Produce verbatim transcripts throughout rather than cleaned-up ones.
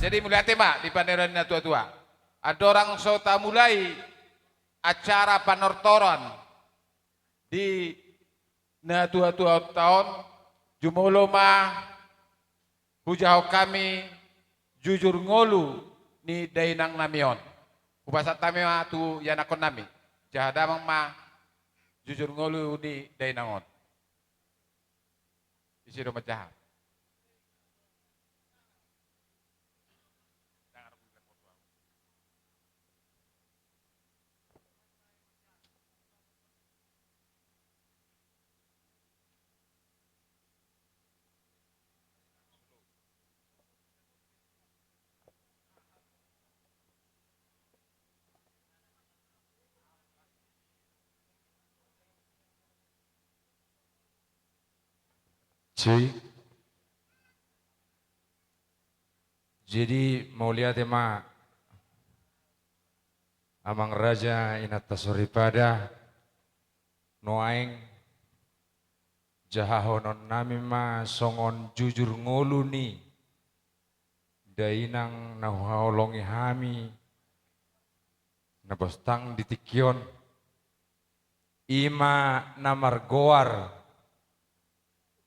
Jadi mauliate ma di paneran ni natuatua. Andorang so tamulai acara panortoran di natuatuaonta on, jumolo ma hujahahon hami jujur ngolu ni dainangnami on. Hupasahat hami ma tu ianakhonnami. Jaha damang ma jujur ngolu ni dainang on. Ise do manjaha? Cuy. Jadi mauliate ma amang raja, inanta soripada, nuaeng jahahononnami ma songon jujur ngolu ni dainang na huhaholongi hami, na bostang di tingki on, i ma na margoar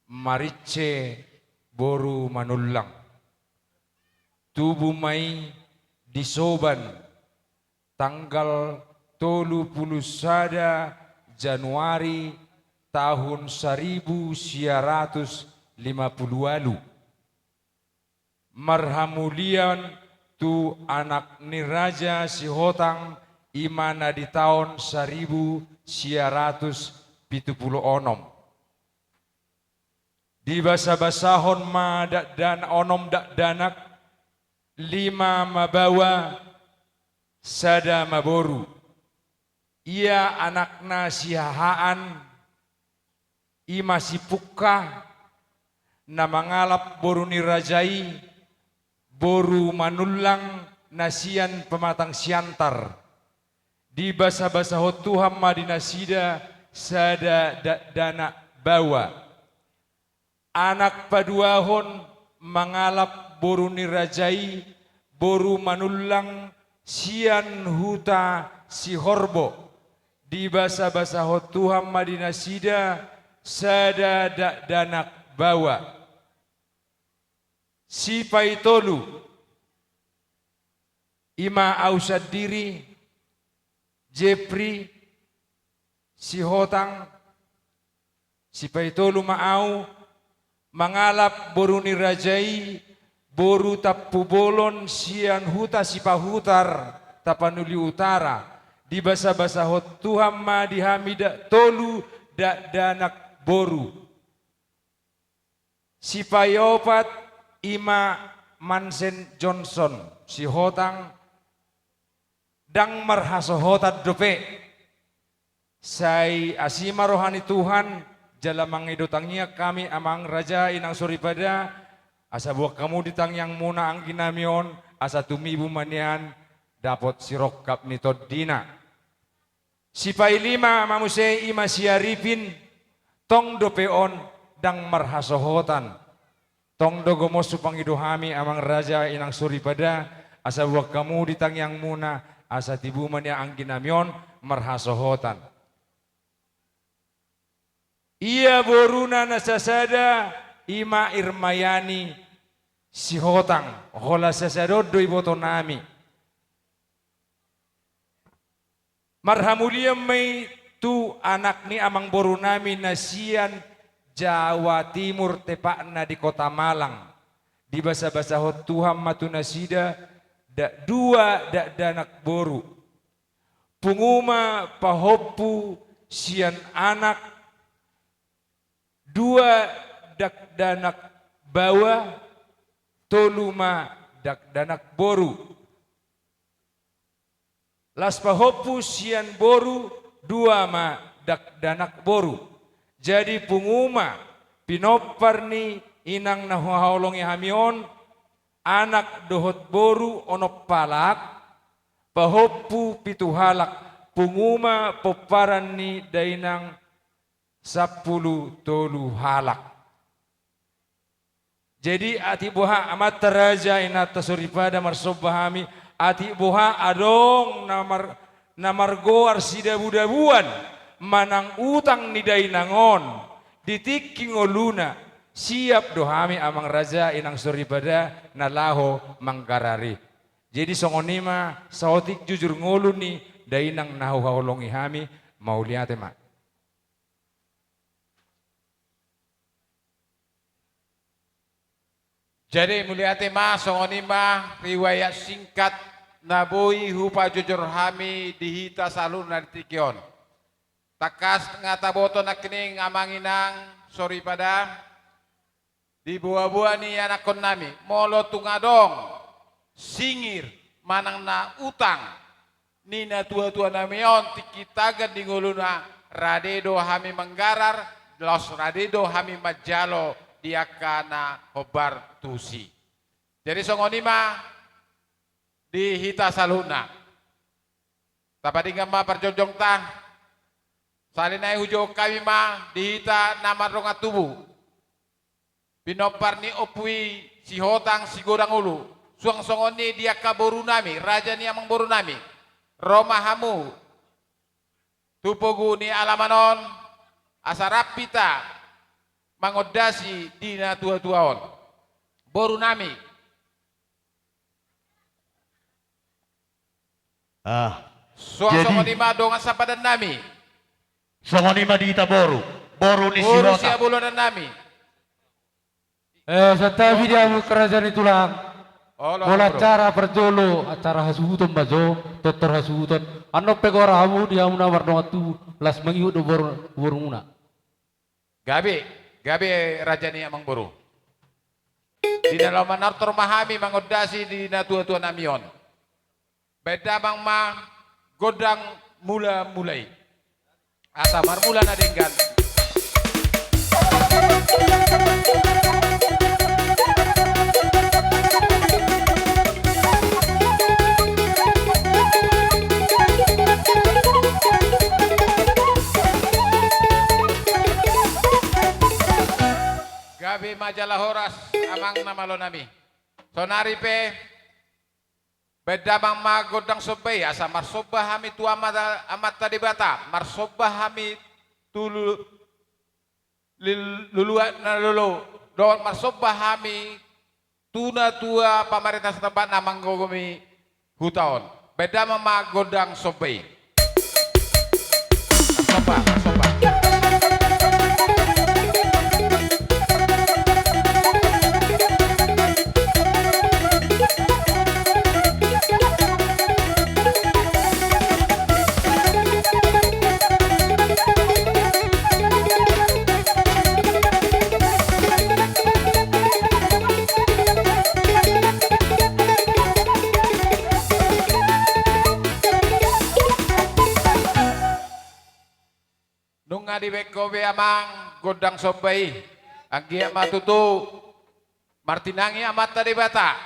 Marince boru Manullang. Tubu ma i di Soban, tanggal tolu pulu sada Januari tahun saribu sia ratus lima pulu ualu. Marhamulian tu anak ni Raja Sihotang, i ma na di taon saribu sia ratus pitu pulu onom. Dibasabasahon ma dakdan-, onom dakdanak, lima ma baoa, sada ma boru. Ia anakna sihahaan, i ma si Pungka, na mangalap boru ni raja i, boru Manullang na sian Pematang Siantar. Dibasabasahon Tuhan ma di nasida sada dakdanak baoa. Anak paduahon mangalap boru ni raja i, boru Manullang sian huta Sihorbo. Dibasabasahon Tuhan ma di nasida sada dakdanak baoa. Sipaitolu, i ma au sandiri, Jepri Sihotang, sipaitolu ma au, mangalap boru ni raja i, boru Tampubolon sian huta Sipahutar, Tapanuli Utara. Dibasabasahon Tuhan ma di hami da-, tolu dakdanak boru. Sipaiopat, i ma Mansen Johnson Sihotang, ndang marhasohotan dope. Sai asi ma roha ni Tuhan, jala mangido tangiang hami amang raja inang soripada, asa boan hamu di tangiangmuna angginami on, asa tumibu ma nian dapot sirongkap ni tondina. Sipailima ma muse, i ma si Arifin, tong dope on ndang marhasohotan. Tong do gomos hupangido hami amang raja inang soripada, asa boan hamu di tangiangmuna, asa tibu ma nian angginami on marhasohotan. Ia boruna na sasada, i ma Irmayani Sihotang, holan sasada on do ibotonami. Marhamulian ma i tu anak ni amangborunami na sian Jawa Timur, tepatna di Kota Malang. Dibasabasahon Tuhan ma tu nasida da-, dua dakdanak boru. Pungu ma pahompu sian anak, dua dakdanak baoa, tolu ma dakdanak boru. Las pahompu sian boru, dua ma dakdanak boru. Jadi pungu ma pinompar ni inang na huhaholongi hami on, anak dohot boru onom halak, pahompu pitu halak, pungu ma pomparan ni dainang sampulu tolu halak. Jadi atik boha amanta raja inanta soripada marsomba hami, atik boha adong na mar-, na margoar sidabudabuan manang utang ni dainang on di tingki ngoluna, siap do hami amang raja inang soripada na laho manggarar i. Jadi songon i ma saotik jujur ngolu ni dainang na huhaholongi hami, mauliate ma. Jadi mauliate ma, songon i ma riwayat singkat na boi hupajojor hami di hita saluhutna di tingki on. Tangkas nga taboto nangkining amang inang soripada, di boaboa ni anakkonnami, molo tung adong singir manang na utang ni natuatuanami on tingki tagan di ngoluna, rade do hami manggarar, laos rade do hami manjalo di angka na hombar tusi. Jadi songon i ma di hita saluhutna. Tapadingkan ma parjongjongta. Sahali nai hujou hami ma di hita na mardongan tubu, pinompar ni ompu i Sihotang Sigodang Ulu, suang songon i di angka borunami, raja ni amangborunami. Ro ma hamu tu pogu ni alaman on, asa rap hita mangondasi di natuatua on. Borunami. Ah, suang jadi songon i ma dongan sapadannami. Songon i ma di hita boru, boru ni Sihotang. Boru sihaboloanannami. Eh, santabi di hamu angka raja ni tulang. Olo, molo acara parjolo, acara hasuhuton ma jo, tortor hasuhuton. Annon pe goar hamu di hamu na mardongan tubu, laos mangihut do boru, borumuna. Gabe, gabe raja ni amangboru. Di na laho manortor ma hami mangondasi di natuatuanami on. Baen damang ma gondang mulamula i. Asa marmula na denggan. Gabe ma jala horas, amang na malonami. Saonari pe, baen damang ma gondang somba i, asa marsomba hami tu Amanta, Amanta Debata, marsomba hami tu lu-, lil-, luluat na lolo, dohot marsomba hami tu natua pamarenta setempat na manggogomi huta on. Baen damang ma gondang somba i. Somba, somba. Nunga dibaen ho be amang gondang somba i, anggiat ma tutu martinangi Amanta Debata.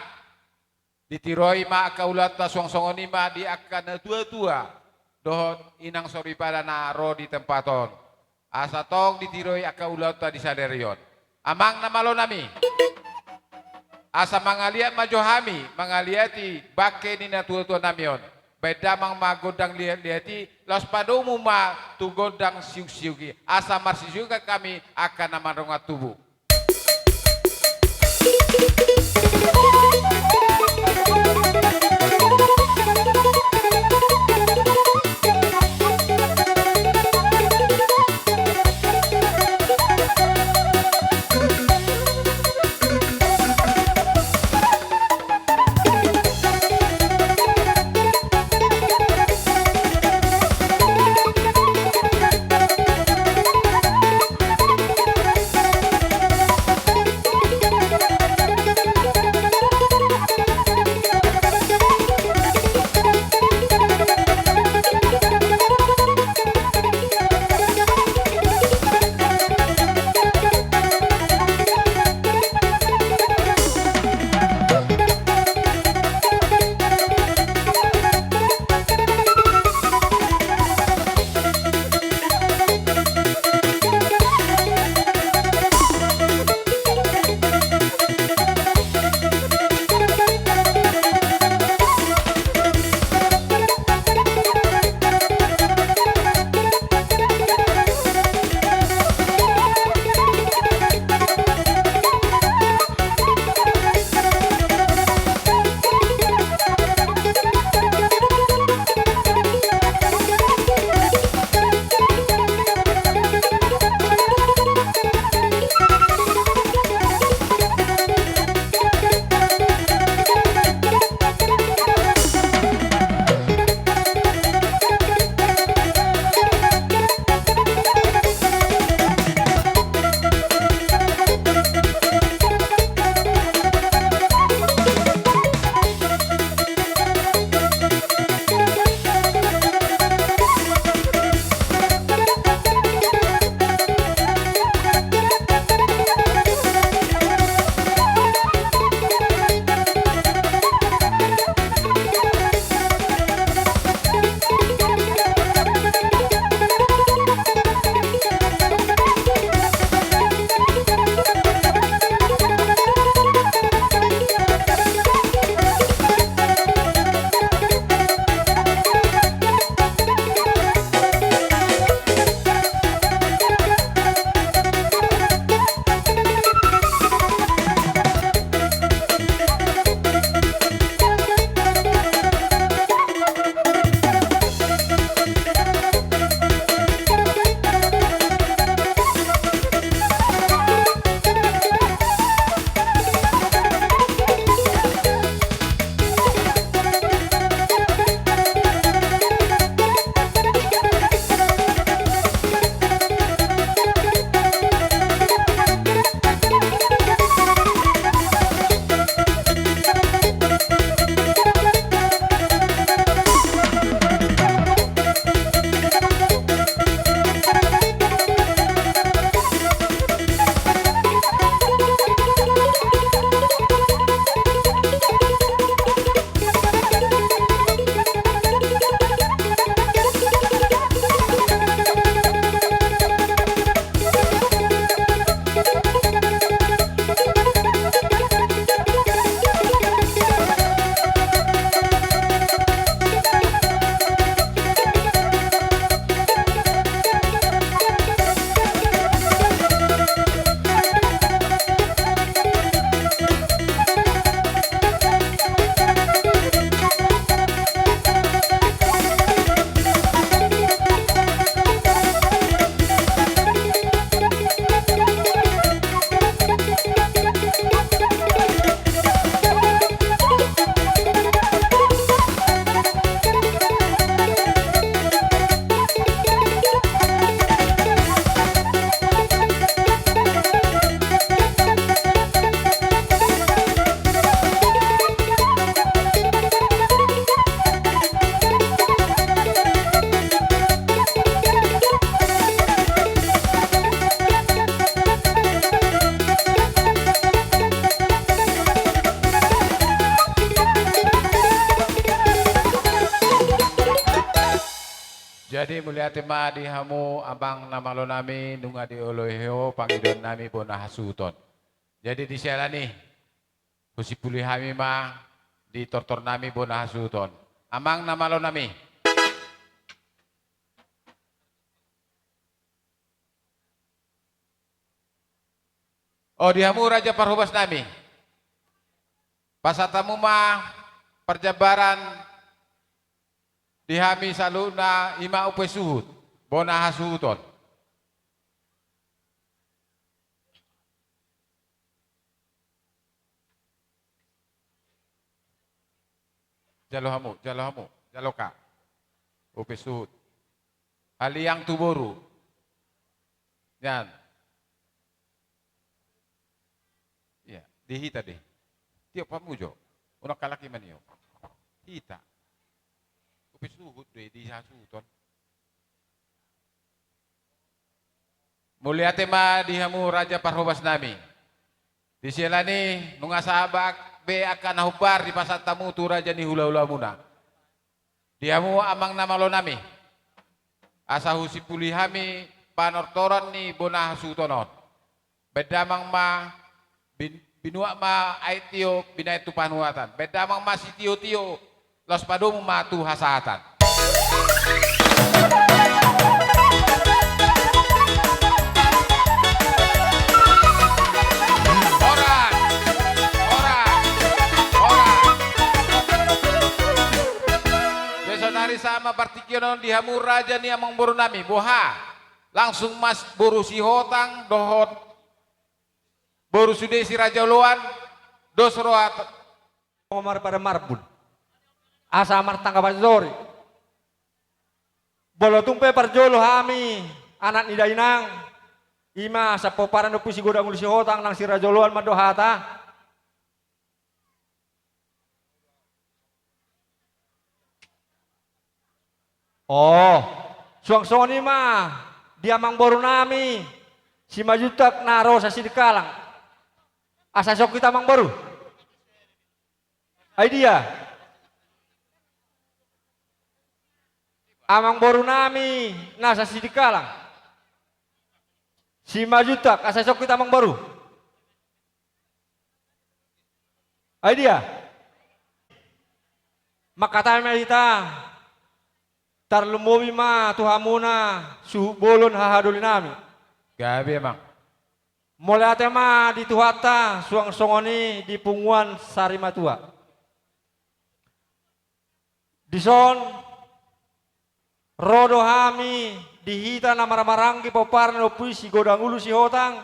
Ditiroi ma angka ulaonta, suang songon i ma di angka natuatua dohot inang soripada na ro di tempat on. Asa tong ditiroi angka ulaonta di sadari on. Amang na malonami, asa mangaliat ma jo hami mangaliati bangke ni natuatuanami on. Baen damang ma gondang liatliat i, laos padomu ma tu gondang siuksiuk i, asa marsiuksiukan hami angka na mardongan tubu. Jadi mauliate ma di hamu amang na malo nami, nunga dioloi ho pangidoan nami bona hasuhuton. Jadi di siala ni i, husimpuli hami ma di tortor nami bona hasuhuton. Amang na malo nami. O, di hamu raja parhobas nami, pasahat hamu ma parjambaran di hami saluhutna, i ma upa suhut, bona hasuhuton. Jalo hamu, jalo hamu, jalo ka. Upa suhut. Haliang tu boru. Nian. Ia, di hita do i. Tiop hamu jo. Unang halak i maniop. Hita. Upa suhut do i di hasuhuton. Mauliate ma di hamu raja parhobas nami. Di siala ni i, nunga sahat be angka na hombar dipasahat hamu tu raja ni hulahula muna. Di hamu amang na malo nami, asa husimpuli hami panortoran ni bona hasuhuton on. Baen damang ma, bin-, binuat ma aek tio, binaen tu panuatan. Baen damang ma sitiotio, laos padomu ma tu hasahatan. Horas! Horas! Horas! Jadi saonari sahat ma partingkian on di hamu raja ni amangboru nami, boha? Langsung ma boru Sihotang dohot boru sude si Raja Oloan, dos roha t-, marpada marbun. Asa martanggapan sori. Molo tung pe parjolo hami anak ni dainang, i ma asa pomparan ni Ompu Sigodang Ulu Sihotang nang si Raja Oloan mandok hata. O, suang songon i ma di amangboru nami Simanjuntak na ro Sasidikalang. Asa songkit amangboru. Ai dia? Amangboru nami na Sasidikalang. Simanjuntak, asa songkit amangboru. Ai dia? Mangkatai ma hita, tarlumobi ma tu hamuna suhut bolon hahadoli nami. Gabe, amang. Mauliate ma di Tuhanta, suang songon i di punguan sarimatua. Dison, ro do hami di hita na marhahamaranggi pomparan ni Ompu i Sigodang Ulu Sihotang,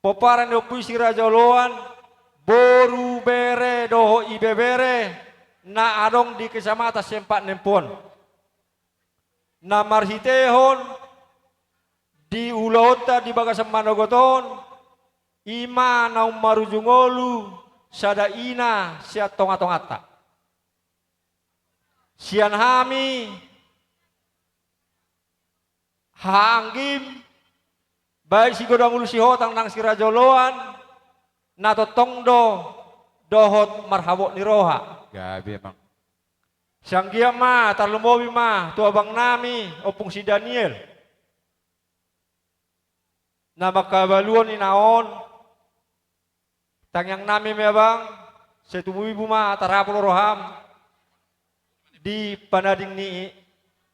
pomparan ni Ompu i si Raja Oloan, boru, bere dohot ibebere na adong di Kecamatan Siempat Nempo on. Na marhitehon di ulaonta di bagasan manogot on, i ma naung marujung ngolu sada ina sian tongatonganta. Sian hami hahaanggim, baik Sigodang Ulu Sihotang nang si Raja Oloan, na tongtong do dohot marhabot ni roha. Gabe, amang. Sai anggiat ma, tarlumobi ma tu abang nami, Ompung si Daniel. Na mangkabaluon ina on, tangiang nami ma, abang, sai tubu-ibu ma tarapul roham di panading ni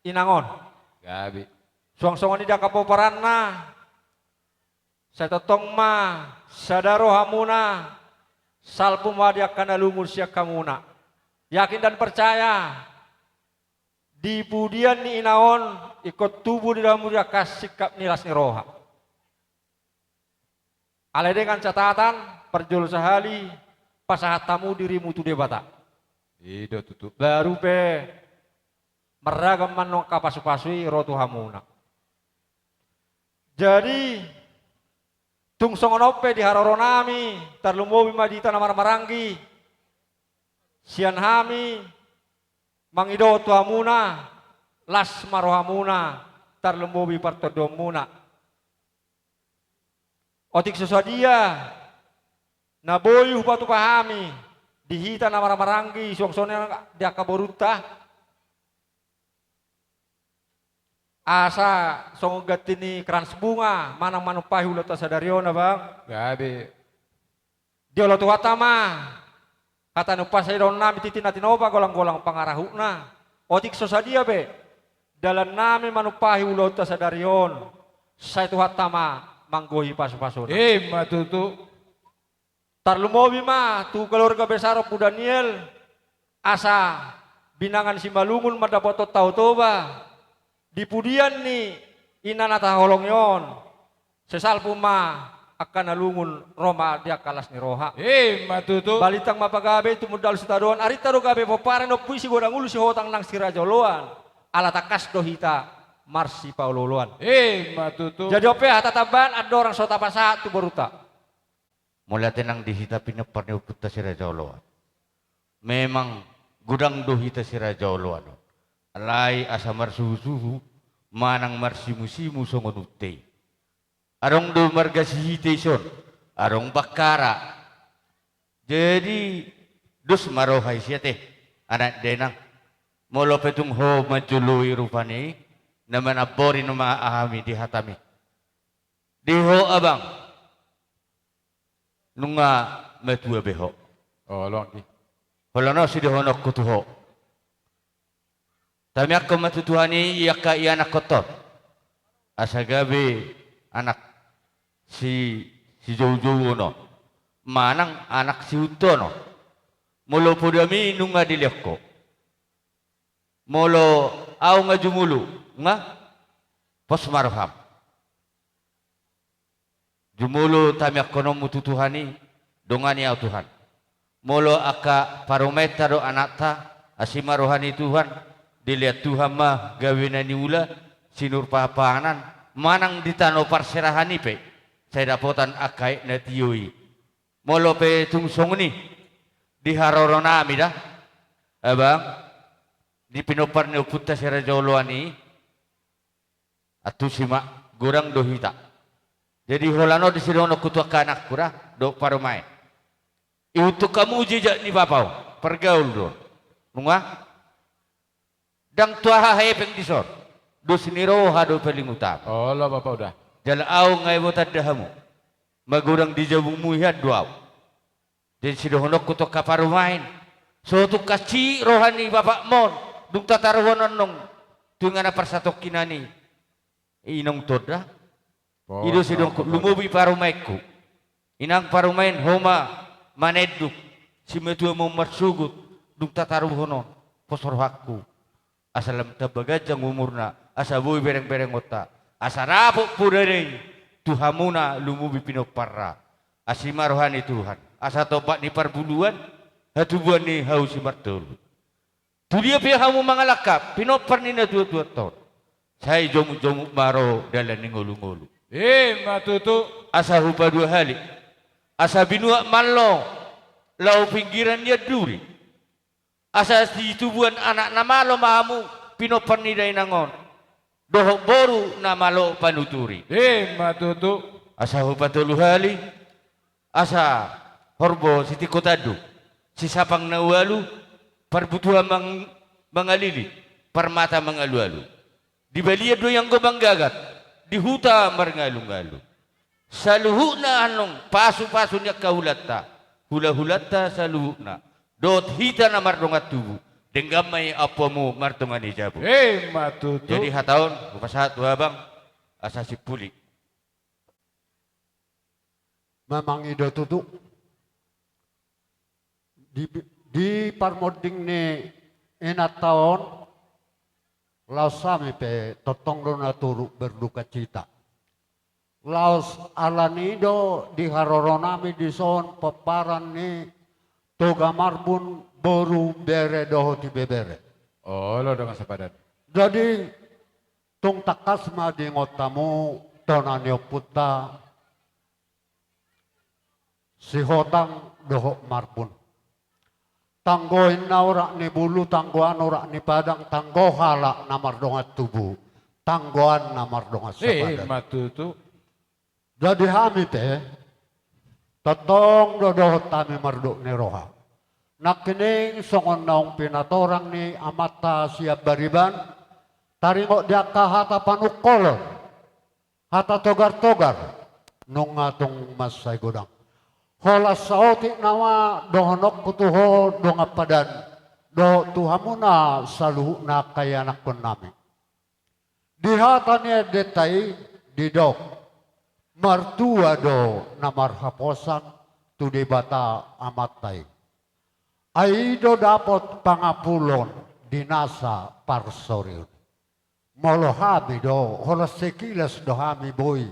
inang on. Gabe. Suang songon i di angka pomparanna, sai tongtong ma sada rohamuna, salpu ma di angka na lungun sian hamuna. Yakin dan percaya, di pudian ni ina on, ingkon tubu di dalammu di angka singkap ni las ni roha. Alai dengan catatan, parjolo sahali, pasahat hamu dirimu tu Debata. I do tutu. Baru pe marragam ma annon angka pasu-pasu i ro tu hamuna. Jadi, tung songon on pe di haroro nami, tarlumobi ma di hita na marhahamaranggi, sian hami mangido tu hamuna, las ma rohamuna, tarlumobi partondion muna. Otik so sadia na boi hupatupa hami di hita na marhahamaranggi, suang songon i di angka borunta, Asa songon ganti ni krans bunga manang manumpahi ulaonta sadari on, Abang. Gabe. Diolo Tuhanta ma hata ni umpasa idaonnami tintin na tinopa, golang-golang pangarahutna. Otik so sadia pe dalannami manumpahi ulaonta sadari on, sai Tuhanta ma manggohi pasu-pasuna. Ima tutu. Tarlumobi ma tu keluarga besar Ompu Daniel, asa binangan Simalungun mandapothon Tao Toba di pudian ni ina na taholongi on. Sai salpu ma angka na lungun, ro ma di angka las ni roha. Ima tutu. Balintang ma pagabe, tumundalhon sitadoan, arinta do gabe pomparan, Ompu i Sigodang Ulu, Sihotang nang Siraja Oloan. Ala tangkas do hita marsipaolo-oloan. Ima tutu. Jadi on pe hata tambahan andorang so tapasahat tu borunta. Mauliate nang di hita pinompar ni ompunta Siraja Oloan. Memang godang do hita Siraja Oloan on. Alai asa marsuhu-suhu manang marsimu-simu songon unte i. Adong do marga Sihite ison, adong Bakkara. Jadi dos ma roha i, ate, anak dainang. Molo pe tung ho manjoloi rupani, na manambori nama hami di hatami. Di ho, Abang. Nunga matua be ho. Olo, anggi. Holan on sidohononku tu ho. Tamiangkon ma tu Tuhan i angka ianakhonta on. Asa gabe anak si, sijoujouon on. Manang anak sihuthon on. Molo podami nunga dilehon ho. Molo ahu nga jumolo, nga pos ma roham. Jumolo tamiangkononmu tu Tuhan i, dongani ahu Tuhan. Molo angka parumaenta do anakta, asi ma roha ni Tuhan, dilehon Tuhan ma gabe na niula, sinur pahanpahanan, manang di tano parserahan i pe, sai dapotan angka aek na tio i. Molo pe tung songon i, di haroronami da, Abang, di pinompar ni ompunta Siraja Oloan i, antusi ma, godang do hita. Jadi holan on do sidohononku tu angka anakku da, dohot parumaen. Ihuthon hamu jejak ni bapa on, pargaul do. Nunga? Ndang tu aha hepeng dison. Dos ni roha do paling utama. Olo, Bapa, udah. Jala ahu nga iboto tanda hamu. Magodang di jabungmu hian do ahu. Jadi sidohononku tu angka parumaen. So tung hansit roha ni bapakmon. Dung tataruhon annon. Tu inganan parsatongkinan i. Inong tonda. I do sidohononku, lumobi parumaenku. Inang parumaen, ho ma manenduk. Simatuamon marsogot. Dung tataruhon on. Pos rohangku. Asa lam tamba ganjang umurna, asa boi berengberengonta, asa dapot podana i tu hamuna lumobi pinomparna. Asi ma roha ni Tuhan, asa tompak ni parbuluan, hatubuan ni hau simartolu. Tu dia pe hamu mangalangka, pinompar ni natuatuanta on. Sai jomukjomuk ma ro dalan ni ngolungolu. Ima tutu. Asa hupadua hali. Asa binuat ma annon, laho pinggiran ni anduri. Asa situbuan anak na malo ma hamu, pinompar ni dainang on. Dohot boru na malo panuturi. Ima tutu. Asa hupatolu hali, asa horbo sitingko tandu, sisapang na ualu, parbutuhan mang-, mangalili, parmata mangalualu. Di balian do i anggo manggagat, di huta marngalungalu. Saluhutna annon pasupasu ni angka hulanta, hulahulanta saluhutna, dohot hita na mardongan tubu, denggan ma i ampumu martonga ni jabu. Ima tutu. Jadi hata on hupasahat tu abang, asa simpuli. Memang i do tutu. Di, di parmonding ni inanta on, laos hami pe tongtong do natutu berdukacita. Laos alani i do di haroronami dison pomparan ni Toga Marbun, boru, bere dohot ibebere. Olo, dongan sapadan. Jadi tung tangkas ma diingot hamu tona ni ompunta Sihotang dohot Marbun. Tanggo inna urat ni bulu, tanggoan urat ni padang, tanggo halak na mardongan tubu, tanggoan na mardongan sapadan. Ima tutu. Jadi hami pe tongtong do dohot hami mardongan ni roha. Nangkining songon naung pinatorang ni amanta sian bariban, taringot di angka hata panungkolon, hata togar-togar, nunga tung mansai godang. Holan saotik nama dohononku tu ho dongan padan, dohot tu hamuna saluhutna angka ianakkonnami. Di hata ni endenta i didok, martua do na marhaposan tu Debata Amanta i. Ai i do dapot pangapulon di nasa parsorion. Molo hami do, holan sekilas do hami boi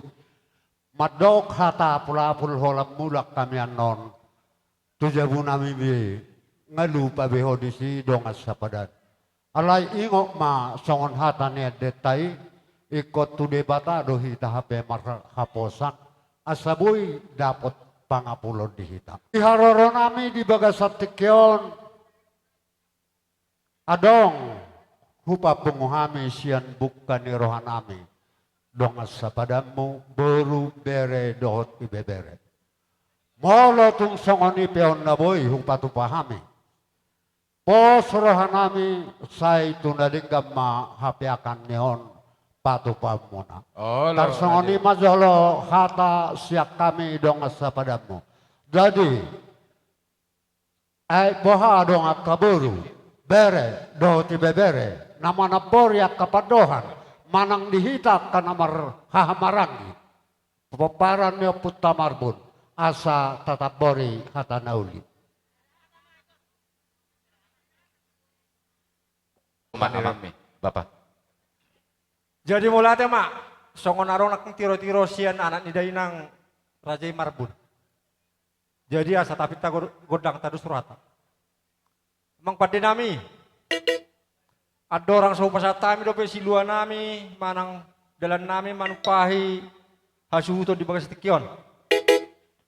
mandok hata apul-apul holan mulak hami annon tu jabunami be, nga lupa be ho disi dongan sapadan. Alai ingot ma songon hata ni endenta i, ingkon tu Debata do hita hape marhaposan, asa boi dapot pangapulon di hita. Di haroronami di bagasan tingki on, adong hupapungu hami sian bungka ni rohanami dongan sapadanmu, boru, bere dohot ibebere. Molo tung songon i pe on na boi hupatupa hami, pos rohanami, sai tu na denggan ma hapeakan ni on patupaonmuna. Olo, tarsongon i ma jolo hata sian hami dongan sapadanmu. Jadi, ai boha adong angka boru, bere dohot ibebere na manambori angka pandohan manang di hita angka na marhahamaranggi pomparan ni ompunta Marbun, asa tatambori hata na uli. Manirami, Bapa. Jadi mauliate ma, songon adong nangkin tiro-tiro sian anak ni dainang raja i Marbun. Jadi asa tapinta gor-, gondang tadus rohanta. Amang pandenami, andorang so hupasahat hami dope siluanami manang dalannami manumpahi hasuhuton di bagas tingki on.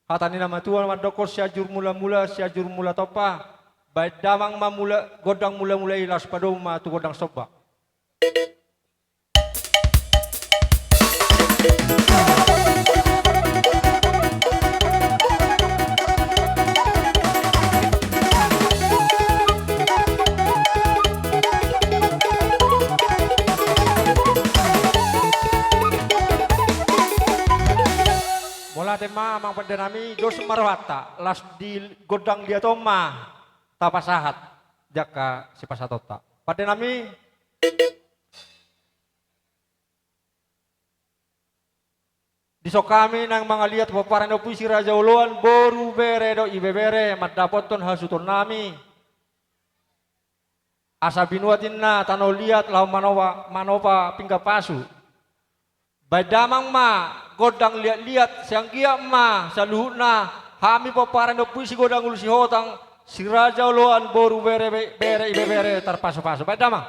Hata ni na matua mandokkon, Sianjur Mulamula, Sianjur Mula Tompa, baen damang ma mula, gondang mulamula i, laos padomu ma tu gondang somba. Mauliate ma amang pandenami, dos ma rohanta, laos di gondang liat on ma tapasahat di angka sipasahatonta. Pandenami, dison hami naeng mangaliat pomparan ni ompu i Si Raja Oloan, boru, bere dohot ibebere, mandapothon hasuhutonnami. Asa binuat ninna tano liat laho manopa, manopa pinggan pasu. Baen damang ma gondang liat-liat, sai anggiat ma saluhutna hami pomparan ni ompu i Si Godang Ulu Sihotang, Si Raja Oloan, boru, bere, be-, bere, ibebere tarpasu-pasu. Baen damang.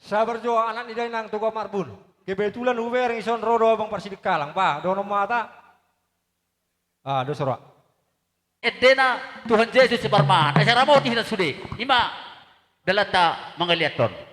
Sabar jo anak ni dainang Toga Marbun. Kebetulan hubereng ison ro do abang parsidikalang. Ba, dohonon ma hata. Ah, dos roha. Endena Tuhan Jesus Siparmahan. Asa ramoti hita sude. Ima dalanta mangaliathon.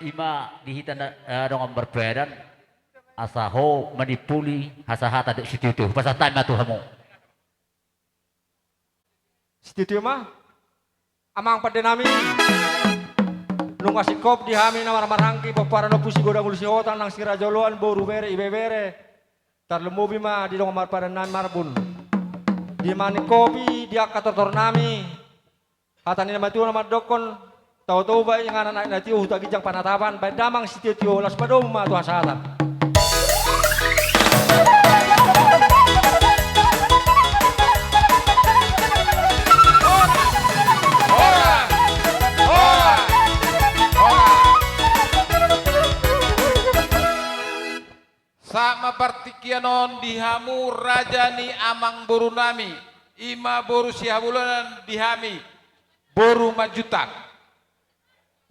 Ima di hita na, eh, dongan marpadan, asa ho manimpuli hasahatan dohot sitiotio. Hupasahat hami ma tu hamu. Sitiotio ma, amang pande nami. Nunga singkop di hami na marhahamaranggi, pomparan Ompu Sigodang Ulu Sihotang nang siraja oloan, boru, bere, ibebere. Tarlumobi ma di dongan marpadan nami Marbun. Di maningkopi di angka tortor nami. Hata ni na matua na mandokkon, tau-tau baen inganan aek na tio, huta ginjang panatapan, baen damang sitiotio, laos padomu ma tu hasahatan. Sahat ma partingkian on di hamu raja ni amangboru nami, ima boru Sihabuluan di hami, boru Manjuntak.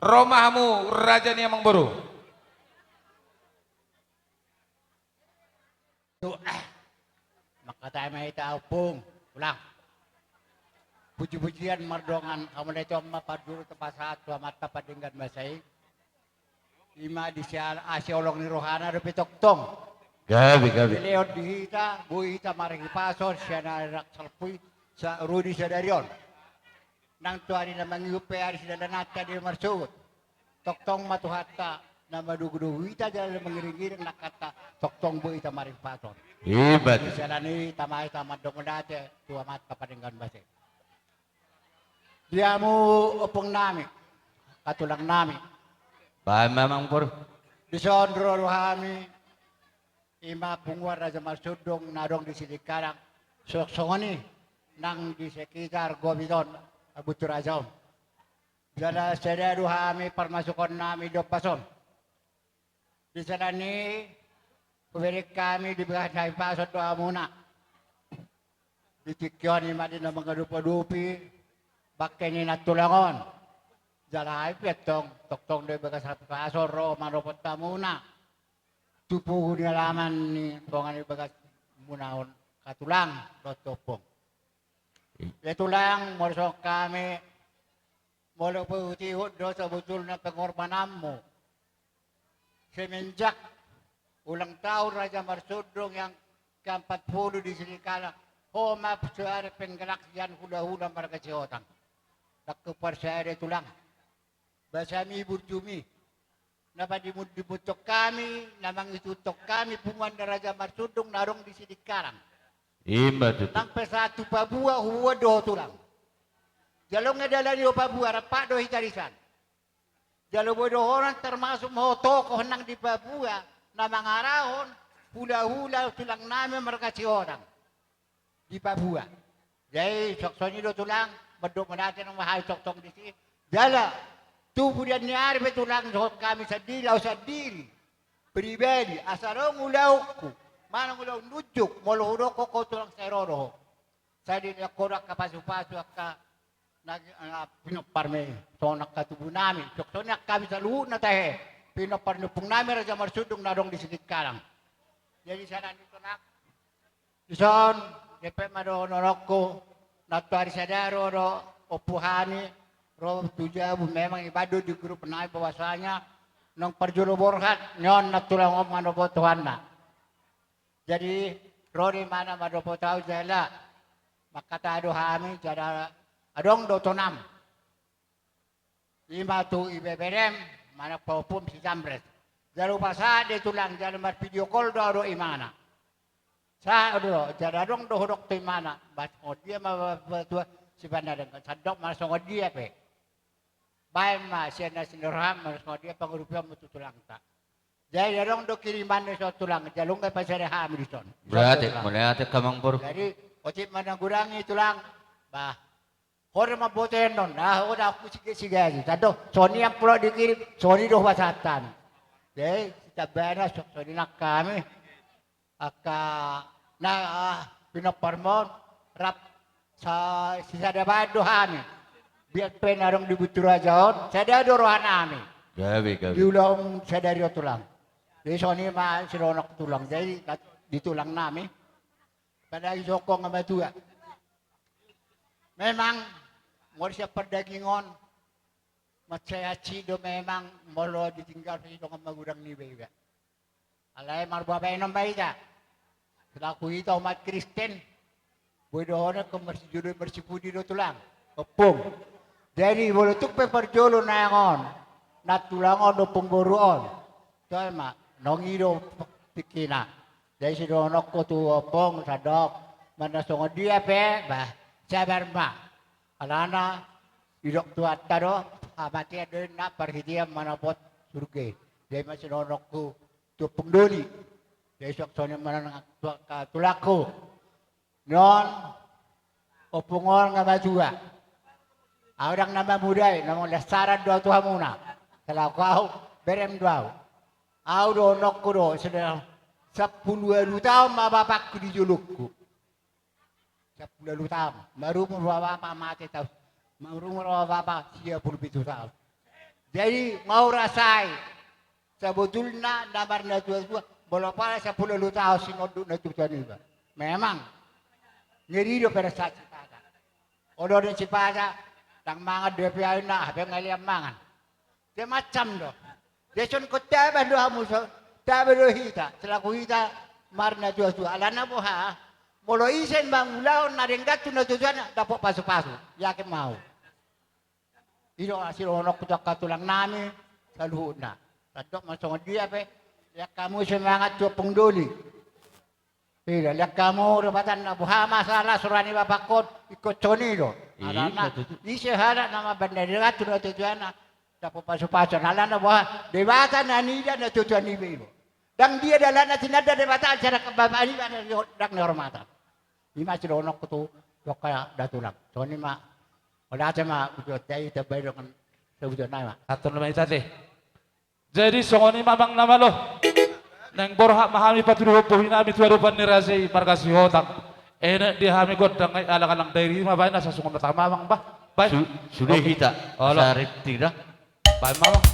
Ro ma hamu raja ni amangboru. Tu, eh, mangkatai ma hita ompung, ulang. Puji-pujian mardongan hamu na i, on ma parjolo tapasahat tu Amanta Pardenggan Basa i. Ima di siala asi holong ni rohana dope tongtong. Gabe, gabe. Dilehon di hita, boi hita marhipason sian ari na salpu i, sa-, ro di sadari on. Nang tu ari na mangihut pe ari sidalananta di marsogot. Tongtong ma Tuhanta na madogudogu hita jala na mangiringiring nang hata, tongtong boi hita marhipason. Ima tutu. Siala ni i tama hita mandok mauliate tu Amanta Pardenggan Basa i. Di hamu ompung nami, angka tulang nami. Baen ma amangboru. Dison ro do hami, ima punguan Raja Marsudung na adong di Sidikalang, songon i nang di sekitar Gobit on, Bunturaja on. Jala sada do hami parmasukon nami di ombas on. Di siala ni i, hubereng hami di bagasan hahipason do hamuna. Di tingki on i ma di na mangadopi-adopi bangke ni nantulang on. Jala ai pe antong tongtong do i bagas hahipason ro manopot hamuna. Tu pogu ni alaman ni tonga ni bagas muna on, angka tulang dohot ompung. Ia tulang, molo songon hami, molo huihut-ihut do sabotulna pengorbananmu semenjak ulang tahun Raja Marsundung yang keempat puluh di Sidikalang, ho ma saari penggalak sian hula-hula marga Sihotang. Ndang huparsada tulang. Basami burjumi na padimun-dimunhon hami, na mangihuthon hami punguan ni Raja Marsundung na adong di Sidikalang. Ima tutu. Nang pe sahat tu Papua huboan do ho tulang. Jala nunga dalani ho Papua, rap do hita di san. Jala boi dohonon termasuk ma ho tokoh nang di Papua na mangarahon hula-hula tulang nami marga Sihotang di Papua. Jadi songon i do tulang, mandok mauliate ma hami tongtong disi. Jala tu pudian ni ari pe tulang, songon hami sandiri, au sandiri pribadi, asa adong ulaonku manang ulaon nunjuk, molo hudok ho tulang, sai ro do ho. Sai dilehon ho do angka pasu-pasu, angka na, na pinomparmi, songon angka tubu nami, songon i angka hami saluhutna tahe, pinompar ni ompung nami Raja Marsundung na adong di Sidikalang. Jadi sada ni tulang. Dison, dempet ma dohononku, na tu ari sadari ro do ompu hami ro tu jabu, memang ibaen do di grup nai bahwasanya naung parjolo borhat ni on nantulang on manopot Tuhanna. Jadi ro do imana manopot au jala mangkatai do hami, jala adong do tonam. Ima tu I B B D M, manang pahompum si Jamres. Jala hupasahat do i tulang, jala marvideo call do au dohot imana. Sahat do, jala adong do hudok tu imana, ba songon dia ma ba, ba, tua, sipanadangkon, sandok ma songon dia pe. Baen ma sian na sinorohanmu, songon dia pangurupianmu tu tulangta. Jadi adong do kiriman ni son tulang, jala nunga pasada hami dison. Berarti, mauliate, Amangboru. Jadi otik ma na godang i tulang, bah. Ho do mamboto annon, ah, ho do au sigaji-gaji. Tando, songon i ampulok dikirim, songon i do hupasahat hami. Jadi sitambana, so-, songon i nang hami. Angka na, ah, pinomparmon rap sa-, sisada baen do hami. Biar pe na adong di Bunturaja on, sada do roha nami. Gabe, gabe. Di ulaon sadari on tulang. Jadi songon i ma sidohononku tulang. Jadi di tulang nami. Apalagi songon hamatua. Memang molo sian pardagingon, mansai hansit do memang molo ditinggal pe dongan magodang niba iba. Alai marboa baenon ma hita. Selaku hita umat Kristen, boi dohonon ingkon marsijolo marsipudi do tulang, ompung. Jadi molo tung pe parjolo naeng on nantulang on, ompung boru on, toe ma, naung i do tingkina. Jadi sidohononku tu ompung, sandok, manang songon dia pe, bah, sabar ma. Alana didok Tuhanta do, hamatean do inna parhitean manopot surgo i. Jadi ma sidohononku tu ompung doli. Jadi songon i ma nang tu angka tulangku. Ni on, ompung on hamatua. Au ndang na mamudai, na mangolasaran do au tu hamuna. Selaku au, berem do au. Au dohononku do, sudah sampulu ualu taon ma bapakku di jolongku. Sampulu ualu taon. Marumur ma bapa, mate taon. Marumur ma bapa sia pulu pitu taon. Jadi, mau rasai. Sabotulna na marnatua-tua, molo pala sampulu ualu taon sinonduk na tuatua niba. Memang. Ngeri do perasaan sipata. Olo do sipata, ndang mangan dope au inna, hape ngalian mangan. Dia macam do. Dia son ko taba do hamu so, taba do hita, selaku hita marnatua-tua. Alana boha, molo ise mangulahon na denggan tu natuatuana, dapot pasu-pasu. Yakin ma au. I do sidohononku tu angka tulang nami saluhutna. Tandok ma songon dia pe, lean hamu semangat tu ompung doli. Ida, lean hamu Debatanna, boha masalah sura ni bapakon, ingkon songon i do. Alana, ise halak na mambaen na denggan tu natuatuana, dapot pasu-pasu. Alana boha, Debata na nida natuatua niba iba. Ndang dia dalanna tinanda Debata, sada bapa niba na ndang nihormatan. I ma sidohononku tu, tu angka da tulang. Songon i ma, mauliate ma, uju tai tambai dongan sabuton nai ma. Atur nama ita te. Jadi songon i ma amang na malo. Naeng borhat ma hami patuduhon bohi nami tu adopan ni raja i marga Sihotang. Enek di hami gondang, ai alang-alang dairi ma baen asa songon na tama amang bah. Baen. Su-, sude hita. Olo. Asa ripti da. Baen ma amang.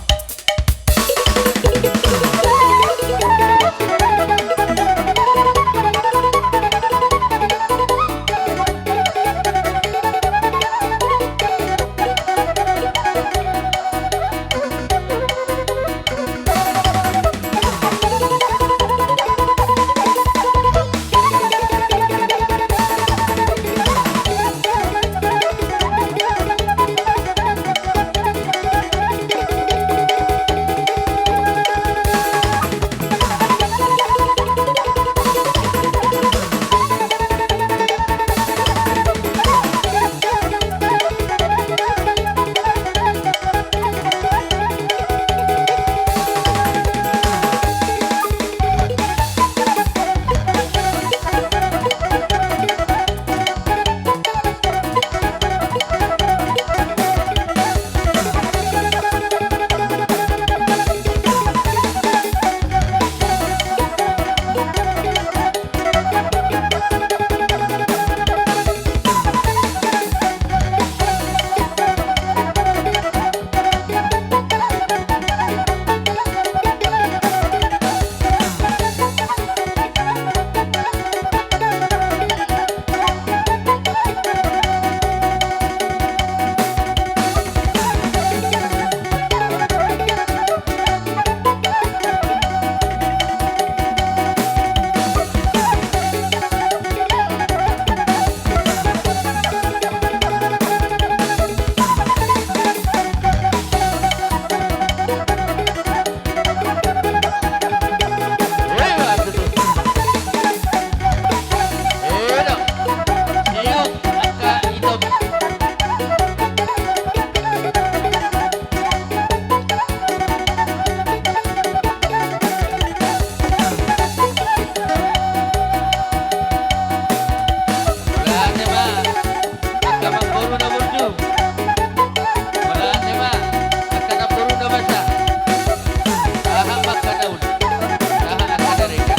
Angka amangboru na burju. Mauliate ma. Angka namboru na basa. Aha ma angka na uli. Aha angka na rega.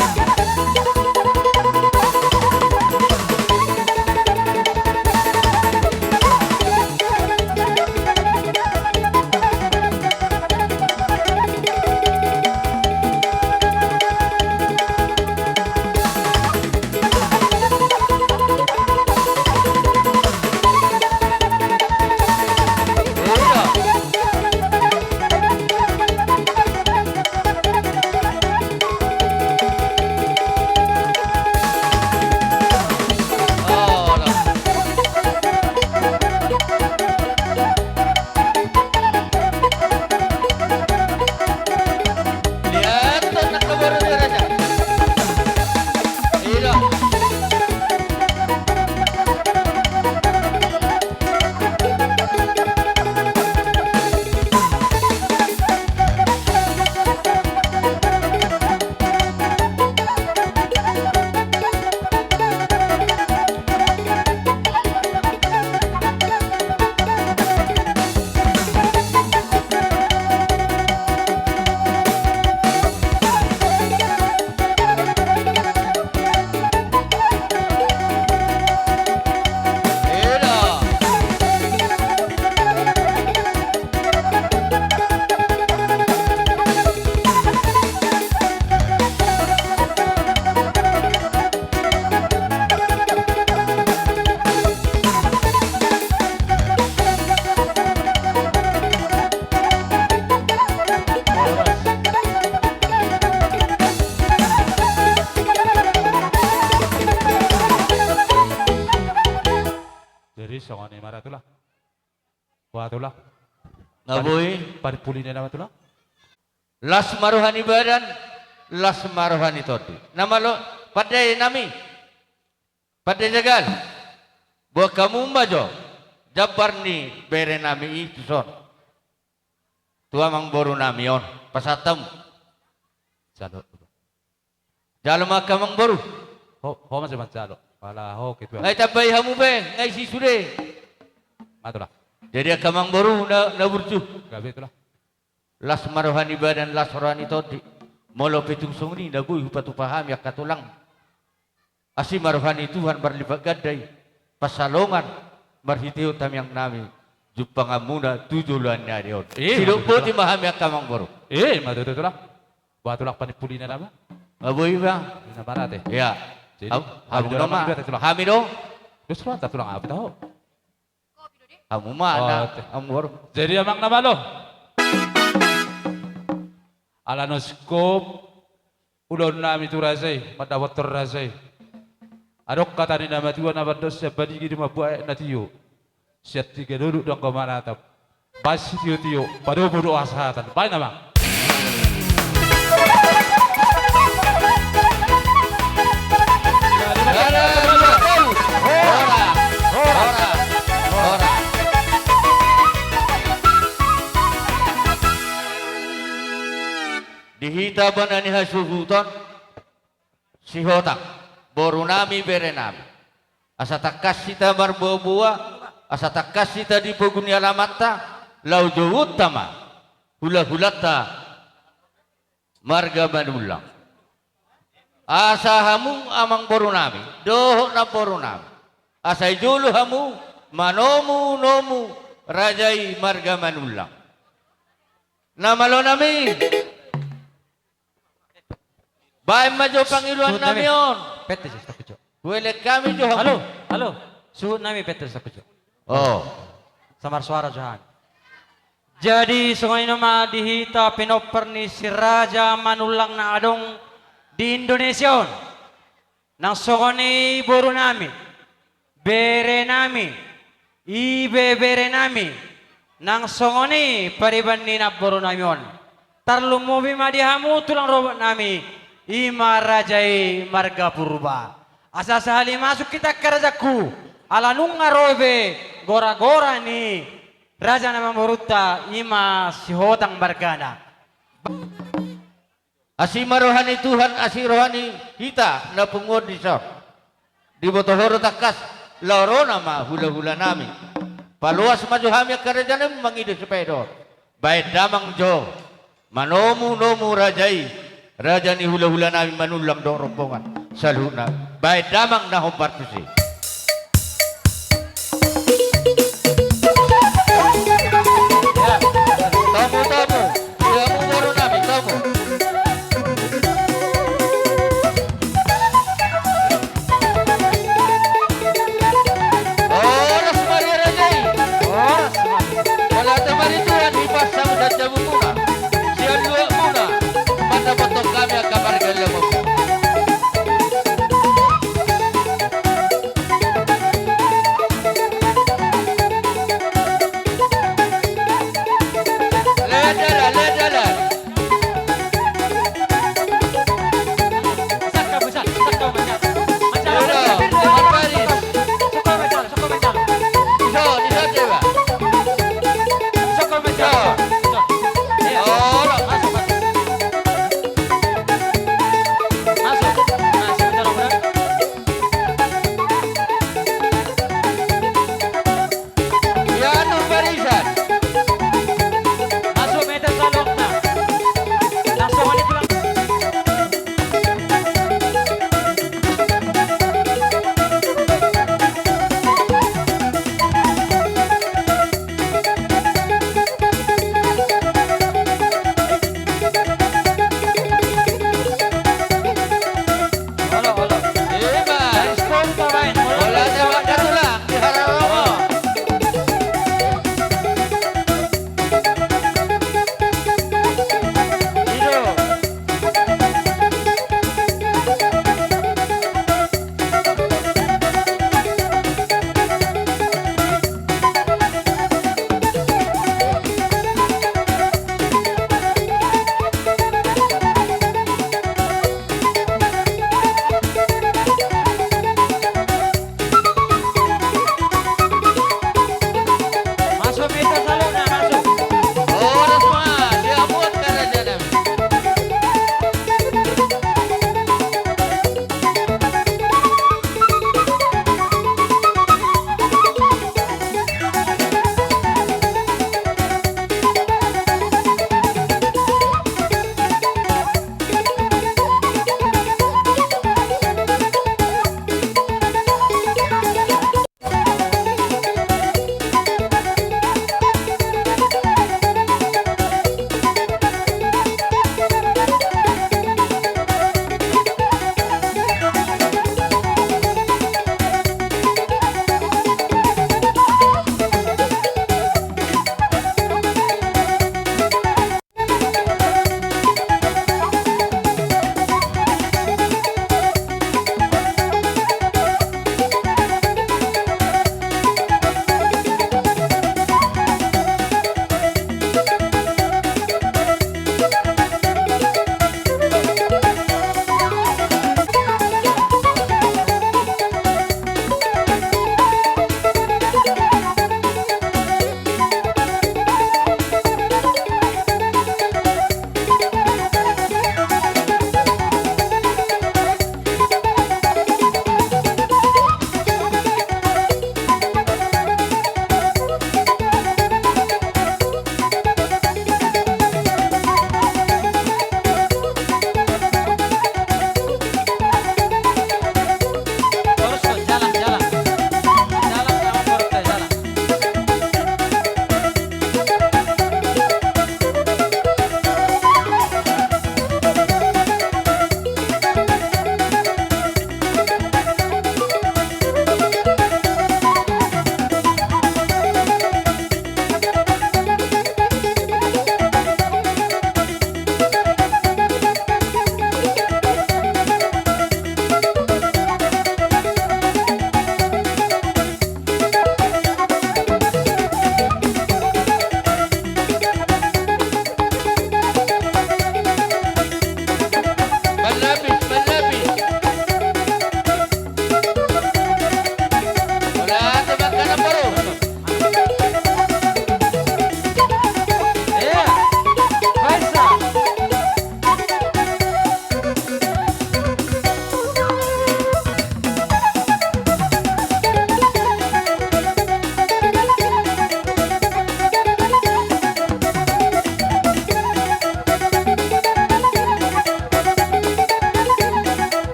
Jadi songon i ma ra tulang. Boha tulang? Nga boi. Pari-, parimpuli ni nama tulang. Las ma roha ni badan, las ma roha ni tondi. Na malo, pande nami. Pande jagal. Boan hamu ma jo jambar ni bere nami i tuson. Tu amangboru nami on, pasahat hamu. Jalo. Jalo ma angka amangboru. Ho, ho ma sai manjalo. Pala ho ketua. Nga ditambai hamu pe, nga disi sude. Ma tulang. Jadi angka amangboru na, na burju. Gabe tulang. Las ma roha ni badan, las roha ni tondi. Molo pe tung songon i na boi hupatupa hami angka tulang. Asi ma roha ni Tuhan marlipat ganda i, pansalongan marhitehon tangiang nami, jumpanganmuna tu joloan ni ari on. Eh, sidok boti ma hami angka amangboru. Eh, ima tutu, Tulang. Ba Tulang panimpulina nama? Abo iba. Ina marate. Iya. Jadi, hamu do nama, hami do. Terus Tulang, Tulang, apa tahu? Hamu ma, oh, na, hamu baru. Jadi amang na malo. Ala naung singkop ulaon nami tu raja i, mandapothon raja i. Adong hata ni na matua na mandok sian badigi do mambuat aek na tio. Sian tingki dolok do anggo manatap. Baen sitiotio, padomu do hasahatan. Baen amang. Horas, horas, horas. Di hita bona ni hasuhuton, Sihotang, boru nami, bere nami. Asa tangkas hita marboaboa, asa tangkas hita di pogu ni alamanta, laho jouonta ma hulahulanta marga Manullang. Asa hamu amangboru nami dohot namboru nami, asa di jolo hamu manomunomu raja i marga Manullang. Na malo nami. Baen ma jo pangidoan nami on. Pete jo, takut jo. Huelek hami jo hamu. Halo, halo. Suhut nami, pete jo, takut jo. Oh. Samar suara jo hami. Jadi songon i nama di hita pinompar ni si Raja Manullang na adong di Indonesia on. Nang songon i boru nami, bere nami, ibebere nami, nang songon i pariban ni namboru nami on. Tarlumobi ma di hamu tulang robot nami, i ma raja i marga Purba. Asa sahali masuk hita angka rajaku, ala nunga ro be goragora ni raja na mamborunta, i ma Sihotang margana. Asi ma roha ni Tuhan, asi roha ni hita na punguan dison. Diboto ho do tangkas, laho ro nama hulahula nami. Paloas ma jo hami angka raja nami mangido sipaidot. Baen damang jo manomunomu raja i, raja ni hulahula nami Manullang dohot rombongan saluhutna. Baen damang na hombar tusi. Tomu, tomu. Di hamu boru nami, tomu. Horas ma di raja i. Horas ma. Mauliate ma di Tuhan, dipasahat ma jabumuna sian luatmuna, mandapothon hami angka marga Lamon.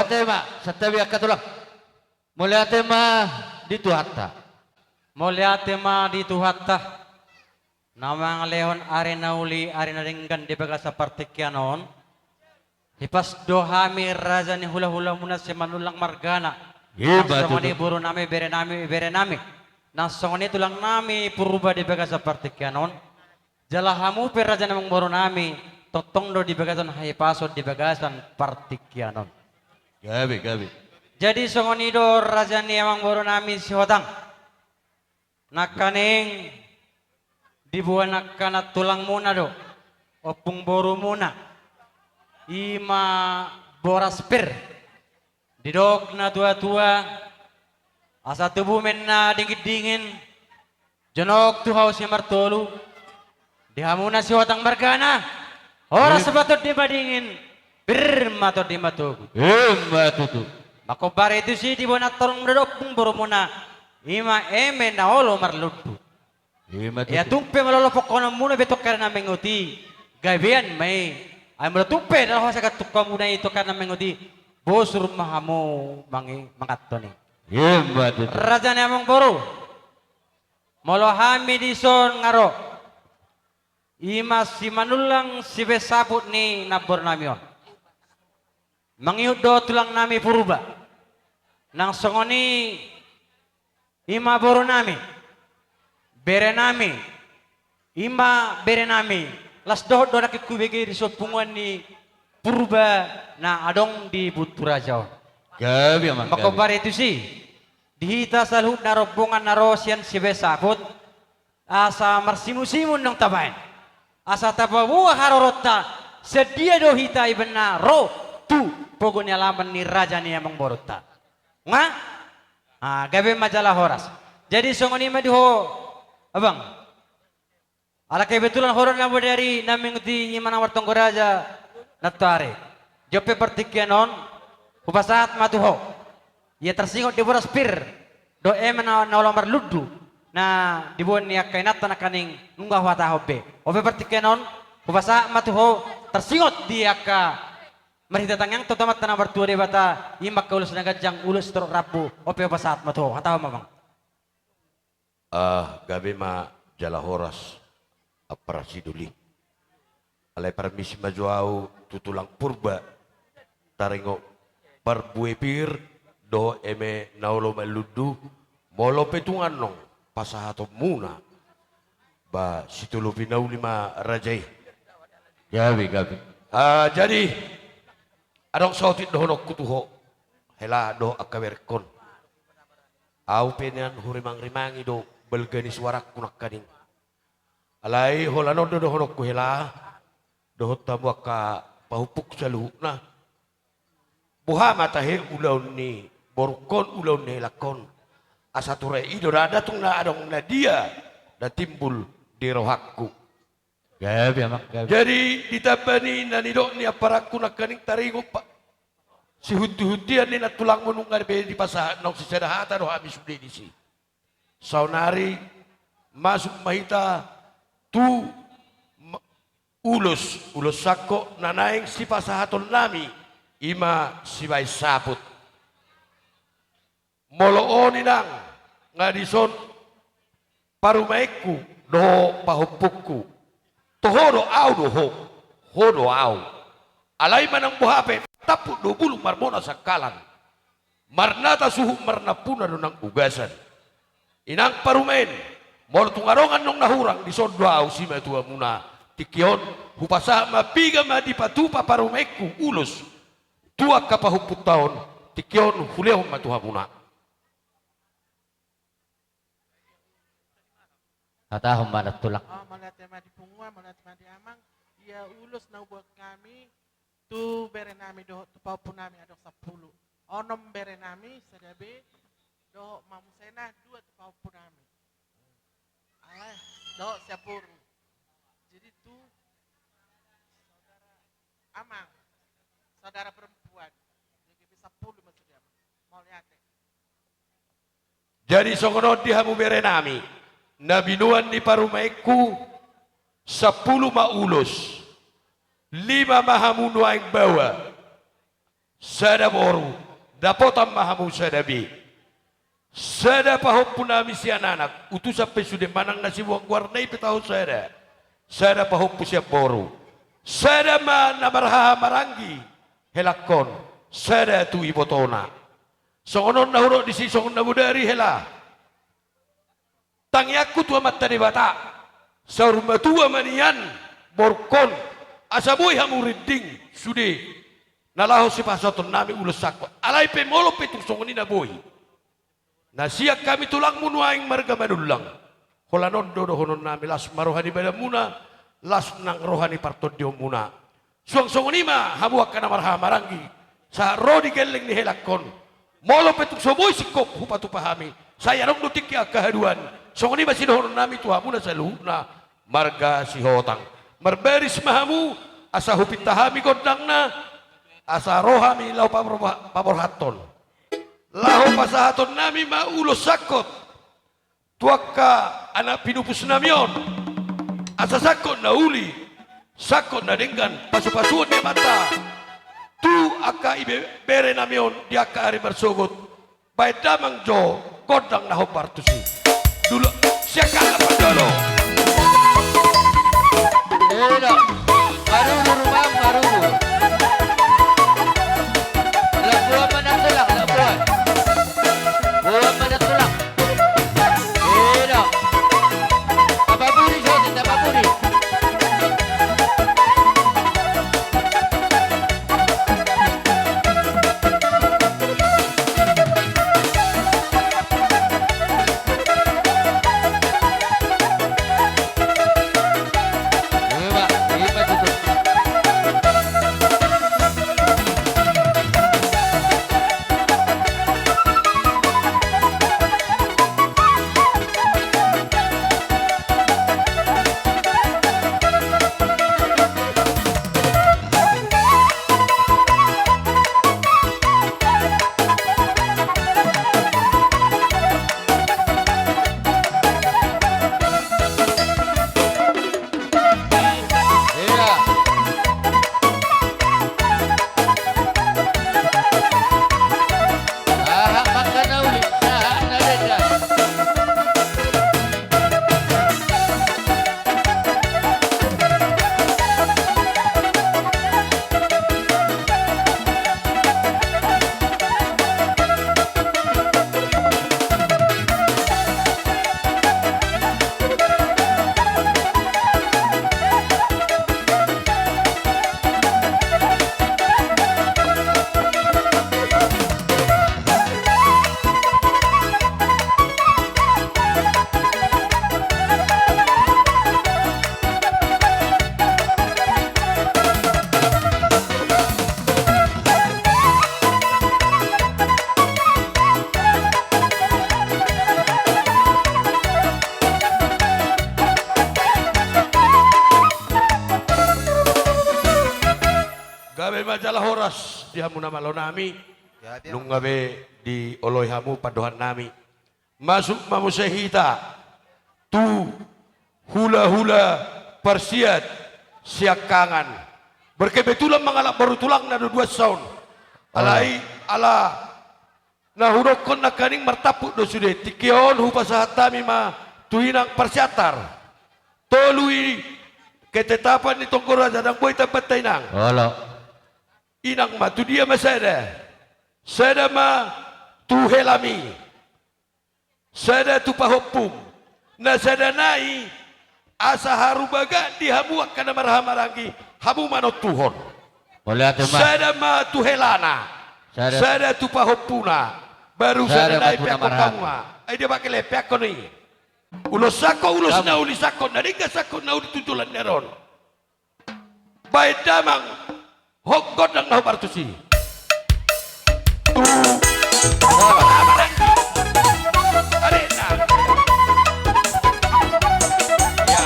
Tema, santabi angka tulang. Mauliate ma di Tuhanta. Mauliate ma di Tuhanta. Na mangalehon ari na uli, ari na denggan di bagasan partingkian on. Hipas do hami raja ni hulahulamuna Simanullang margana. Nang songon i boru nami, bere nami, bere nami. Nang songon i tulang nami Purba di bagasan partingkian on. Jala hamu pe raja ni amangboru nami, tongtong do di bagasan hahipason di bagasan partingkian on. Gabe, gabe. Jadi songon i do raja ni amangboru nami Sihotang. Nangkaning diboan angka nantulangmuna do, ompung borumuna, i ma boras pir. Didok na tuatua, asa tubu ma inna dingindingin, jonok tu hau simartolu, di hamu na Sihotang margana, horas ma tondi madingin, pir ma tondi matogu. Ima tutu. Mangkobar i tusi diboan antorong do ompung borumuna, i ma eme na olo marlundu. Ima tutu. Ia tung pe molo lopokhononmuna be tongka na mengot i, gabean ma i. Ai molo tung pe na laho sagat tungkamuna i tongka na mengot i, bosur ma hamu mangi-, manganhon i. Ima tutu. Raja ni amangboru. Molo hami dison nga ro, i ma Simanullang sibaen saput ni namboru nami on. Mangihut do tulang nami Purba. Nang songon i, i ma boru nami, bere nami, i ma bere nami, las dohot do nangkin hubege dison punguan ni Purba na adong di Bunturaja on. Gabe, amang, gabe. Mangkobar i tusi, di hita saluhutna rombongan na ro sian sibaen saput, asa marsimusimu naung tabaen. Asa tapaboa haroronta, sian dia do hita ibana ro tu pogu ni alaman ni raja ni amangborunta. Nga? Ah, gabe ma jala horas. Jadi songon i ma di ho, abang. Ala kebetulan ho do na bodari na mengot i, i ma na martonggo raja nantoari. Jolo pe partingkian on, hupasahat ma tu ho. Ia tarsingot di boras pir dohot eme na, na olo marlundu na diboan ni angka inanta nangkaning nunga huhatahon be. Jolo pe partingkian on, hupasahat ma tu ho, tarsingot di angka marhite tangiangta tu Amanta na martua Debata, i ma angka ulos na ganjang, ulos torop rambu, jolo pe hupasahat ma tu ho, hatahon ma, amang. Ah, gabe ma jala horas, ampara sidoli. Alai parmisi ma jo au tu tulang Purba, taringot parbue pir dohot eme na olo marlundu, molo pe tung annon pasahatonmuna, ba sitolopi na uli ma raja i. Gabe, gabe. Ah, jadi, adong saotik dohononku tu ho, hela dohot angka berengkon. Au pe nian hurimangrimangi do balga ni suarangku nangkaning. Alai holan on do dohononku hela, dohot hamu angka pahompungku saluhutna. Boha ma tahe ulaon ni borungkon, ulaon ni helangkon. Asa ture i do ndada tung na adong na dia na timbul di rohangku. Gabe, amang, gabe. Jadi, ditamba ni na nidok ni amparangku nangkaning taringot pa-, sihunti-huntian ni nantulangmu nunga be dipasahat, naung sisada hata do hami sude disi. Saonari masuk ma hita tu ma-, ulos, ulos sangkot na naeng sipasahatonnami, i ma sibaen saput. Molo on inang, nga dison parumaenku dohot pahompungku. Tu ho do au do ho, ho do au. Alai manang boha pe, tampuk do bulung marmona sangkalan. Marnata suhut marnampuna do nang ugasan. Inang parumaen, molo tung adong annon na hurang, dison do au simatuamuna. Tingki on, hupasahat ma piga ma dipatupa parumaenku ulos tu angka pahompunta on, tingki on hulehon ma tu hamuna. Hatahon ma nantulak. Oh, mauliate ma di punguan, mauliate ma di amang. Ia ulos na huboan hami tu bere nami dohot tu pahompu nami adong sampulu. Onom bere nami, sada be, dohot ma musena, dua tu pahompu nami. Alai, dohot siampuru. Jadi tu saudara amang, saudara perempuan. Jadi sampulu maksudnya, amang. Mauliate. Jadi songon on di hamu bere nami, na binoan ni parumaenku, sampulu ma ulos, lima ma hamu nuaeng baoa, sada boru, dapotan ma hamu sada be. Sada pahompu nami sian anak, utusan pe sude manang na siboan goarna i pe taho sada. Sada pahompu sian boru. Sada ma na marhahamaranggi, helangkon, sada tu ibotona. Songon on na hudok disi songon na bodari hela. Tangiangku tu Amanta Debata, saur matua ma nian borungkon, asa boi hamu rinding sude na laho sipasahaton nami ulos sangkot. Alai pe molo pe tung songon i na boi, na sian hami tulangmu nuaeng marga Manullang, holan on do dohonon nami, las ma roha ni badanmuna, las nang roha ni partondionmuna. Suang songon i ma hamu angka na marhahamaranggi, sahat ro di gelleng ni helangkon. Molo pe tung so boi singkop hupatupa hami, sai adong do tingki angka haduan. Songon i ma sidohonon nami tu hamu na saluhutna marga Sihotang. Marbaris ma hamu, asa hupinta hami gondangna, asa ro hami laho paborha-, paborhathon. Laho pasahaton nami ma ulos sangkot tu angka anak pinupus nami on. Asa sangkot na uli, sangkot na denggan, pasupasuon ni Amanta tu angka ibebere nami on di angka ari marsogot. Baen damang jo gondang na hombar tusi. Dulu, siangkangan ma jolo. Eda, maruru rumang, maruru. Lampuan ma na tulang, lampuan. Boan ma na tulang. Eda. Tapaburi, sotin, tapaburi. Gabe ma jala horas di hamu na malo nami. Nunga be dioloi hamu pandohan nami. Masuk ma muse hita tu hulahula parsiat siangkangan. Berkebetulan mangalap boru tulangna do duansa on. Alai ala na hudokkon nangkaning martampuk do sude. Tingki on hupasahat hami ma tu inang parsiantar. Tolu i ketetapan ni tonggo raja, ndang boi tambanta inang. Olo. Inang ma, tu dia ma sada? Sada ma tu helami. Sada tu pahompum. Na sada nai, asa haru bagak di hamu angka na marhahamaranggi, hamu manontuhon. Sada ma tu helana. Sada tu pahompuna. Baru sada nai pe hamu ma. Ai dia pakai lepe angkon i. Ulos sangkot, ulos na uli, sangkot na denggan, sangkot na uli tu joloan ni ari on. Baen damang, hot gondang na hombar tusi. Tu. Arena. Ya.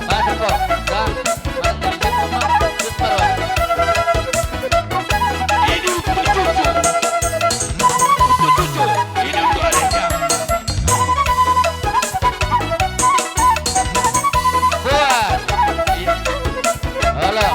Masuk, Bos. Gas. Ini untuk cucu. Untuk cucu. Ini untuk adiknya. Buat. Halo.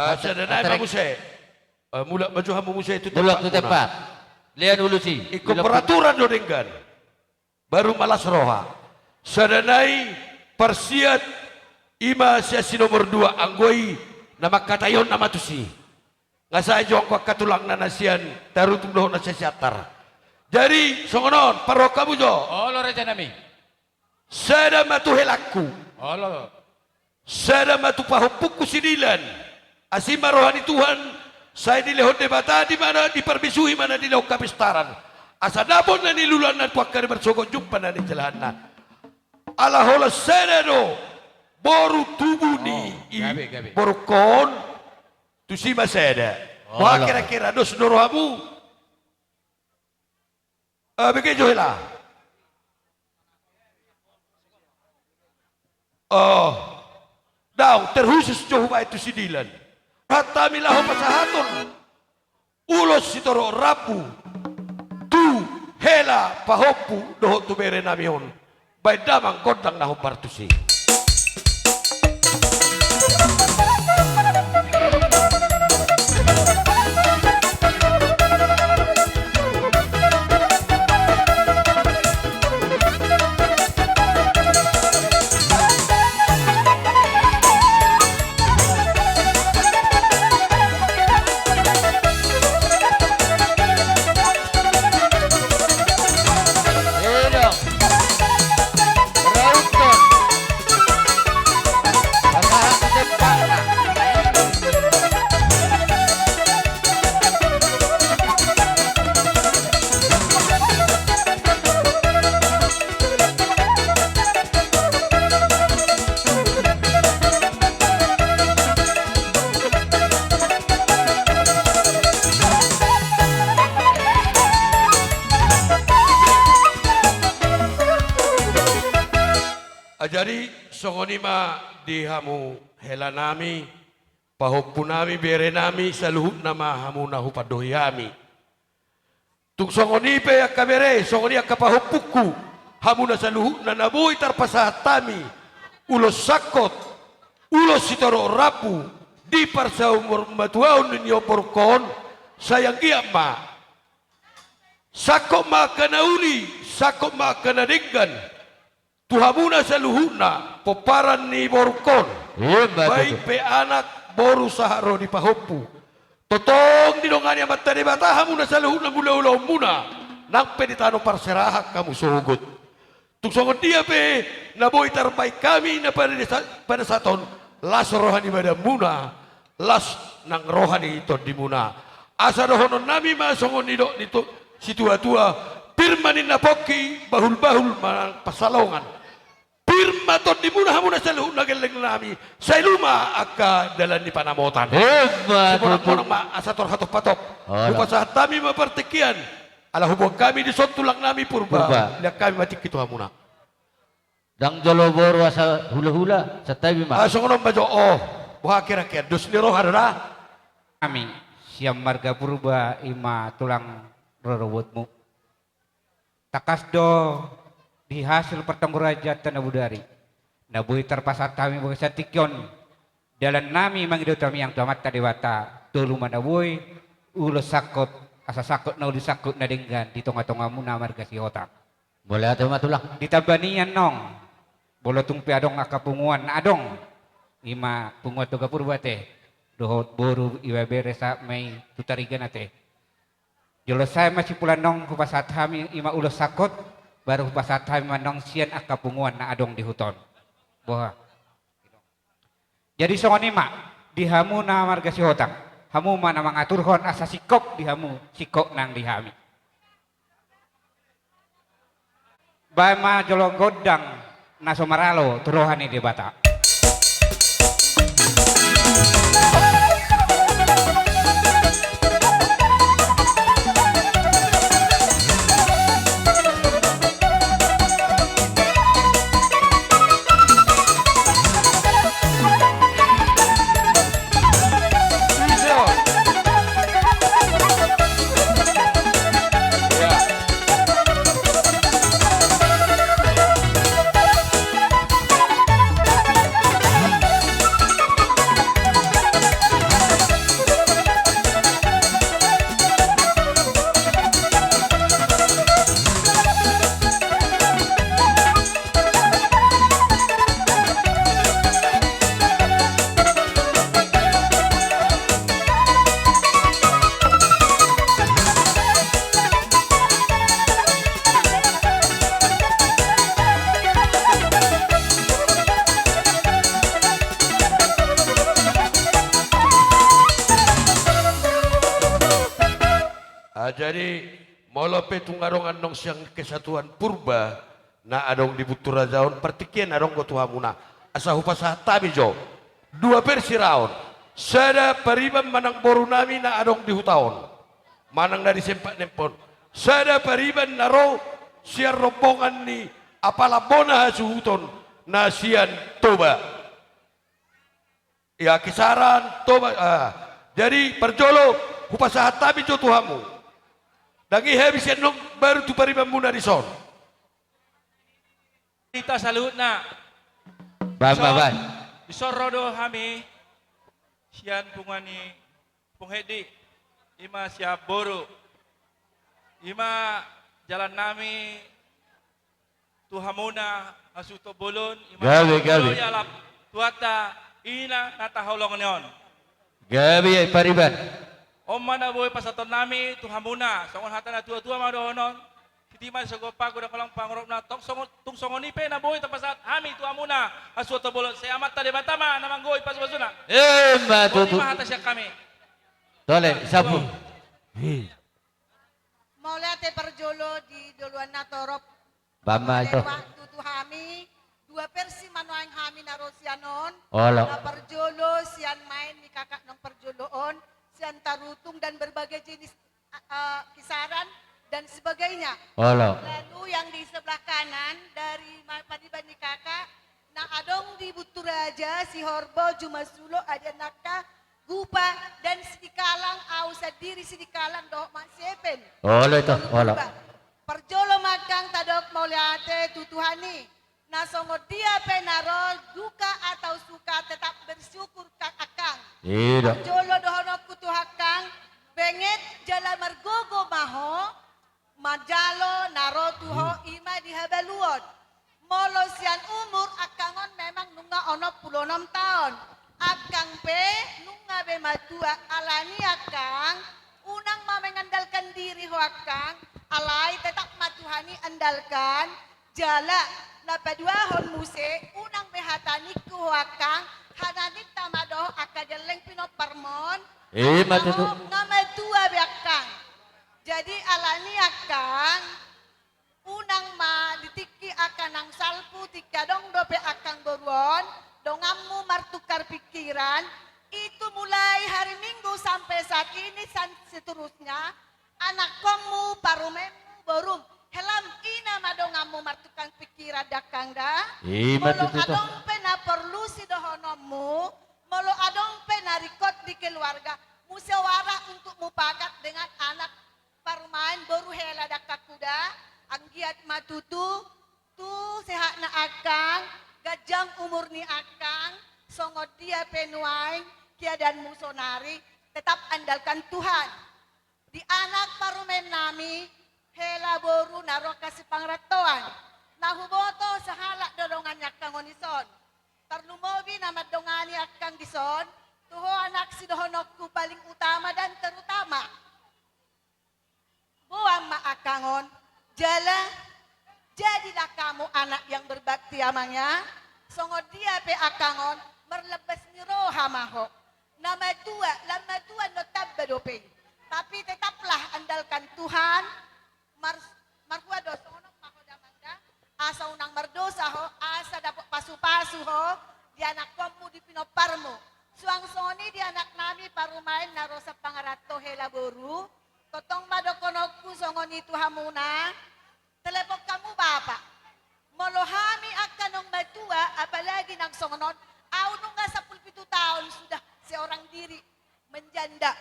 Ah, sada nai ma muse. Eh, mulak ma jo hamu muse tu mulak tu tempat. Lean ulusi. Ingkon peraturan do denggan. Baru ma las roha. Sada nai parsiat, i ma sian si nomor dua, anggo i na mangkataion nama tusi. Nga sae jo angka tulangna na sian Tarutung dohot na sian Siantar. Jadi songon on, parrohahon hamu jo. Olo, raja nami. Sada ma tu helangku. Olo. Sada ma tu pahompungku si Dilan. Asi ma roha ni Tuhan, sai dilehon Debata di mana diparbisuhi mana dilehon hapistaran. Asa dapot na niluluanna tu angka na marsogot, jumpa na nijalahanna. Ala holan sada do boru tubu ni, oh, i gabe, gabe. Borungkon, tusi ma sada. Oh, boha kira-kira, dos do rohamu? Eh, bege jo hela. Oh, daong, terkhusus jo hubaen tu si Dilan. Rohanta hami laho pasahathon ulos sitorop rambu tu hela pahompu dohot tu bere nami on. Baen damang gondang na hombar tusi. Ah, jadi songon i ma di hamu hela nami, pahompu nami, bere nami, saluhutna ma hamu na hupandohi hami. Tung songon i pe angka bere, songon i angka pahompungku, hamu na saluhutna na boi tarpasahat hami ulos sangkot, ulos sitorop rambu di parsaurmatuaon ni borungkon, sai anggiat ma sangkot ma angka na uli, sangkot ma angka na denggan, tu hamuna saluhutna pomparan ni borungkon. Ima tutu. Baik pe anak, boru sahat ro di pahompu. Tongtong didongani Amanta Debata hamuna saluhutna mangula ulaonmuna, nang pe di tano parserahan hamu sogot. Tung songon dia pe na boi tarbaen hami na pada desa-, pada saat on, las roha ni badanmuna, las nang roha ni tondimuna. Asa dohonon nami ma songon nidok ni to-, situatua, pir ma ninna pongki, bahulbahul ma nang pansalongan. Pir ma tondimuna hamuna saluhutna gelleng nami, sai lua ma angka dalan ni panamotan. Ima tutu. Simonang-monang ma asa tor hatop-hatop. Olo. Hupasahat hami ma partingkian. Ala huboan hami dison tulang nami Purba. Purba. Lean hami ma tingki tu hamuna. Ndang jolo boru asa hulahula, santabi ma. Ah, songon on ma jo, oh. Boha kira-kira, dos ni roha do da? Hami sian marga Purba, ima tulang rorobotmu. Tangkas do di hasil partonggorajanta na bodari na boi tarpasahat hami bagasan tingki on. Dalan nami mangido tamiang tu Amanta Debata, tolu ma na boi ulos sangkot, asa sangkot na uli, sangkot na denggan di tonga-tongamuna marga Sihotang. Mauliate ma tulang. Ditamba nian nong, molo tung pe adong angka punguan na adong, ima punguan Toga Purba ate, dohot boru, ibebere sahat ma i tu Tarigan ate. Jolo sae ma simpulan nong hupasahat hami ima ulos sangkot, baru hupasahat hami ma nong sian angka punguan na adong di huta on. Boha. Jadi songon i ma, di hamu na marga Sihotang, hamu ma na mangaturhon asa singkop di hamu, singkop nang di hami. Baen ma jolo gondang na so maralo tu roha ni Debata. Jadi, molo pe tung adong annon sian kesatuan Purba na adong di Bunturaja on, partingkian adong do tu hamuna. Asa hupasahat hami jo dua versi ra on. Sada pariban manang boru nami na adong di huta on, manang na di Sempat Nempon. Sada pariban na ro sian rombongan ni apala bona hasuhuton na sian Toba. Ia, Kisaran, Toba, ah. Jadi, parjolo, hupasahat hami jo tu hamu. Dang i hami sian annon baru tu paribanmuna dison. Hita saluhutna. Baen, baen, baen. Dison ro do hami sian punguan ni Pung Hedi, i ma sian boru, i ma jalan nami tu hamuna hasuhuton bolon, i ma gabe, gabe. Ia lap Tuhanta, ina na taholongi on. Gabe, ia pariban. On ma na boi pasahaton nami tu hamuna, songon hata na tua-tua ma dohonon, sititi ma sigompa, godang holang pangarahutna, tong songon, tung songon i pe na boi tapasahat hami tu hamuna hasuhuton bolon, sai Amanta Debata ma na manggohi pasu-pasuna. Emma tutu. On ma hata sian hami. Tole, sapu. Mauliate parjolo di doloan na torop. Baen ma, ito. Waktu tu hami, dua versi ma nuaeng hami na ro sian on. Olo. Na parjolo sian maen ni kakak naung parjolo on, sian tarutung dan berbagai jenis, eh, kisaran dan sebagainya. Olo. Lalu yang di sebelah kanan dari ma-, pariban ni kakak, na adong di Bunturaja, Sihorbo, Jumasulo, Adian Nangka, Gupa, dan Sidikalang, au sandiri Sidikalang dohot Mang Sepen. Olo, ito, olo. Parjolo ma angkang tadok mauliate tu Tuhan i, na songon dia pe na ro duka atau suka tetap bersyukur ka angkang. Ida. Parjolo dohononku tu angkang, benget jala margogo ma ho, manjalo na ro tu ho, hmm, i ma di habaluon. Molo sian umur angkang on memang nunga onom pulu onom taon. Angkang pe nunga be matua, alani angkang, unang ma mengandalkan diri ho angkang, alai tetap ma Tuhan i andalkan, jala na paduahon muse, unang be hata ningku ho angkang, hata ninta ma dohot angka gelleng pinomparmon, i ma tutu, nunga matua be angkang. Jadi alani angkang, unang ma di tingki angka naung salpu, tingki adong dope angkang boru on, donganmu martukar pikiran, itu mulai hari Minggu sampai saat ini, san-, seterusnya, anakkonmu, parumaenmu, borum, helam ina ma donganmu martukar pikiran da angkang da. I ma tutu. Molo adong pe na porlu sidohononmu, molo adong pe na ringkot di keluarga, musyawarah untuk mupakat dengan anak parumaen, boru, hela da angkangku da, anggiat ma tutu, tu sehatna angkang, ganjang umur ni angkang, songon dia pe nuaeng keadaanmu sonari, tetap andalkan Tuhan. Di anak parumaen nami, hela boru na ro angka sipangarantoan, na huboto sahalak do dongan ni angkang on dison. Tarlumobi na mandongani angkang dison, tu ho anak sidohononku paling utama dan terutama. Boan ma angkang on, jala jadilah kamu anak yang berbakti, amang, ya. Songon dia pe angkang on, marlambas ni roha ma ho. Na matua, lam matua do tamba dope. Tapi tetaplah andalkan Tuhan, mar-, marhua do songon on ma ho damang da, asa unang mardosa ho, asa dapot pasu-pasu ho, di anakkonmu, di pinomparmu. Suang songon i di anak nami parumaen na ro sipangaranto, hela boru, tongtong ma dohononku songon i tu hamuna, telepon hamu bapa. Molo hami angka naung matua, apalagi nang songon on, au nunga sampulu pitu taon sudah seorang diri menjanda.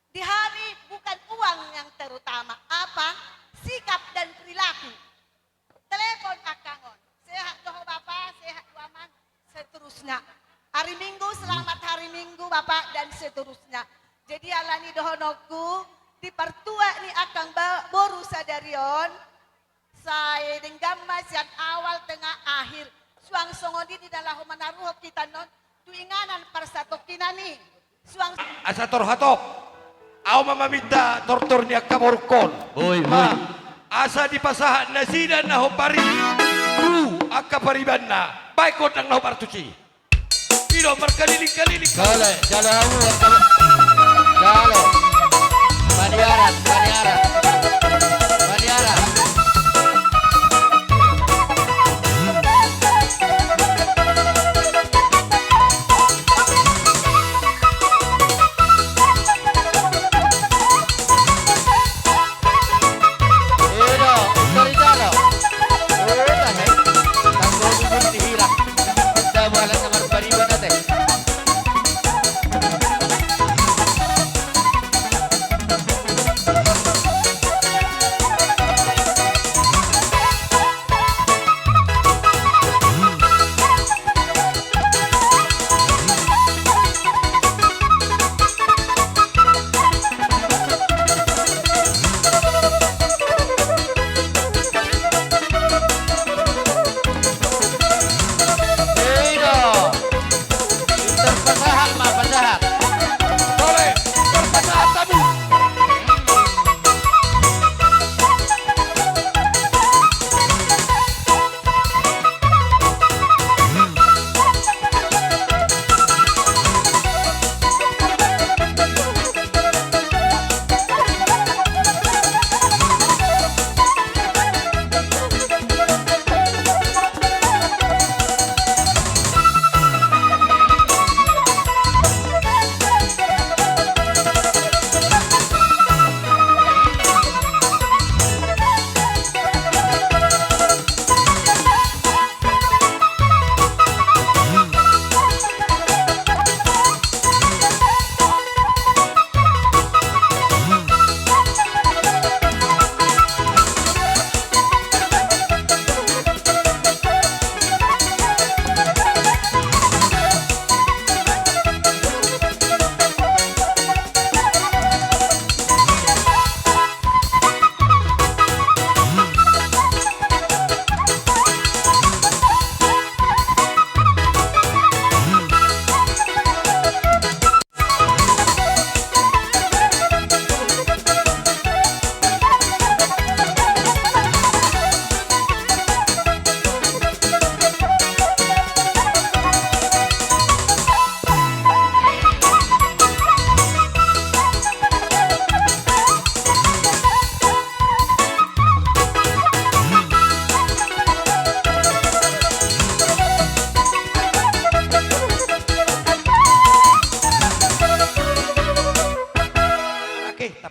Di hami bukan uang yang terutama, apa? Sikap dan perilaku. Telepon angkang on. Sehat do ho bapa, sehat do amang, seterusnya. Hari Minggu, selamat hari Minggu bapa, dan seterusnya. Jadi alani dohononku, di partuat ni angkang ba-, boru sadari on, sai denggan ma sian awal, tengah, akhir. Suang songon i di na laho manaruhon hita on, tu inganan parsatongkinan i. Suang. Asa tor hatop. Au ma maminta tortor ni angka borungkon. Boi, boi. Asa dipasahat nasida na hombar i tu angka paribanna. Baen gondang na hombar tusi. I do markaliling-kaliling. Jalo, jalo hamu, jalo. Maniaran, maniaran.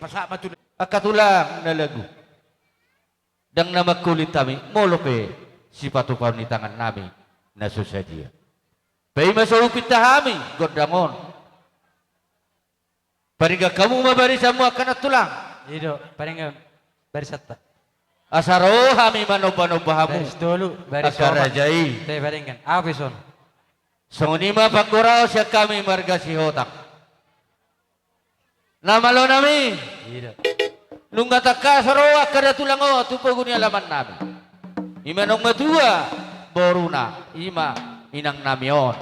Sahat ma tulang. Angka tulang na lagu. Ndang na mangkulit hami, molo pe sipatupaon ni tangan nami na so sadia. Paima so hupinta hami gondang on. Paringgan hamu ma barisanmu angka na tulang. I do, paringgan barisanta. Asa ro hami manomba-nomba hamu. Baris tolu, baris opat. Angka raja i. Te paringgan, api son. Songon i ma panggoraon sian hami marga Sihotang. Na malo nami. I do. Nunga tangkas ro angka da tulang on tu pogu ni alaman nami. I ma naung matua boruna, i ma inang nami on.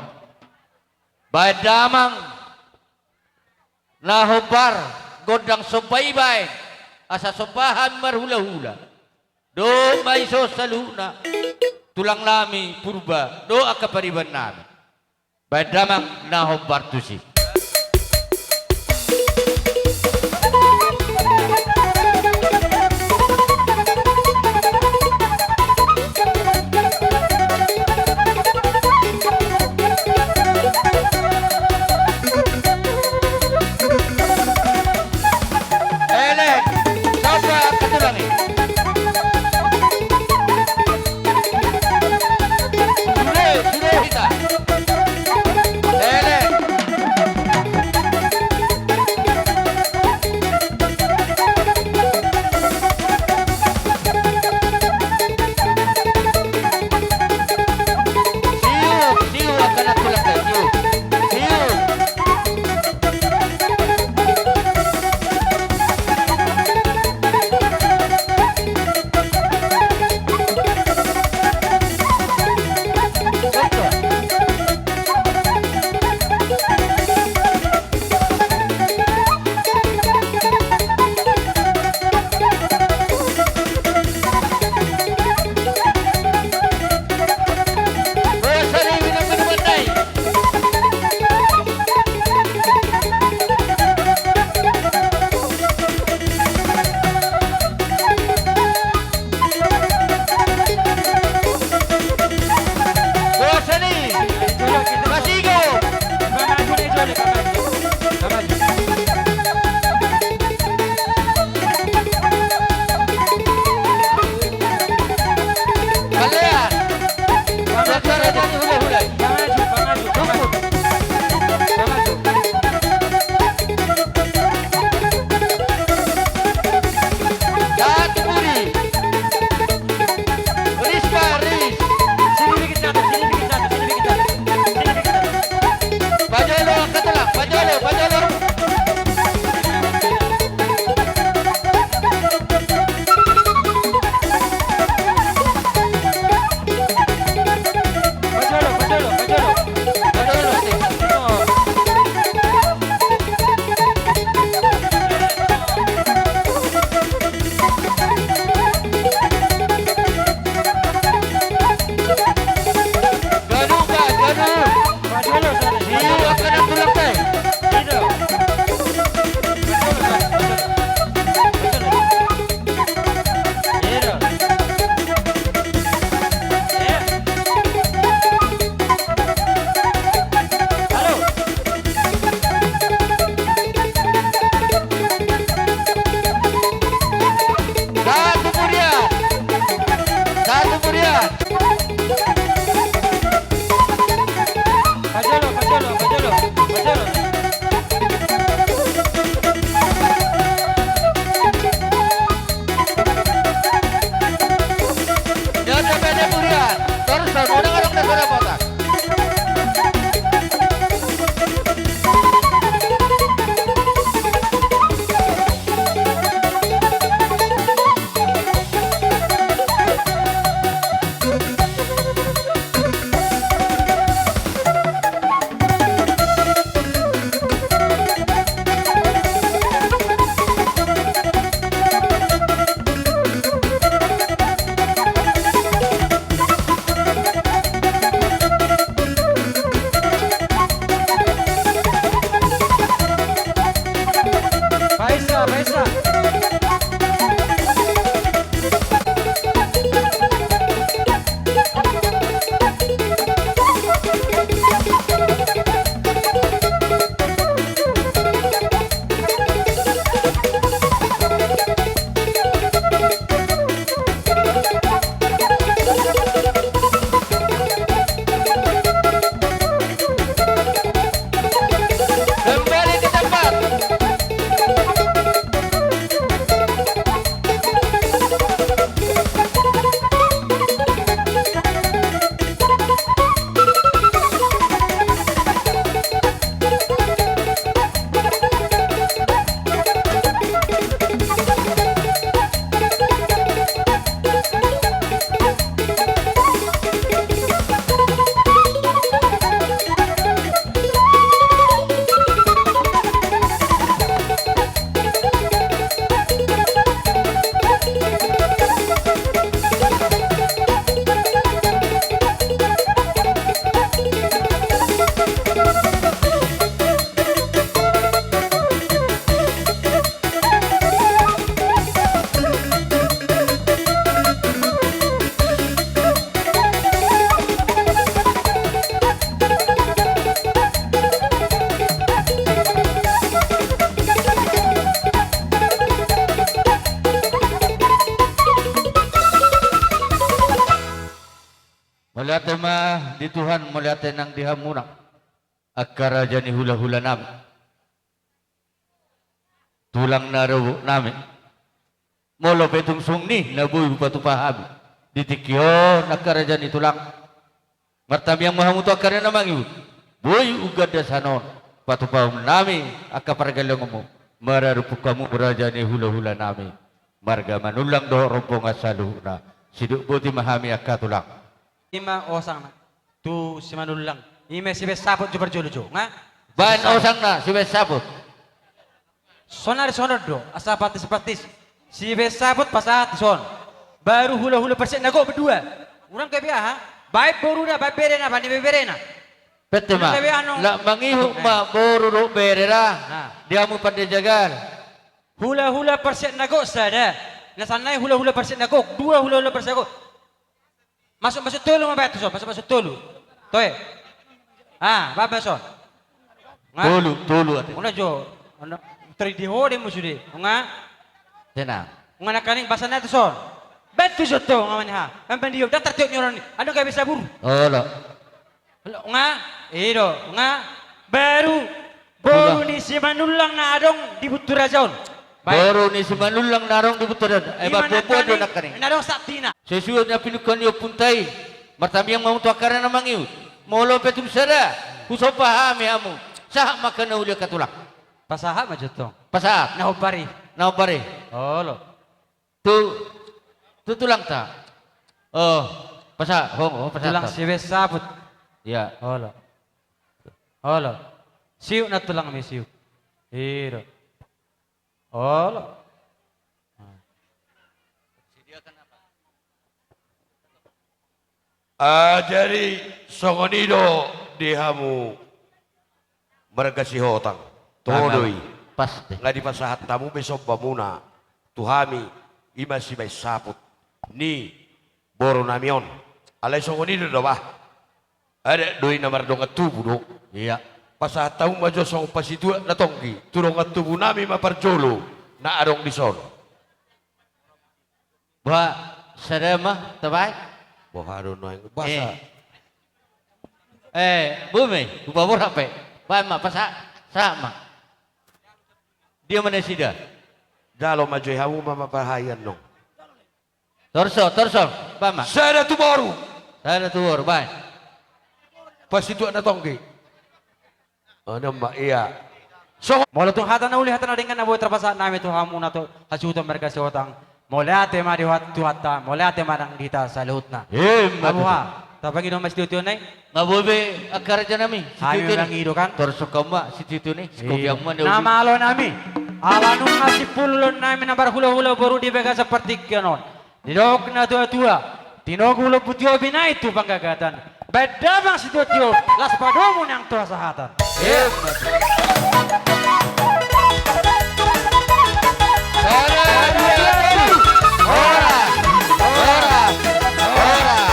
Baen damang na hombar gondang somba i baen, asa somba hami marhula-hula. Dohot ma i son saluhutna tulang nami Purba dohot angka pariban nami. Baen damang na hombar tusi. Elek, somba angka tulang i. Sude, sude hita. Elek. Ate ma di Tuhan, mauliate nang di hamuna, angka raja ni hula-hula nami, tulang na dobok nami. Molo pe tung songon i na boi hupatupa hami di tingki on, angka raja ni tulang, martamiang ma hamu tu angka na mangihut. Boi hugandasan on patupahon nami angka pargellengmu, mararupuk hamu raja ni hula-hula nami, marga Manullang dohot rombongan saluhutna. Sidok boti ma hami angka tulang. Ima osangna tu Simanullang. Ima Sibaen Saput jo parjolo jo, nga? Baen osangna Sibaen Saput. Sonari songon on do, asa praktis-praktis. Sibaen Saput pasahat dison. Baru hula-hula parsiat na gok berdua. Unang gabe aha? Baen boruna, baen berena, baen ibeberena. Pette ma. Unang gabe anu. Laho mangihut ma boru dohot bere ra. Nah. Di hamu pande jagal. Hula-hula parsiat na gok sada. Na sannari hula-hula parsiat na gok. Dua hula-hula parsiat na gok. Masuk, masuk tolu ma baen tu son, masuk, masuk tolu. Toe. Ah, baen ma son. Nga? Tolu, tolu ate. Unang jo. Unang, teri di ho de musu de. Nga? Tenang. Nga nangkaning basa na tu son. Baen tu son to, nga mani ha. Emang dia udah tertiup ni orang ni. Anu gabe sabur. Olo. Nga, i do, nga, baru boru ni Simanullang na adong di Buntu Raja on. Baen. Boru ni Simanullang na adong di Buntu Raja on. Ima nangkaning, na adong saktina. Sesuai na pilihon ni ompunta i, martamiang ma hamu tu angka na mangihut. Molo pe tung sada, husomba hami hamu. Sahat ma angka na uli angka tulang. Pasahat ma jo tong. Pasahat. Na hombar i. Na hombar i. Olo. Tu, tu tulangta. Oh, pasahat, ho, ho, pasahat. Tulang Sibaen Saput. Iya. Olo. Olo. Siuk na tulang mi siuk. I do. Olo. Ah, jadi songon i do di hamu marga Sihotang. Toho do i. Pasti. Nga dipasahat hamu be sombamuna tu hami, ima Sibaen Saput ni boru nami on. Alai songon i do da bah. Adat do i na mardongan tubu do. Iya. Pasahat hamu ma jo songon pasituak na tonggi tu dongan tubu nami ma parjolo na adong dison. Bah, sada ma tabaen. Boha do nuaeng basa. Eh, eh, bumi, hupaboa pe. Baen ma, pasahat, sahat ma. Dia ma nasida? Jalo ma jo i hamu ma, ma pahahian nong. Torso, torso, baen ma. Sada tu boru. Sada tu boru, baen. Pasituak na tonggi. Oh, nama, iya. So, molo tung hata na uli, hata na denggan na boi tarpasahat nami tu hamuna tu hasuhuton marga Sihotang. Mauliate ma di Tuhanta, mauliate ma nang di hita saluhutna. Ima tutu. Hamu ha, tapangido ma sitio-tio na i. Nga boi be angka raja nami. Hami mangido kan. Torso hamu ma sitio-tio na i. Sikopi hamu ma na uli. Na malo nami. Ala nunga simpulu loan nami na marhula-hula boru di bagasan partingkian on. Didok na tua-tua, tinogu lombu tio binahen tu panggagatan. Baen damang sitio-tio, las padomu nang tu hasahatan. Emma tutu. Horas, horas, horas.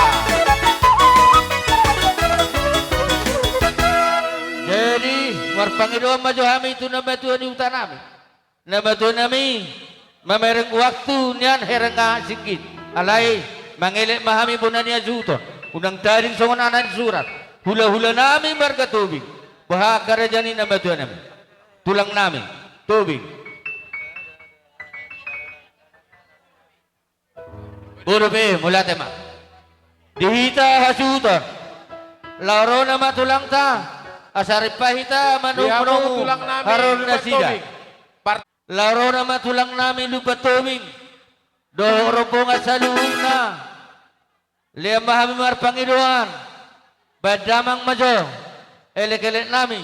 Jadi, marpangidoan ma jo hami tu na matua ni huta nami. Na matua nami, mamereng waktu nian herenga singgit. Alai, mangelek ma hami bona ni hasuhuton. Unang tading songon anak ni surat. Hula-hula nami marga Tobing. Boha angka raja ni na matua nami. Tulang nami. Tobing. Boru pe, mauliate ma. Di hita hasuhuton. Laho ro nama tulangta. Asa rimpa hita manomu-nomu haroronasida. Laho ro nama tulang nami Lumban Tobing. Dohot rombongan saluhutna. Lean ma hami marpangidoan. Baen damang ma jo. Elek-elek nami.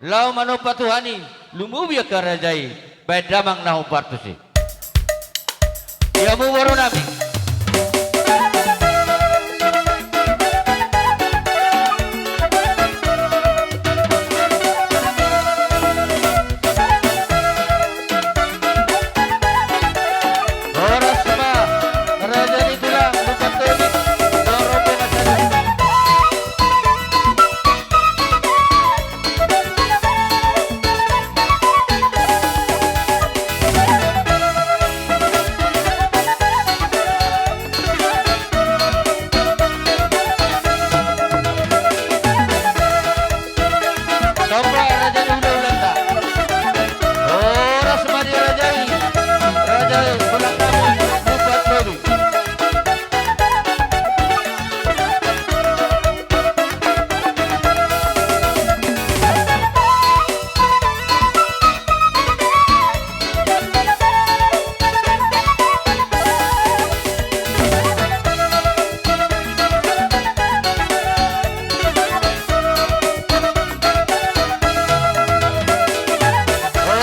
Laho manomba Tuhan i, lumobi angka raja i, baen damang na hombar tusi. Ia mu boru nami. Horas ma, raja ni tulang, Lumban Tobing, dohot rombongan saluhutna.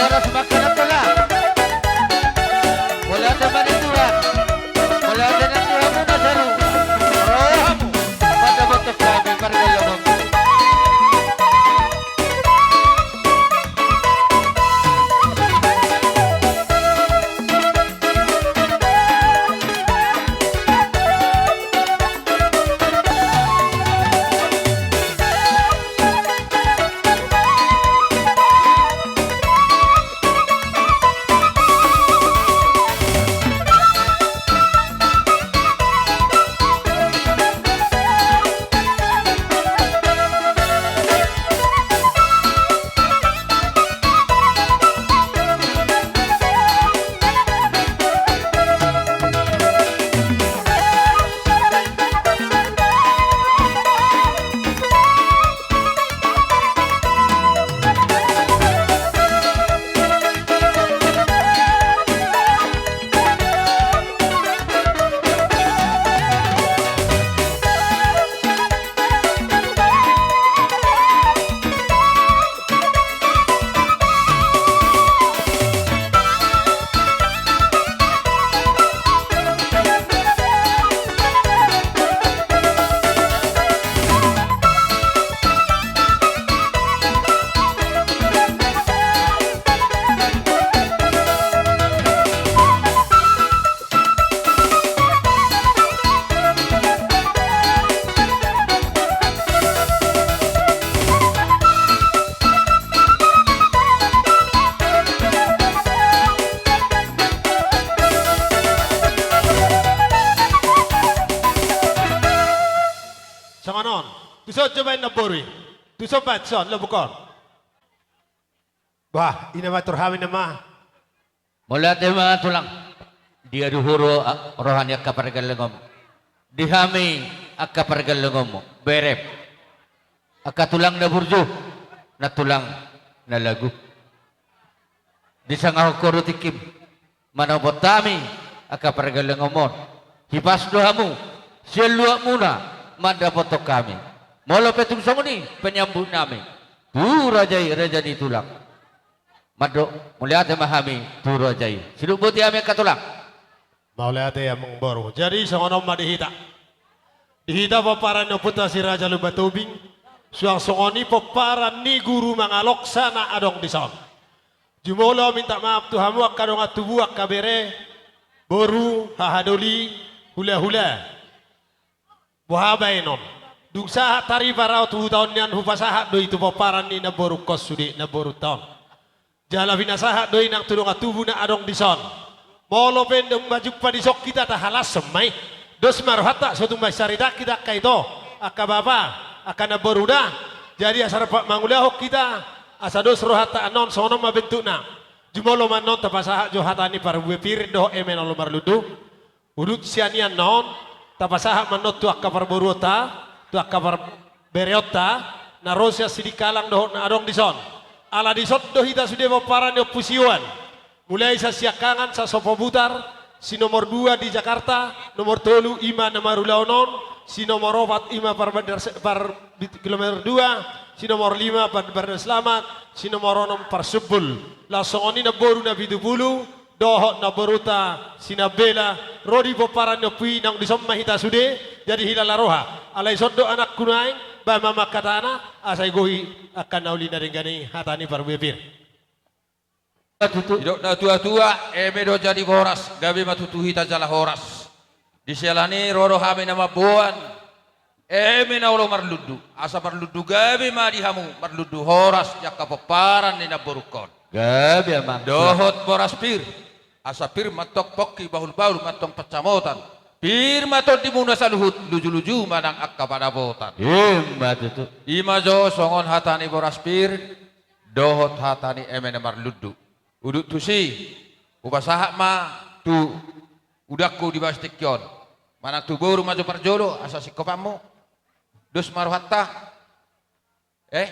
Horas ma angka na tulang. Mauliate ma di Tuhan. Mauliate nang di hamu na saur. Ro hamu mandapothon hami pargellengom. Songon on. Tuson jo baen namboru i. Tuson baen, tuson, lambok on. Bah, i nama, tor hami nama. Mauliate ma tulang. Dia duhut ro, a, roha ni angka pargellengom. Di hami angka pargellengom. Bere. Angka tulang na burju. Na tulang na lagu. Disangahon ho do tingkim. Manopot hami angka pargellengom on. Hipas do hamu. Sian luat muna. Mandapothon hami. Molo pe tung songon i. Penyambut nami. Tu raja i, raja ni tulang. Mandok, mauliate ma hami tu raja i. Sidung boti hami angka tulang. Mauliate amang boru. Jadi songon on ma di hita. Di hita pomparan ni ompunta si Raja Lumban Tobing. Suang songon i pomparan ni guru mangaloksa na adong dison. Jumolo minta maaf tu hamu angka dongan tubu, angka bere, boru, hahadoli, hulahula. Boha baenon. Dung sahat taripar au tu huta on nian hupasahat do i tu pomparan ni namborungkon sude namborunta on. Jala pinasahat do i nang tu dongan tubu na adong dison. Molo pe ndang majumpa dison hita tahalashon ma i. Dos ma rohanta so tumba i saritaan hita angka ito, angka bapa, angka namboru da. Jadi asa rap mangulahon hita, asa dos rohanta annon songon on ma bentukna. Jumolo ma annon tapasahat jo hata ni parbue pir dohot eme na olo marlundu. Udut sian i annon, tapasahat ma annon tu angka parboruonta, tu angka parbereonta, na ro sian Sidikalang dohot na adong dison. Ala dison do hita sude pomparan ni Ompu Siwan. Mulai sian Siangkangan, Sasopo Butar, si nomor dua di Jakarta, nomor tolu i ma na marulaon on, si nomor opat i ma Parbandar-, Parbit-, kilometer dua, si nomor lima Parbandar Selamat, si nomor onom Parsumbul. Laos songon i namboru na pitu pulu, dohot namborunta si Nambela, ro di pomparan ni ompu i, naung dison ma hita sude, jadi hilala roha. Alai dison do anakku nuaeng, baen ma amang hatana, asa igohi angka na uli na denggan i hata ni parbue pir. Tutu. Didok na tua-tua, eme do jadi boras, gabe ma tutu hita jala horas. Di siala ni i ro do hami na mamboan, eme na olo marlundu, asa marlundu gabe ma di hamu, marlundu horas di angka pomparan ni namborungkon. Gabe amang. Dohot boras pir, asa pir ma antong pongki, bahul-bahul ma antong pansamotan. Pir ma tondimuna saluhut, luju-luju ma nang angka padapotan. I ma tutu. I ma jo songon hata ni boras pir, dohot hata ni eme na marlundu. Udut tusi, hupasahat ma tu udangku di bagas tingki on. Manang tu boru ma jo parjolo, asa singkopanmu. Dos ma rohanta. Eh?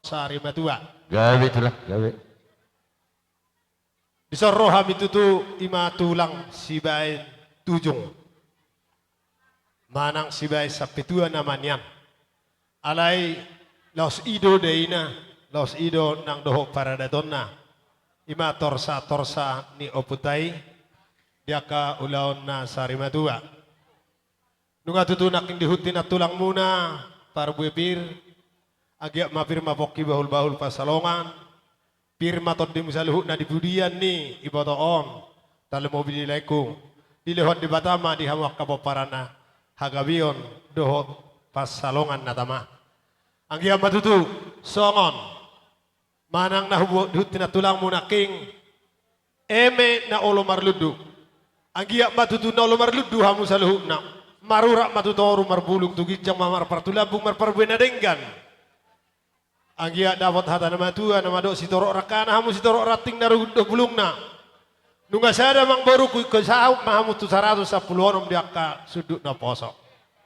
Sari matua. Gabe tulang, gabe. Dison ro hami tutu, i ma tulang sibaen tujung. Manang sibaen sampetua nama nian. Alai Laos i do daina, laos i do nang dohot paradatonna. I ma torsa-torsa ni ompunta i di angka ulaon na sarimatua. Nunga tutu nangkin dihut ni nantulangmuna, parbue pir, anggiat ma pir ma pongki bahul-bahul pansalongan, pir ma tondimu saluhutna di pudian ni iboto on, tarlumobi di laengku, dilehon Debata ma di hamu angka pomparanna, hagabeon dohot pansalongan na tama. Anggiat ma tutu, songon manang na hubo-, dihut ni nantulangmu nangkin, eme na olo marlundu. Anggiat ma tutu na olo marlundu hamu saluhutna. Marurat ma tu toru, marbulung tu ginjang, ma-, marpartulambung, marparbue na denggan. Anggiat dapot hata ni na matua na mandok, sitorop rangkana hamu, sitorop ranting na rugut do bulungna. Nunga sada, amang boru, huingkon saut ma hamu tu saratus sampulu onom di angka sundut na poso.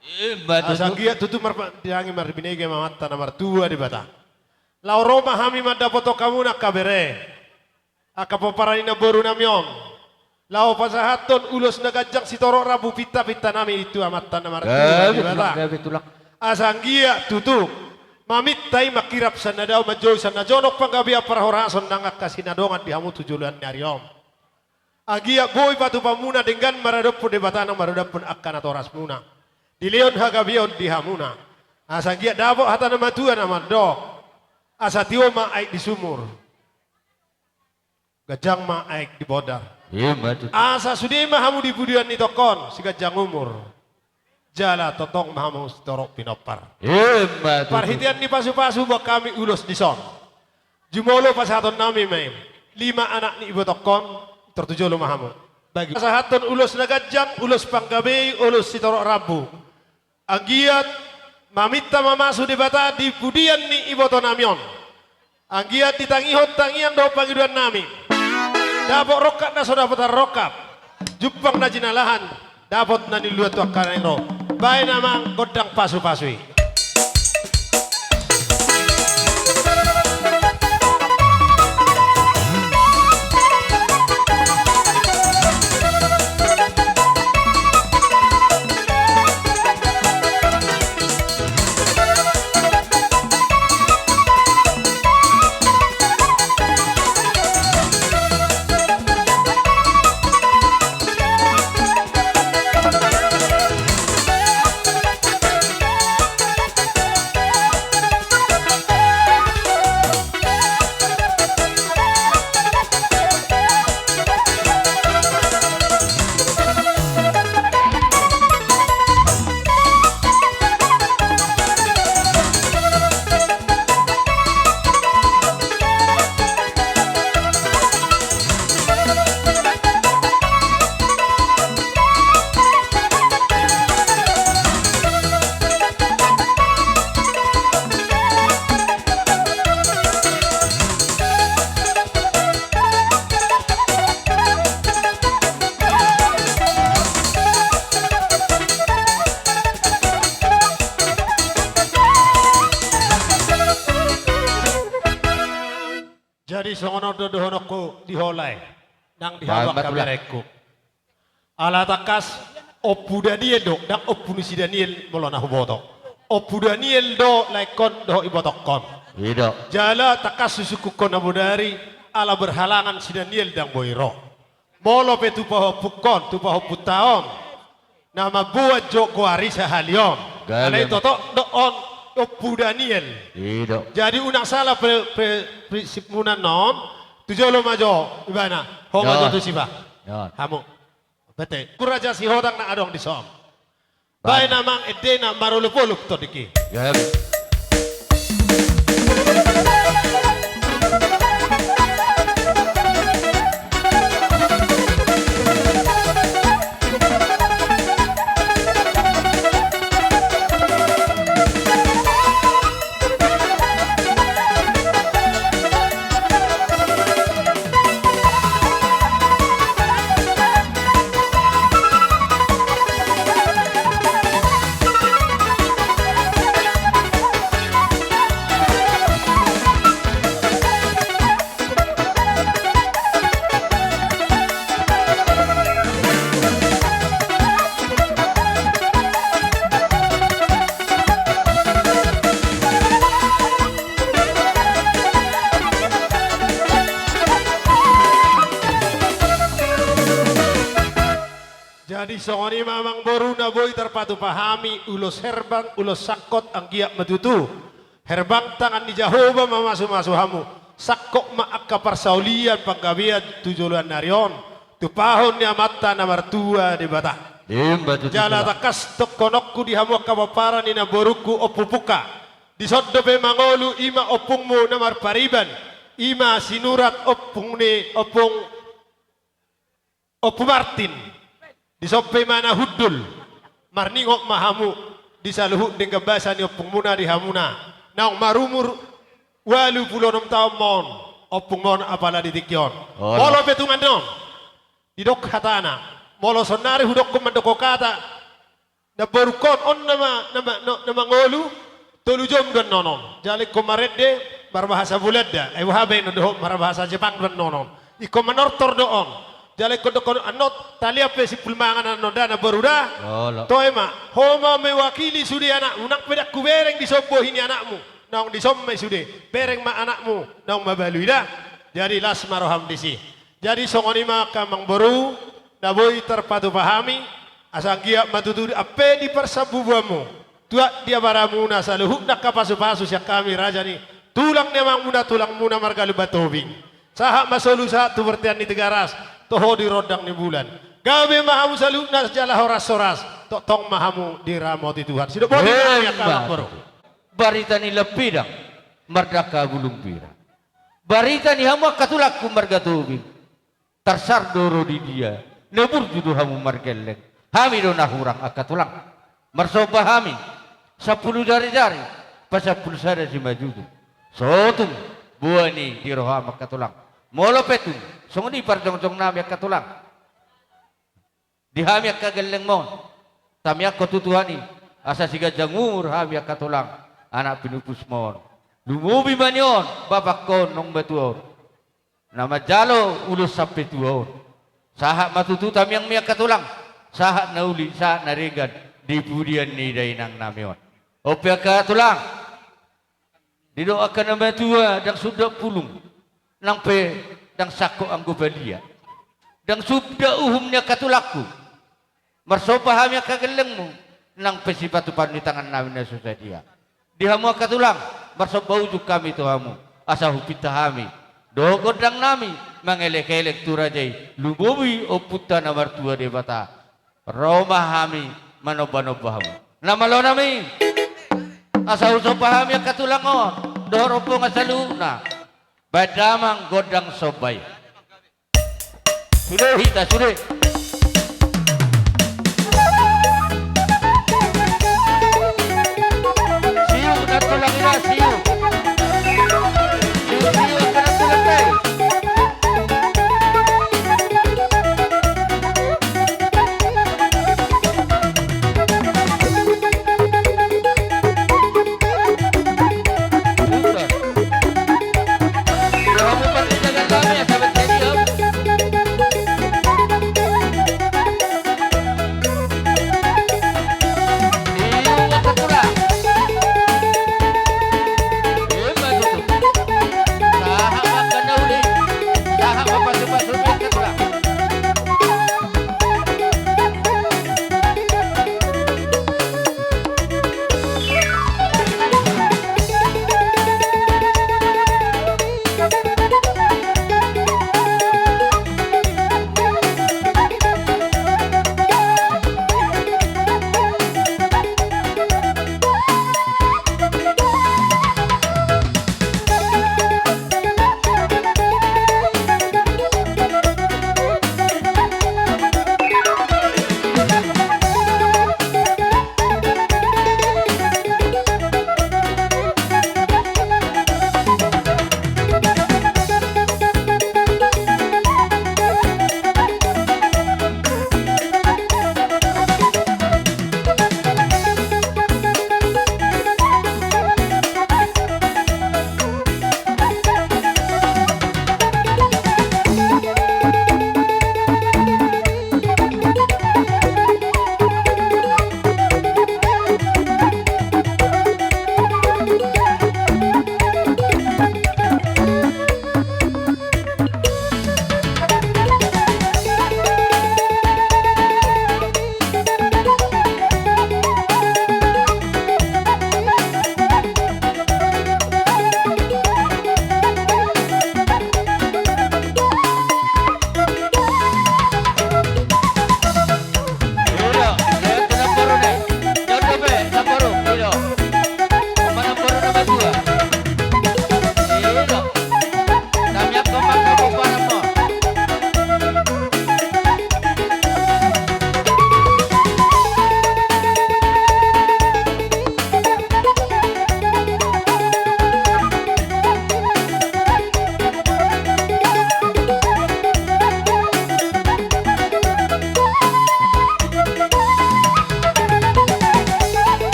Ima tutu. Asa anggiat tutu marpa-, diangi marbinege ma Amanta na martua Debata. Laho ro ma hami mandapothon hamu angka bere, angka pomparan ni namboru nami on, laho pasahathon ulos na ganjang, sitorop rambu, pinta-pinta nami tu Amanta na martua Debata. Gabe tulang, gabe tulang. Asa anggiat tutu maminta i mangkirap sian na dao, manjou sian na jonok, panggabean parhorasan nang angka sinadongan di hamu tu joloan ni ari on. Anggiat boi patupaonmuna denggan maradophon Debata nang maradophon angka natorasmuna. Dilehon hagabeon di hamuna. Asa anggiat dapot hata ni na matua na mandok, asa tio ma aek di sumur, ganjang ma aek di bondar. Ima tutu. Asa sude ma hamu di pudian ni tonga on, siganjang umur. Jala tongtong ma hamu sitorop pinompar. Ima tutu. Parhitean ni pasu-pasu boan hami ulos dison. Jumolo pasahaton nami ma i. Lima anak ni ibotongkon, tor tu jolo ma hamu. Bagi pasahathon ulos na ganjang, ulos panggabei, ulos sitorop rambu. Anggiat maminta mamasu Debata di pudian ni iboto nami on. Anggiat ditangihon tangiang dohot pangidoan nami. Dapot rongkap na so dapotan rongkap. Jumpang na jinalahan. Dapot na niluluan tu angka na naeng ro. Baen amang gondang pasu-pasu i. Jadi songon on do dohononku di ho lae, nang di hamu angka berengku. Ala tangkas Ompu Daniel do, ndang ompu ni si Daniel molo na huboto. Ompu Daniel do laengkon dohot ibotongkon. I do. Jala tangkas husungkunhon na bodari ala berhalangan si Daniel ndang boi ro. Molo pe tu pahompuhon, tu pahompunta on, na mamboan jo goari sahali on. Gabe. Alai totop do on Ompu Daniel. I do. Jadi unang sala pri-, pri-, prinsipmuna on, tu jolo ma jo ibana, ho ma jo tusi ba. Hamu. Bete. Raja Sihotang na adong dison. Baen amang endena marolop-olop tondingki. Gabe. Di songon i ma amangboru na boi tarpatupa hami, ulos herbang, ulos sangkot, anggiat ma tutu herbang tangan ni Jahowa mamasumasu hamu. Sangkot ma angka parsaulian panggabean tu joloan ni ari on, tupahon ni Amanta na martua Debata. Ima tutu. Jala tangkas dohononku di hamu angka pomparan ni namborungku Ompu Pungka. Dison dope mangolu, ima ompungmu na marpariban, ima Sinurat, ompung ni, ompung Ompu Martin, dison pe ima na hundul. Marningot ma hamu di saluhut denggan basa ni ompungmuna di hamuna. Naung marumur ualu pulu onom taon ma on ompungmuna on, apala di tingki on. Olo. Molo pe tung annon didok hatana, molo saonari hudokkon mandok hata, namborungkon on na ma-, na ma-, na, na mangolu, tolu jom do annon on. Jala ingkon marende marbahasa Bulanda, ai boha baenon, dohot marbahasa Jepang do annon on. Ingkon manortor do on. Jala ingkon dohonon annon, talean pe simpul mangan annon da, namboru da. Olo. Toe ma, ho ma mewakili sude anakmu, nang pe ndang hubereng dison bohi ni anakmu. Naung dison ma i sude, bereng ma anakmu naung mabalu i da. Jadi las ma roham disi. Jadi songon i ma angka amangboru na boi tarpatupa hami, asa anggiat ma tutu ampe di parsambubuanmu, tuat di abaramuna saluhutna angka pasupasu sian hami raja ni tulang ni amangmuna, tulangmuna marga Lumban Tobing. Sahat ma solu sahat tu bontean ni Tigaras, toho di rondang ni bulan. Gabe ma hamu saluhutna jala horashoras, tongtong ma hamu diramoti Tuhan. Sidok boti. Ima nami angka amangboru. Barita ni lampidang mardangka bulung bira. Barita ni hamu angka tulangku marga Tobing. Tarsar do ro di dia, na burju do hamu margelleng. Hami do na hurang angka tulang. Marsomba hami, sampulu jarijari, pasampulu sada simanjujung. Sotung boan i di roham angka tulang. Molo pe tung songon i parjongjong nami angka tulang di hami angka gellengmon, tamiangkon tu Tuhan i asa siganjang umur hami angka tulang, anak pinupusmon. Lumobi ma nion bapangkon naung matua on, na manjalo ulos sampe tua on. Sahat ma tutu tamiangmi angka tulang, sahat na uli, sahat na denggan di pudian ni dainang nami on. On pe angka tulang, didok angka na matua, ndang sundat pulung, nang pe ndang sangkot anggo balia, ndang sundat uhum ni angka tulangku. Marsomba hami angka gellengmu, nang pe sipatupaon ni tangan nami na so sadia. Di hamu angka tulang, marsomba ujung hami tu hamu, asa hupinta hami dohot gondang nami mangelekelek tu raja i, lumobi Ompunta na martua Debata. Ro ma hami manombanomba hamu. Na malo nami, asa husomba hami angka tulang on dohot rombongan saluhutna. Baen damang gondang somba i. Sude hita, sude. Siu, nantulang ina, siu. Siu, siu, angka nantulang pe.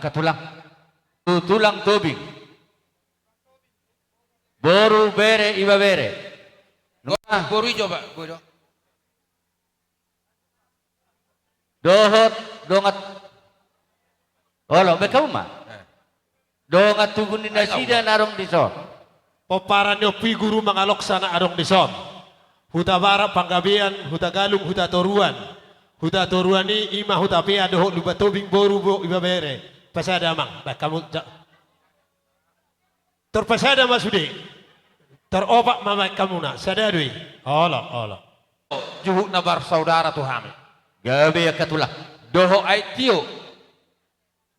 Angka tulang. Tu tulang Tobing. Boru, bere, ibebere. Boru i jo, Pak. Boru. Dohot dongan. Olo, baen hamu ma. Eh. Dongan tubu ni nasida na adong dison. Pomparan ni Ompu i Guru Mangaloksa na adong dison. Hutabarat Panggabean, Hutagalung, Hutatoruan. Hutatoruan i, i ma Hutapea dohot Lumban Tobing, boru, bo, ibebere. Pasada, Amang. Baen hamu ja-, Tor pasada ma sude. Tor opat ma baen hamuna. Sada do i. Olo, olo. Juhut na marsaudara tu hami. Gabe angka tulang. Dohot aek tio.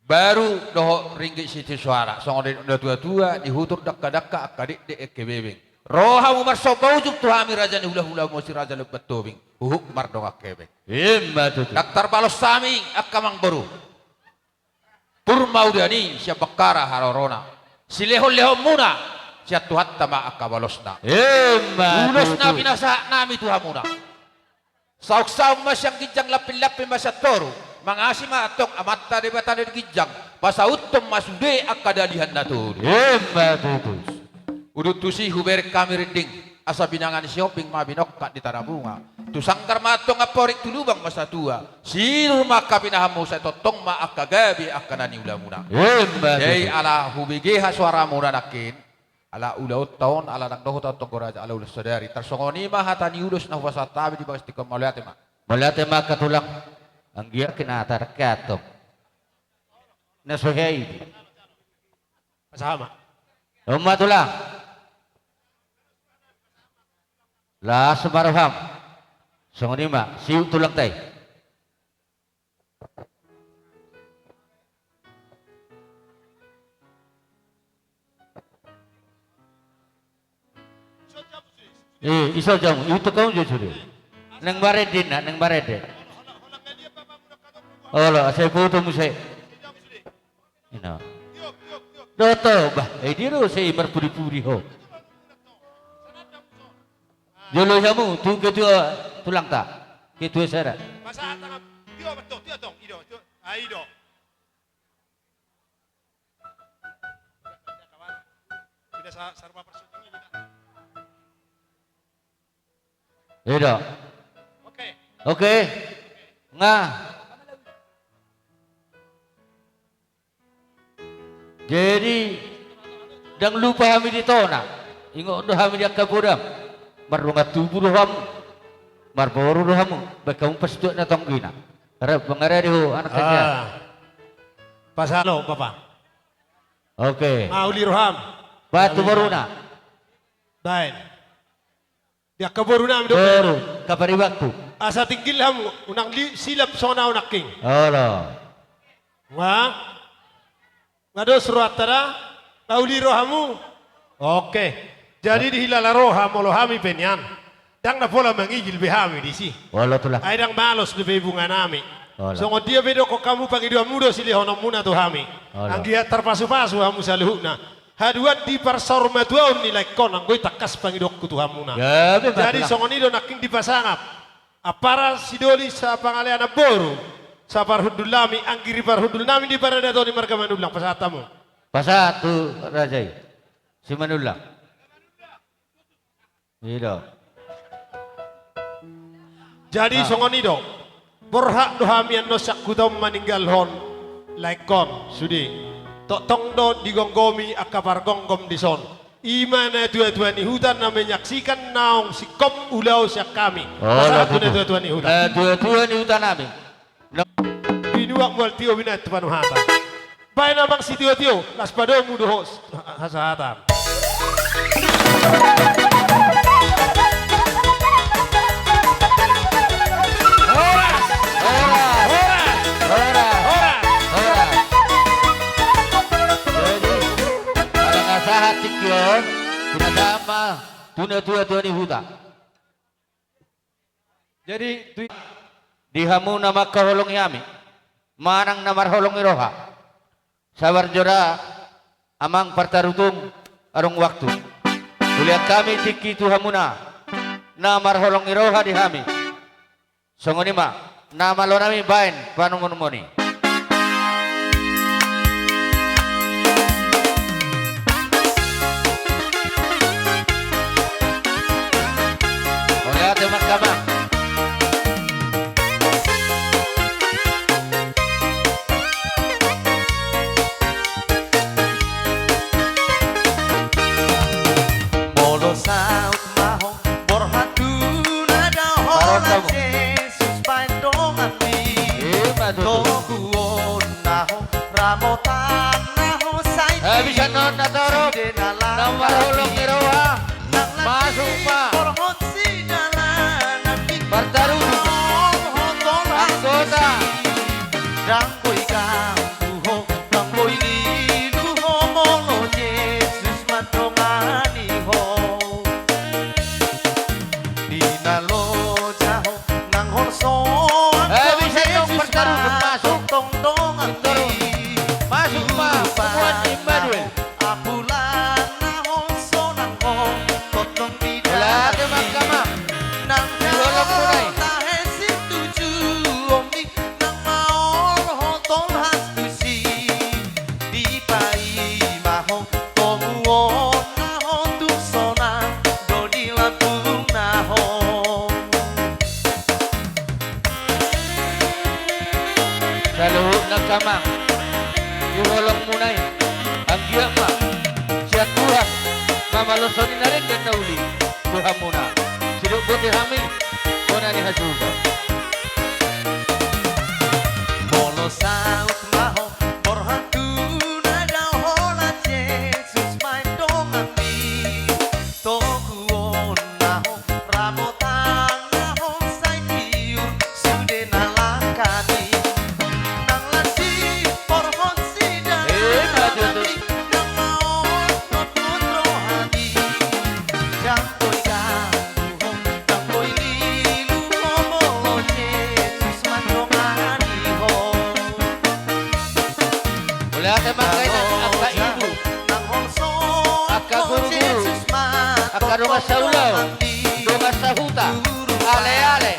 Baru dohot ringgit sitio soara. Songon na didok natuatua, nihutur dangkadangka, angka dekdek eke bebeng. Ro hamu marsomba ujung tu hami, raja ni hulahula, molo si Raja Lumban Tobing. Huhut mardongan hepeng. Ima tutu. Ndang tarbalos hami, angka amangboru. Pur ma udan i sian Bakkara harorona. Silehonlehonmuna sian Tuhanta ma angka balosna. Ima tutu. Ulos na pinasahat nami tu hamuna. Saongsaong ma sian ginjang, lampinlampin ma sian toru. Mangasi ma antong Amanta Debata na di ginjang. Pasauthon ma sude angka dalihan na tolu. Ima tutu. Udut tusi hubereng hami rinding, asa binanga ni Sihombing ma binongkak di Tarabunga. Tu sanggar ma antong amporik, tu lubang ma satua. Sinur ma angka pinahanmu, sai tongtong ma angka gabe angka na niulamuna. Ima tutu. Jadi ala hubege hasoaramuna nangkin, ala ulaonta on, ala ndang dohot ahu tonggo raja, ala ulaon sadari. Tarsongon i ma hata ni ulos na hupasahat hami di bagas tingki on. Mauliate ma. Mauliate ma angka tulang. Anggiat kena tarkeatop. Na so hea i. Pasahat ma. On ma tulang. Las ma roham. Songon i ma, siuk tulangta i. Eh, iso jamu, iutuk hamu jo sude. Naeng marende na, naeng marende. Olo, asa iboto muse. Ina. Dohot ho, bah, eh, dia do sai marpudipudi ho. Jolo hamu tu ketua tulangta, ketua sada. Pasahat tangan. Tio, betul, tio tong, i do, tio. Ah, i do. Tidak sa-, sarma persyuting ini, Pak. I do. Oke. Oke. Nga. Jadi, ndang lupa hami di tona. Ingot do hami di angka podam. Mardongan tubu do hamu. Marboru do hamu. Baen hamu pasituak na tonggina. Rap mangarade ho anak haja. Ah. Pasahat olo, Bapa. Oke. Nga uli roham. Baen tu boruna. Baen. Di angka boru nami do. Boru, kapari bangku. Asa tinggil hamu, unang li-, silap songon ahu nangkin. Olo. Nga? Nga dos rohanta da? Nga uli rohamu? Oke. Jadi dihilala roha molo hami pe nian. Ndang na pola mangigil be hami disi. Olo tulang. Ai ndang malos dope bunga nami. Olo. Songon dia pe dohonon hamu, pangidoanmu do silehononmuna tu hami. Olo. Anggiat tarpasupasu hamu saluhutna. Haduan di parsaurmatuaon ni laengkon, anggo i tangkas pangidoanku tu hamuna. Ya, betul. Jadi songon i do nangkin dipasangap. Ampara sidoli sapangalean namboru, saparhundul nami, anggiri parhundul nami di paradaton ni marga Manullang, pasahat hamu. Pasahat tu raja i. Si Manullang. I do. Jadi songon i do. Borhat do hami annon sian huta on maninggalhon laengkon sude. Tongtong do digomgomi angka pargomgom dison. I ma natuatua ni huta na menyaksikan naung singkop ulaon sian hami. Pasahat tu natuatua ni huta. Natuatua ni huta nami. Binuat mual tio binaen tu panuhatan. Baen amang sitiotio, las padomu dohot hasahatan. Horas! Horas! Horas! Horas! Jadi, ala na sahat tingki on, pinasahat ma tu natuatua ni huta. Jadi, tu-, di hamu na mangkaholongi hami, manang na marholong ni roha. Sabar jo da, amang partarutung, adong waktu. Hulean hami tingki tu hamuna, na marholong ni roha di hami. Songon i ma, na malo nami baen panumon moni. Amang. Molo saut ma ho borhat tu na daola, Maronda mo. Jesus baen donganmi. Ima tutu. Toguonna ho, ramotanna ho, sai. Eh, bisa non na torop. Sude na langka. Na marholong ni roha. Masuk ma. Partarutung. Anggota. Ndang boi ganggu ho, ndang boi lilu ho, molo Jesus mandongani ho. Di na loja ho, nang holsoan ho, eh, bisa dong, Jesus partarutung, masuk. Tongtong donganmi. Masuk ma, hubungan Immanuel. Apulana ho, sonang ho, tongtong di dalan i. Mauliate ma, Amang. Nang di holongmuna i. Tahe situjuonmi, nang maol ho tolhas tusi. Dipaima ho toguonna ho, tung sonang do di lambungna ho. Saluhutna, Amang, di holongmuna i, anggiat ma sian Tuhan mamaloshon i na denggan na uli tu hamuna. Sidok botima hami bona ni hasuhuton. Molo saut ma ho borhat tu na daola, Jesus baen donganmi. Toguonna ho, ramotanna ho, sai tiur sude na langkami. Nang las ni porhon sidalananmi, nang maol notnot rohami. Ndang boi ganggu ho, ndang boi lilu ho, molo Jesus mandongani ho. Mauliate ma, angka inang, angka ibu, angka guruguru, angka dongan saulaon, dongan sahuta, aleale,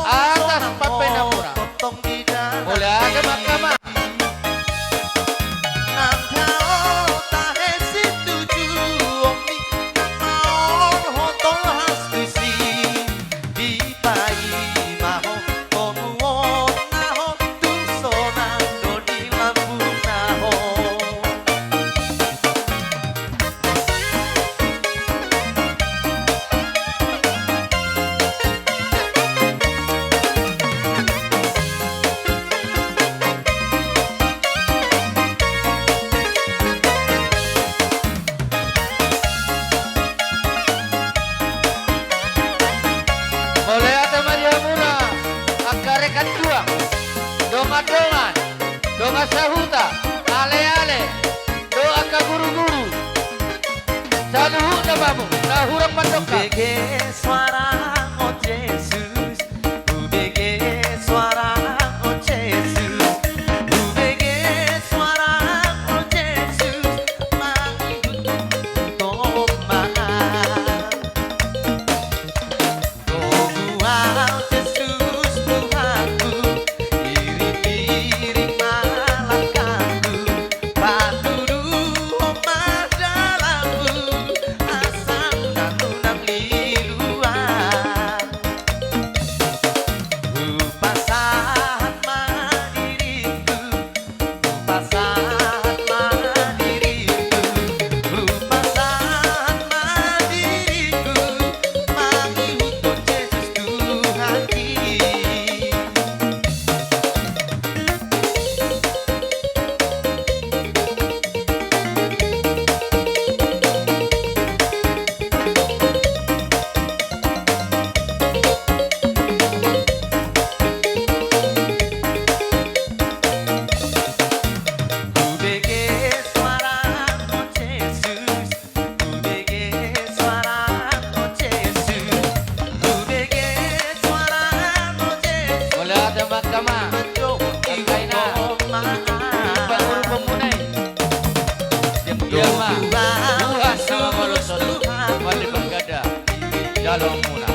atas pambahenanmuna. Mauliate ma, Amang. Nang dao tahe situjuonmi, nang maol ho tolhas tusi. Dipaima ho toguonna ho, tung sonang do di lambungna ho. Mauliate ma di hamuna, angka rekan juang, dongan-dongan, dongan sahuta, aleale, dohot angka guruguru. Saluhutna ma hamu na hurang mandongka. Hubege suaram, o Jesus, hubege suaram, o Jesus, hubege suaram, o Jesus, mangihut ho ma. Togu ahu Jesus Tuhanku, iring-iring ma langkangku, patuduhon ma dalanku, asa unang-unang lilu ahu. Hupasahat ma diringku, hupasahat ma diringku, hupasahat ma diringku, mangihuthon Jesus Tuhanki. Hubege suaram, o Jesus, hubege suaram, o Jesus, hubege suaram, o Jesus. Mauliate ma, angka amang, angka inang, pangurupmuna i. Jala ma Tuhan na mamolosol, mauliate ma, angka inang, jaloonmuna.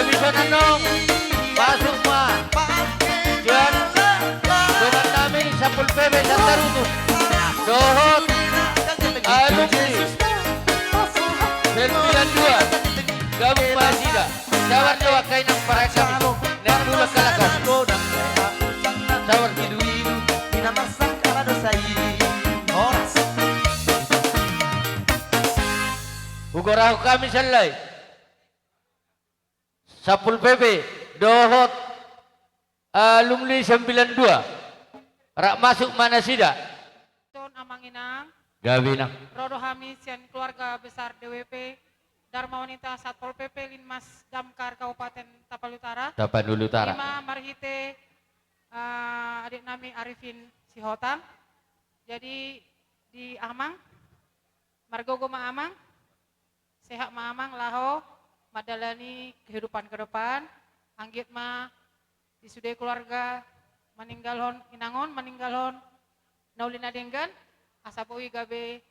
Bisa nanong, masuk ma. Sian dongan nami Satpol P P Siantar Utung dohot alumni sembilan dua. Gabung ma nasida. Sabar jo angka inang parhata nami. Nang dulu kalakan. Sabar idu-idu. Horas. Hugorahu hami sallai. Satpol P P dohot alumni sembilan dua. Rap masuk ma nasida. Son amang inang. Gabe inang. Ro do hami sian keluarga besar D W P Dharma Wanita Satpol P P Linmas Damkar Kabupaten Tapanuli Utara. Tapanuli Utara. Ima marhite, eh, adik nami Arifin Sihotang. Jadi di amang, margogo ma amang, sehat ma amang laho mandalani kehidupan ke depan, anggiat ma di sude keluarga maninggalhon inang on, maninggalhon na uli na denggan, asa boi gabe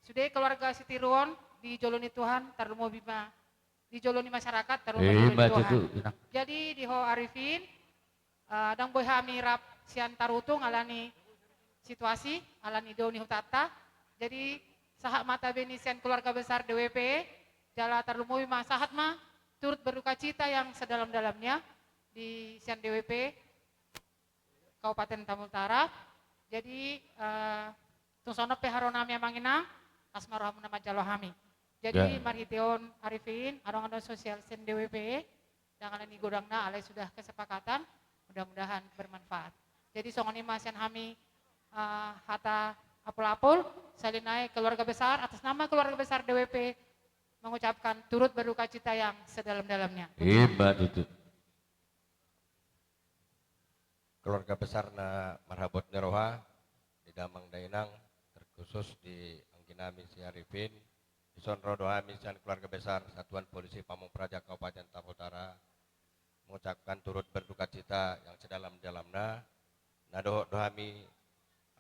sude keluarga sitiruon di jolo ni Tuhan, tarlumobi ma di jolo ni masyarakat, tarlumobi di jolo ni Tuhan. Jadi di ho Arifin, eh, ndang boi hami rap Siantar Utung alani situasi, alani dao ni hutanta. Jadi sahat ma tabe ni sian keluarga besar D W P, jala tarlumobi ma sahat ma turut berduka cita yang sedalam-dalamnya di sian D W P Kabupaten Tapanuli Utara. Jadi, eh, tung songon on pe haroronami amang inang, las ma rohamuna manjalo hami. Jadi marhite on Arifin, adong adong sosial sian D W P, ndang alani godangna alai sudah kesepakatan, mudah-mudahan bermanfaat. Jadi songon i ma sian hami, eh, hata apul-apul, sahali nai keluarga besar, atas nama keluarga besar D W P mengucapkan turut berduka cita yang sedalam-dalamnya. Ima tutu. Keluarga besar na marhabot ni roha, di damang dainang, terkhusus di angginami si Arifin, dison ro do hami sian keluarga besar Satuan Polisi Pamung Praja Kabupaten Tapanuli Utara, mengucapkan turut berduka cita yang sedalam-dalamna, na dohot do hami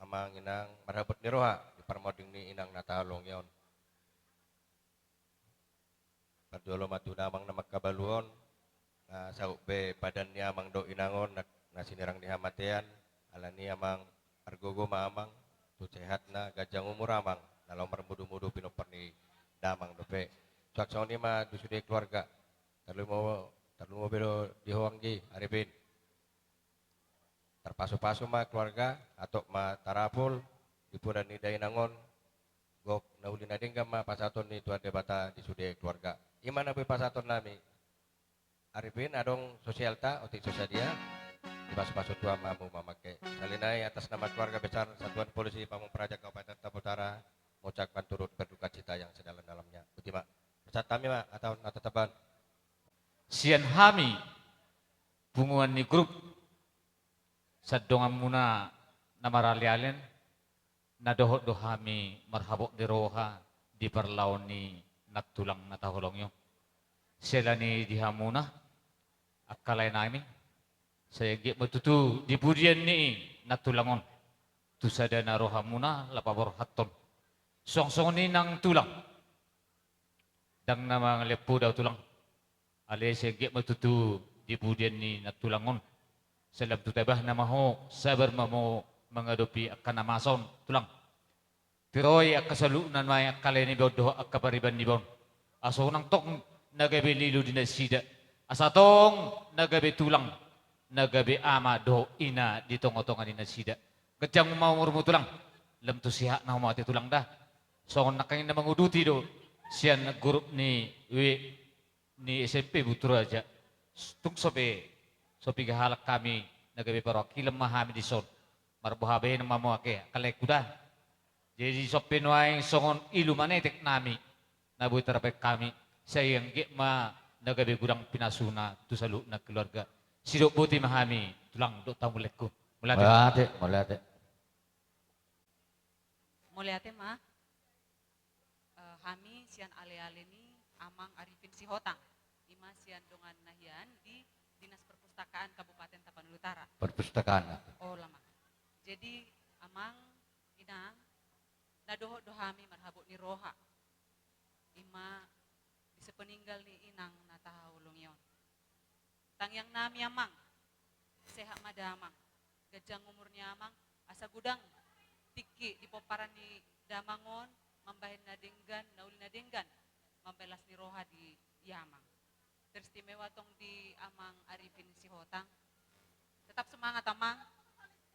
amang inang marhabot ni roha, di parmonding ni inang na tahaholongi on. Parjolo ma tu damang na mangkabalu on, na saut be badan ni amang dohot inang on, na, na sinirang ni hamatean, alani amang, margogo ma amang, tu sehatna, ganjang umur amang, na laho marmudu-mudu pinompar ni damang dope. Suang songon i ma di sude keluarga, tarlumo, tarlumobi do di ho anggi, Arifin. Tarpasu-pasu ma keluarga, hatop ma tarapul, di poda ni dainang on, gok na uli na denggan ma pasahaton ni Tuhan Debata di sude keluarga. Ima na boi pasahaton nami. Arifin, adong sosialta, otik so sadia, dipasu-pasu Tuhan ma hamu mamangke. Sahali nai atas nama keluarga besar Satuan Polisi Pamung Praja Kabupaten Tapanuli Utara, mengucapkan turut berduka cita yang sedalam-dalamnya. Boti ma. Pasahat hami ma, hata on na tatambaon. Sian hami, punguan ni grup, sandonganmuna na maralealen, na dohot do hami marhabot ni roha di parlao ni nantulang na tahaholongi on. Sahali nai di hamuna, angka lae nami, sai anggiat ma tutu di pudian ni nantulang on, tu sada na rohamuna laho paborhathon. Suang songon i nang tulang. Ndang na mangalean poda ho tulang. Alai sai anggiat ma tutu di pudian ni nantulang on. Sai lam tu tabahna ma ho, sabar ma ho mangadopi angka na masa on, tulang. Tiroi angka saluhutna nuaeng angka lae niba on dohot angka pariban niba on. Asa unang tong na gabe lilo di nasida. Asa tong na gabe tulang, na gabe ama dohot ina di tonga-tonga ni nasida. Ganjang ma umurmu tulang. Lam tu sehatna ho mate tulang da. Songon nangkin na manguduti do sian grup ni W ni S M P Batu Raja. Tung so pe, so piga halak hami na gabe perwakilan ma hami dison. Marboha bahenon ma mangke angka laengku da. Jadi so pe nuaeng songon ilu manetek nami na boi tarbaen hami, sai anggiat ma na gabe godang pinasuna tu saluhutna keluarga. Sidok boti ma hami tulang dohot hamu laengku. Mauliate. Mauliate, mauliate. Mauliate ma. Eh, hami sian aleale ni Amang Arifin Sihotang. Ima sian dongan na hian di Dinas Perpustakaan Kabupaten Tapanuli Utara. Perpustakaan. Oh, lama. Jadi, Amang, Inang, na dohot do hami marhabot ni roha. Ima di sepeninggal ni inang na tahaholongi on. Tangiang nami amang, sehat ma damang, ganjang umur ni amang, asa godang tingki di pomparan ni damang on, mambahen na denggan, na uli na denggan, mambahen las ni roha di, di amang. Teristimewa tong di amang Arifin Sihotang. Tetap semangat amang,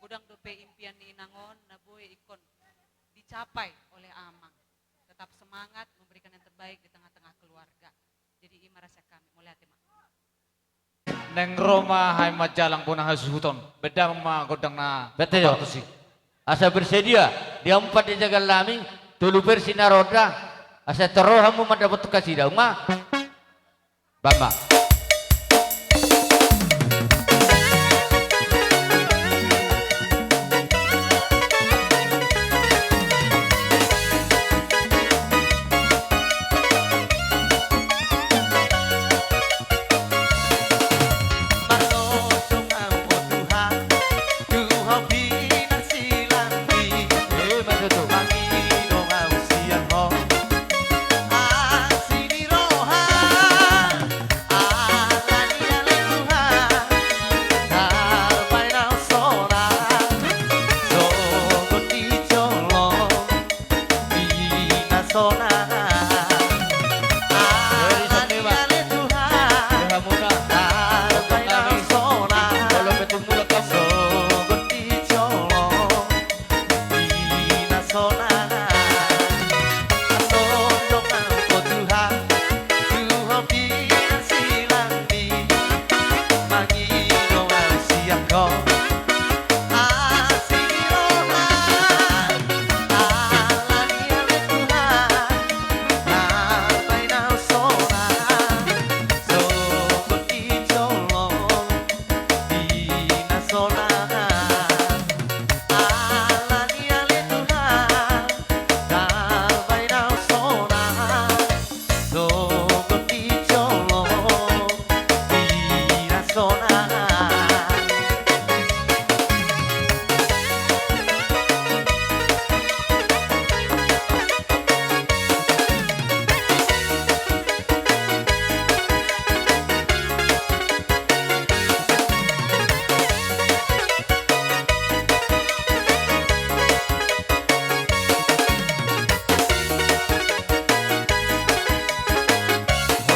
godang dope impian ni inang on na boi ingkon dicapai oleh amang. Tetap semangat, memberikan yang terbaik di tengah-tengah keluarga. Jadi ima rasa kami, mauliate ma. Naeng ro ma hami manjalang bona hasuhuton. Baen damang ma gondang na. Bete jo. Asa bersedia, diampu di jagal nami, tolu versi na ronda, asa toro hamu mandapothon kasida, ma. Bamba.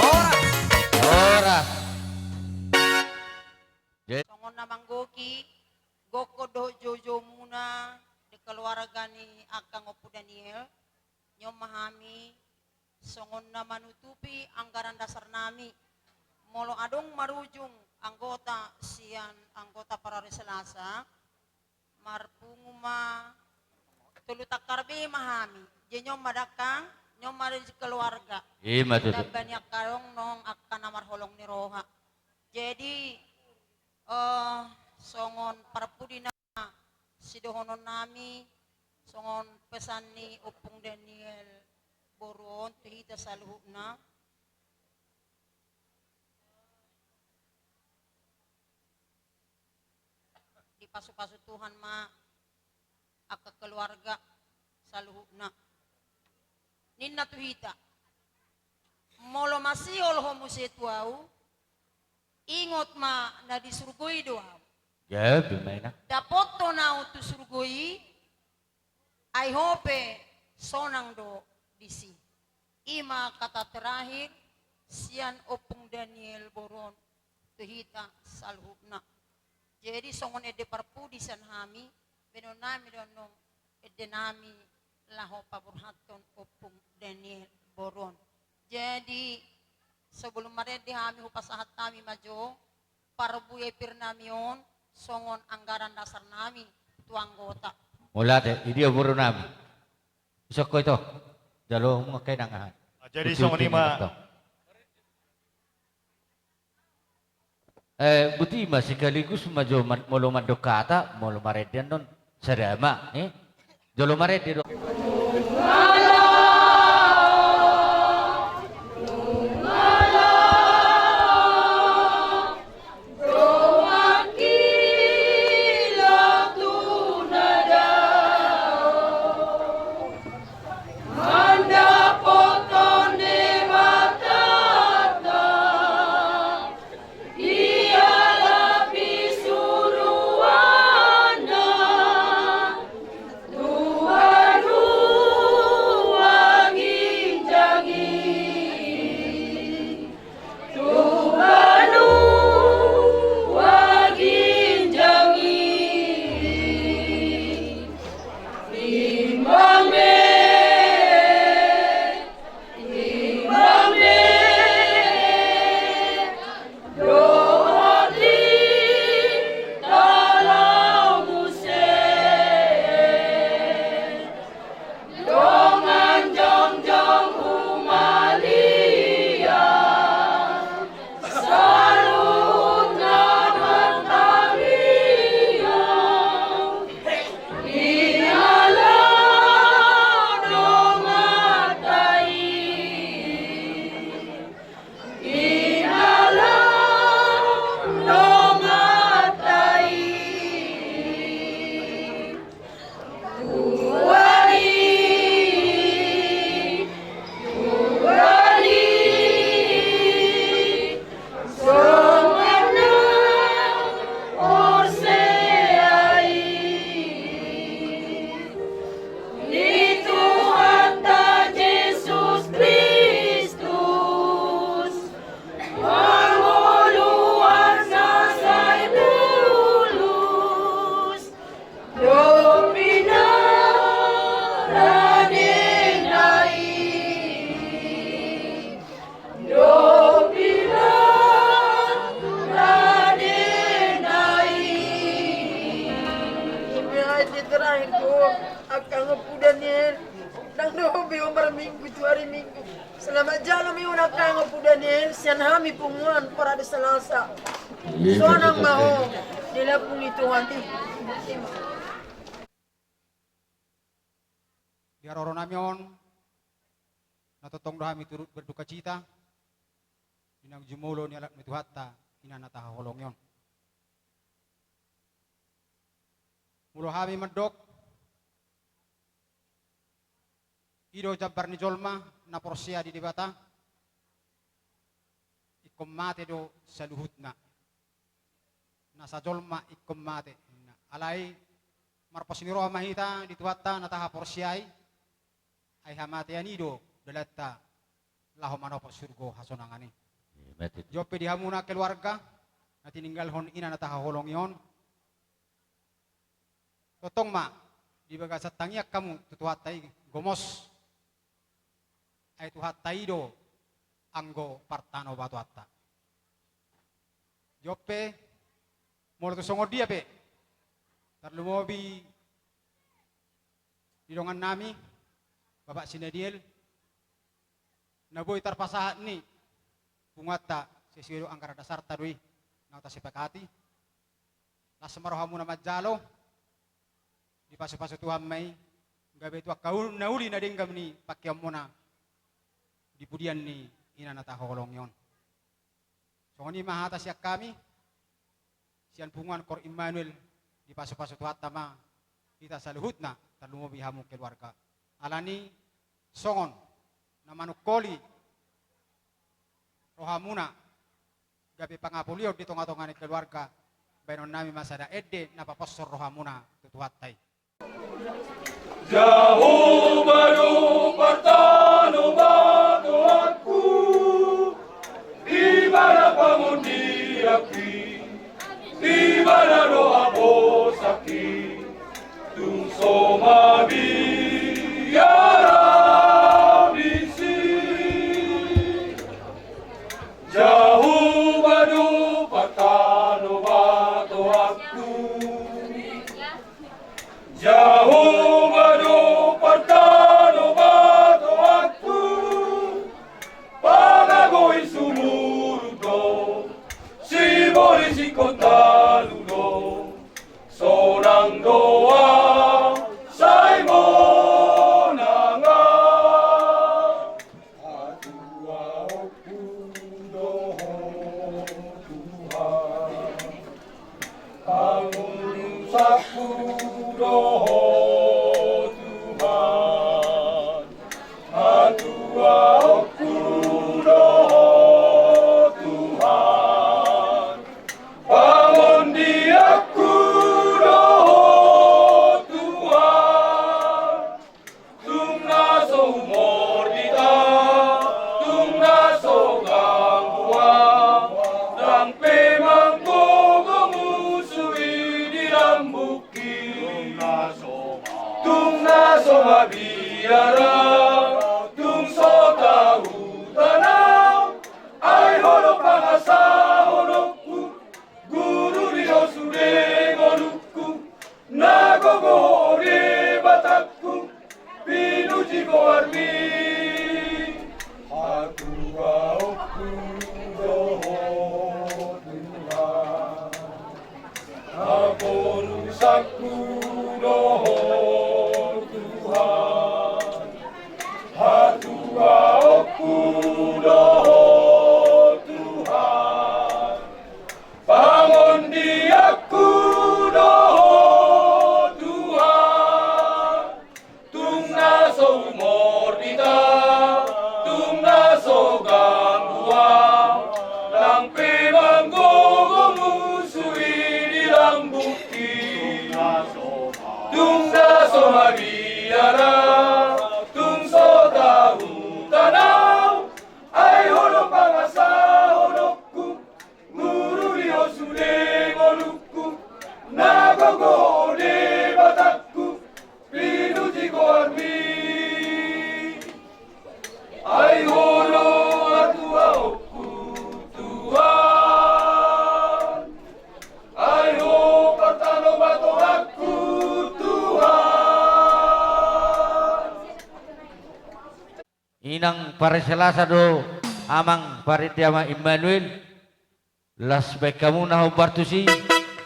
Horas. Horas. Songon na manggohi, gokhon dohot joujoumuna di keluarga ni angka Ompu Daniel, nion ma hami songon na manutupi anggaran dasar nami. Molo adong marujung anggota sian anggota Parari Selasa, marpungu ma tolu tangkar be ma hami. Jadi nion ma dangkang, nion ma di keluarga. Ima tutu. Tamba ni angka adong nang angka na marholong ni roha. Jadi, eh, songon parpudi na sidohonon nami, songon pesan ni Ompung Daniel boru on tu hita saluhutna. Dipasupasu Tuhan ma angka keluarga saluhutna. Ninna tu hita, molo masihol ho muse tu ahu, ingot ma na di surgo i do ahu. Gabe ma i na. Dapothon ahu tu surgo i, ai ho pe sonang do disi. Ima kata terakhir sian Ompung Daniel boru on tu hita saluhutna. Jadi songon ende parpudi sian hami, baenon nami do annon ende nami laho paborhathon Ompung Daniel boru on. Jadi sebelum marende hami, hupasahat hami ma jo parbue pir nami on songon anggaran dasar nami tu anggota. Mauliate, idia boru nami. Isok ho ito. Jalo mungkin anggahan. Ah, jadi songon i ma. Eh, boti ma sekaligus ma jo ma-, molo mandok hata, molo marende annon sada ma, eh? Jolo marende do. Minggu tu ari Minggu. Selamat jalo ma on angka Ompu Daniel, sian hami punguan Parade Salasa. Sonang ma ho di lambung ni Tuhan i. Di haroro nami on, na tongtong do hami turut berdukacita di na jumolo ni anak ni Tuhanta, ina na tahaholongi on. Molo hami mandok, i do jambar ni jolma na porsea di Debata, ingkon mate do saluhutna. Na sajolma ingkon mate. Alai marpos ni roha ma hita di Tuhanta na tahaporseai, ai hamatean i do dalanta laho manopot surgo hasonangan i. Mate. Jope di hamuna keluarga na tininggalhon ina na tahaholongi on. Tongtong ma di bagasan tangiang hamu tu Tuhanta i gomos. Ai Tuhanta i do anggo partanobatoanta. Jope, molo tu songon dia pe, tarlumobi di dongan nami, Bapak si Daniel, na boi tarpasahat ni punguanta, sesuai do anggaran dasarta do i, na tasepakati. Las ma rohamuna manjalo, dipasupasu Tuhan ma i, gabe tu angka ul-, na uli na denggan ni pangkeonmuna di pudian ni ina na tahaholongi on. Songon i ma hata sian hami, sian punguan Kor Immanuel, dipasupasu Tuhanta ma hita saluhutna, tarlumobi hamu keluarga. Alani songon na manungkoli rohamuna, gabe pangapulion di tongatonga ni keluarga, baenon nami ma sada ende na paposhon rohamuna tu Tuhanta i. Jahowa do partanobatoanku, Ibana pangondianki, Ibana do haposanki, tung so mabiar abisi. Jahowa do partanobatoanku. Jahowa do partanobatoanku. Panagoi sumurut do, sibolis ingkon talu do, sonang do ahu sai monang. Hatuaonku do Ho Tuhan, pangurusanku do Ho Tuhan, hatuaonku do Ho Tuhan, pangondianku do Ho Tuhan. Tung na so humordit ahu, tung na so ganggu ahu, ndang pe manggogo musu i di lambungki. Tung na so mabiar ahu, tung so tahutan ahu, ai Ho do pangasahononku, guru di Ho sude ngolungku, na gogo Ho Debatangku, pinuji goarmi. Hatuaonku do Ho Tuhan, haporusanku do Ho Tuhan, hatuaonku do Ho Tuhan, pangondianku do Ho Tuhan. Tung na so humordit ahu, tung na so ganggu ahu, ndang pe manggogo musu i di lambungki. Parselasa do amang parende ama Immanuel. Las baen hamu na hombar tusi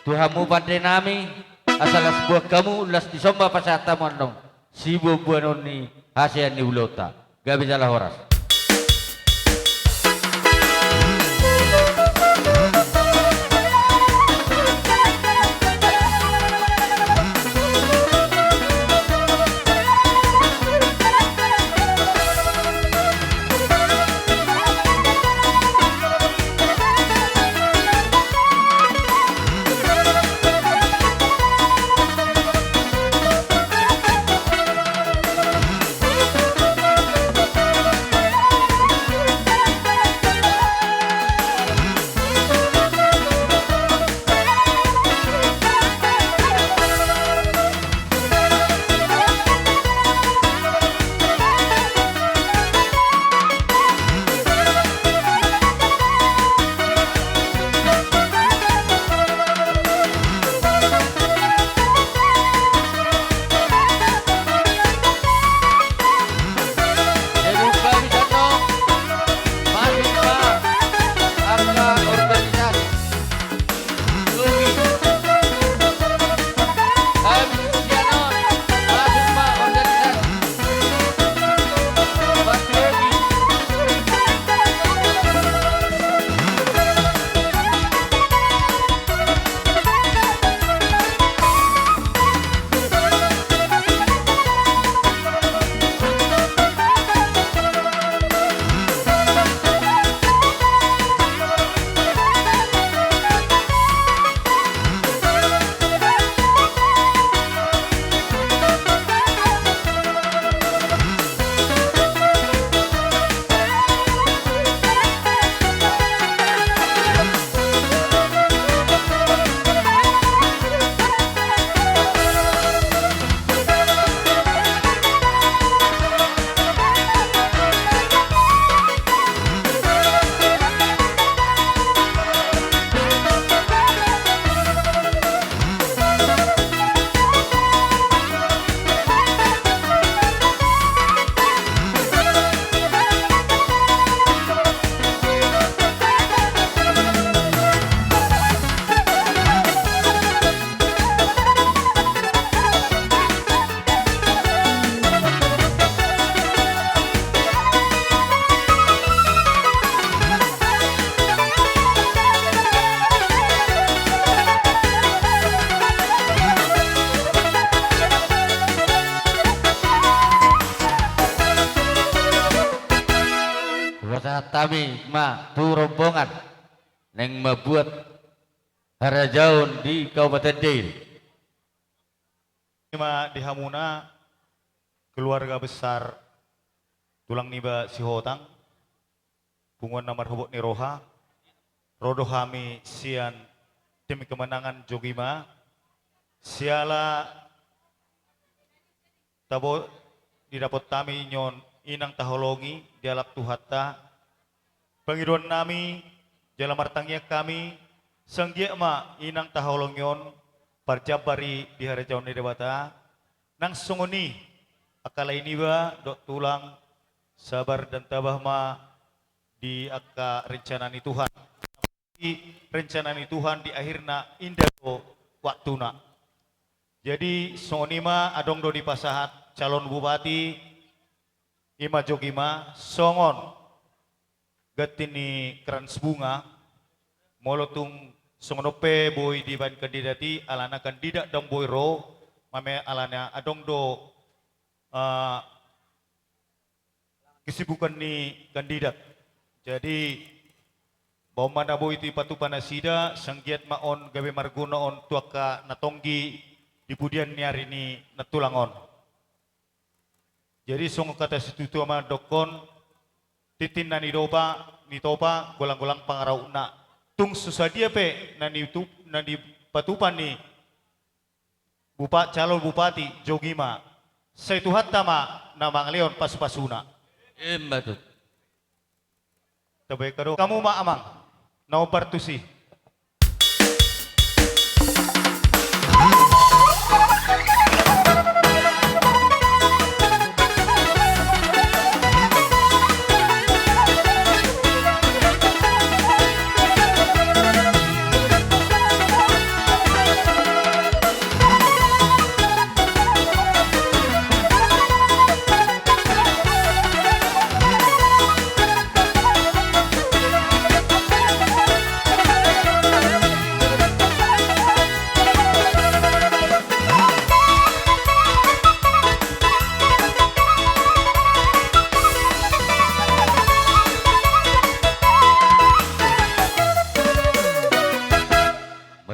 tu hamu pande nami, asa las boan hamu, las ni somba pasahat hamu annon siboanboanon ni hasea ni ulaonta. Gabe jala horas. Pasahat hami ma tu rombongan naeng mambuat harajaon di Kabupaten Deil. Ima di hamuna keluarga besar tulang niba Sihotang, punguan na marhobot ni roha, ro do hami sian tim kemenangan Jogima, siala tabo didapot hami nion inang taholongi dialap Tuhanta, pangidoan nami jala martangiang hami, sanggiat ma inang taholongi on parjambar i di harajaon ni Debata, nang songon i angka lae niba dohot tulang, sabar dan tabah ma di angka rencana ni Tuhan. I rencana ni Tuhan di akhirna inda do waktuna. Jadi songon i ma adong do dipasahat calon bupati, ima Jogima songon ganti ni Krans Bunga, molo tung songon on pe boi dibaen kandidat i, alana kandidat ndang boi ro, mame alana adong do, eh, kesibukan ni kandidat. Jadi, bahen ma na boi dipatupa nasida, sanggiat ma on gabe marguna on tu angka na tonggi di pudian ni ari ni nantulang on. Jadi, songon hata situatua mandokkon, tintin na nitopa, nitopa, golang-golang pangarahutna. Tung so sadia pe na nitu-, na dipatupa ni Bupa-, calon bupati Jogima, sai Tuhanta ma na mangalehon pasupasuna. Ima tutu. Tabaen hamu ma amang na hombar tusi.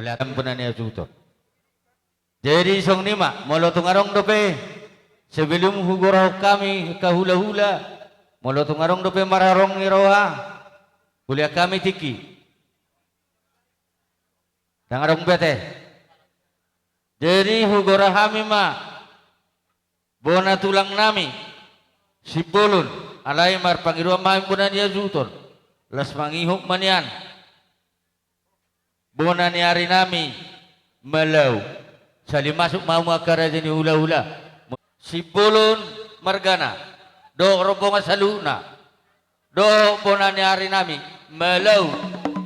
Latan bona ni hasuhuton. Jadi songon i ma, molo tung adong dope, sebelum hugorahon hami angka hulahula, molo tung adong dope marharoro ni roha, hulean hami tingki. Ndang adong be ate. Jadi hugora hami ma bona tulang nami Simbolon, alai marpangidoan ma hami bona ni hasuhuton, las mangihut ma nian bona ni ari nami Malau. Sahali masuk ma hamu angka raja ni hulahula. Simbolon margana dohot rombongan saluhutna. Dohot bona ni ari nami Malau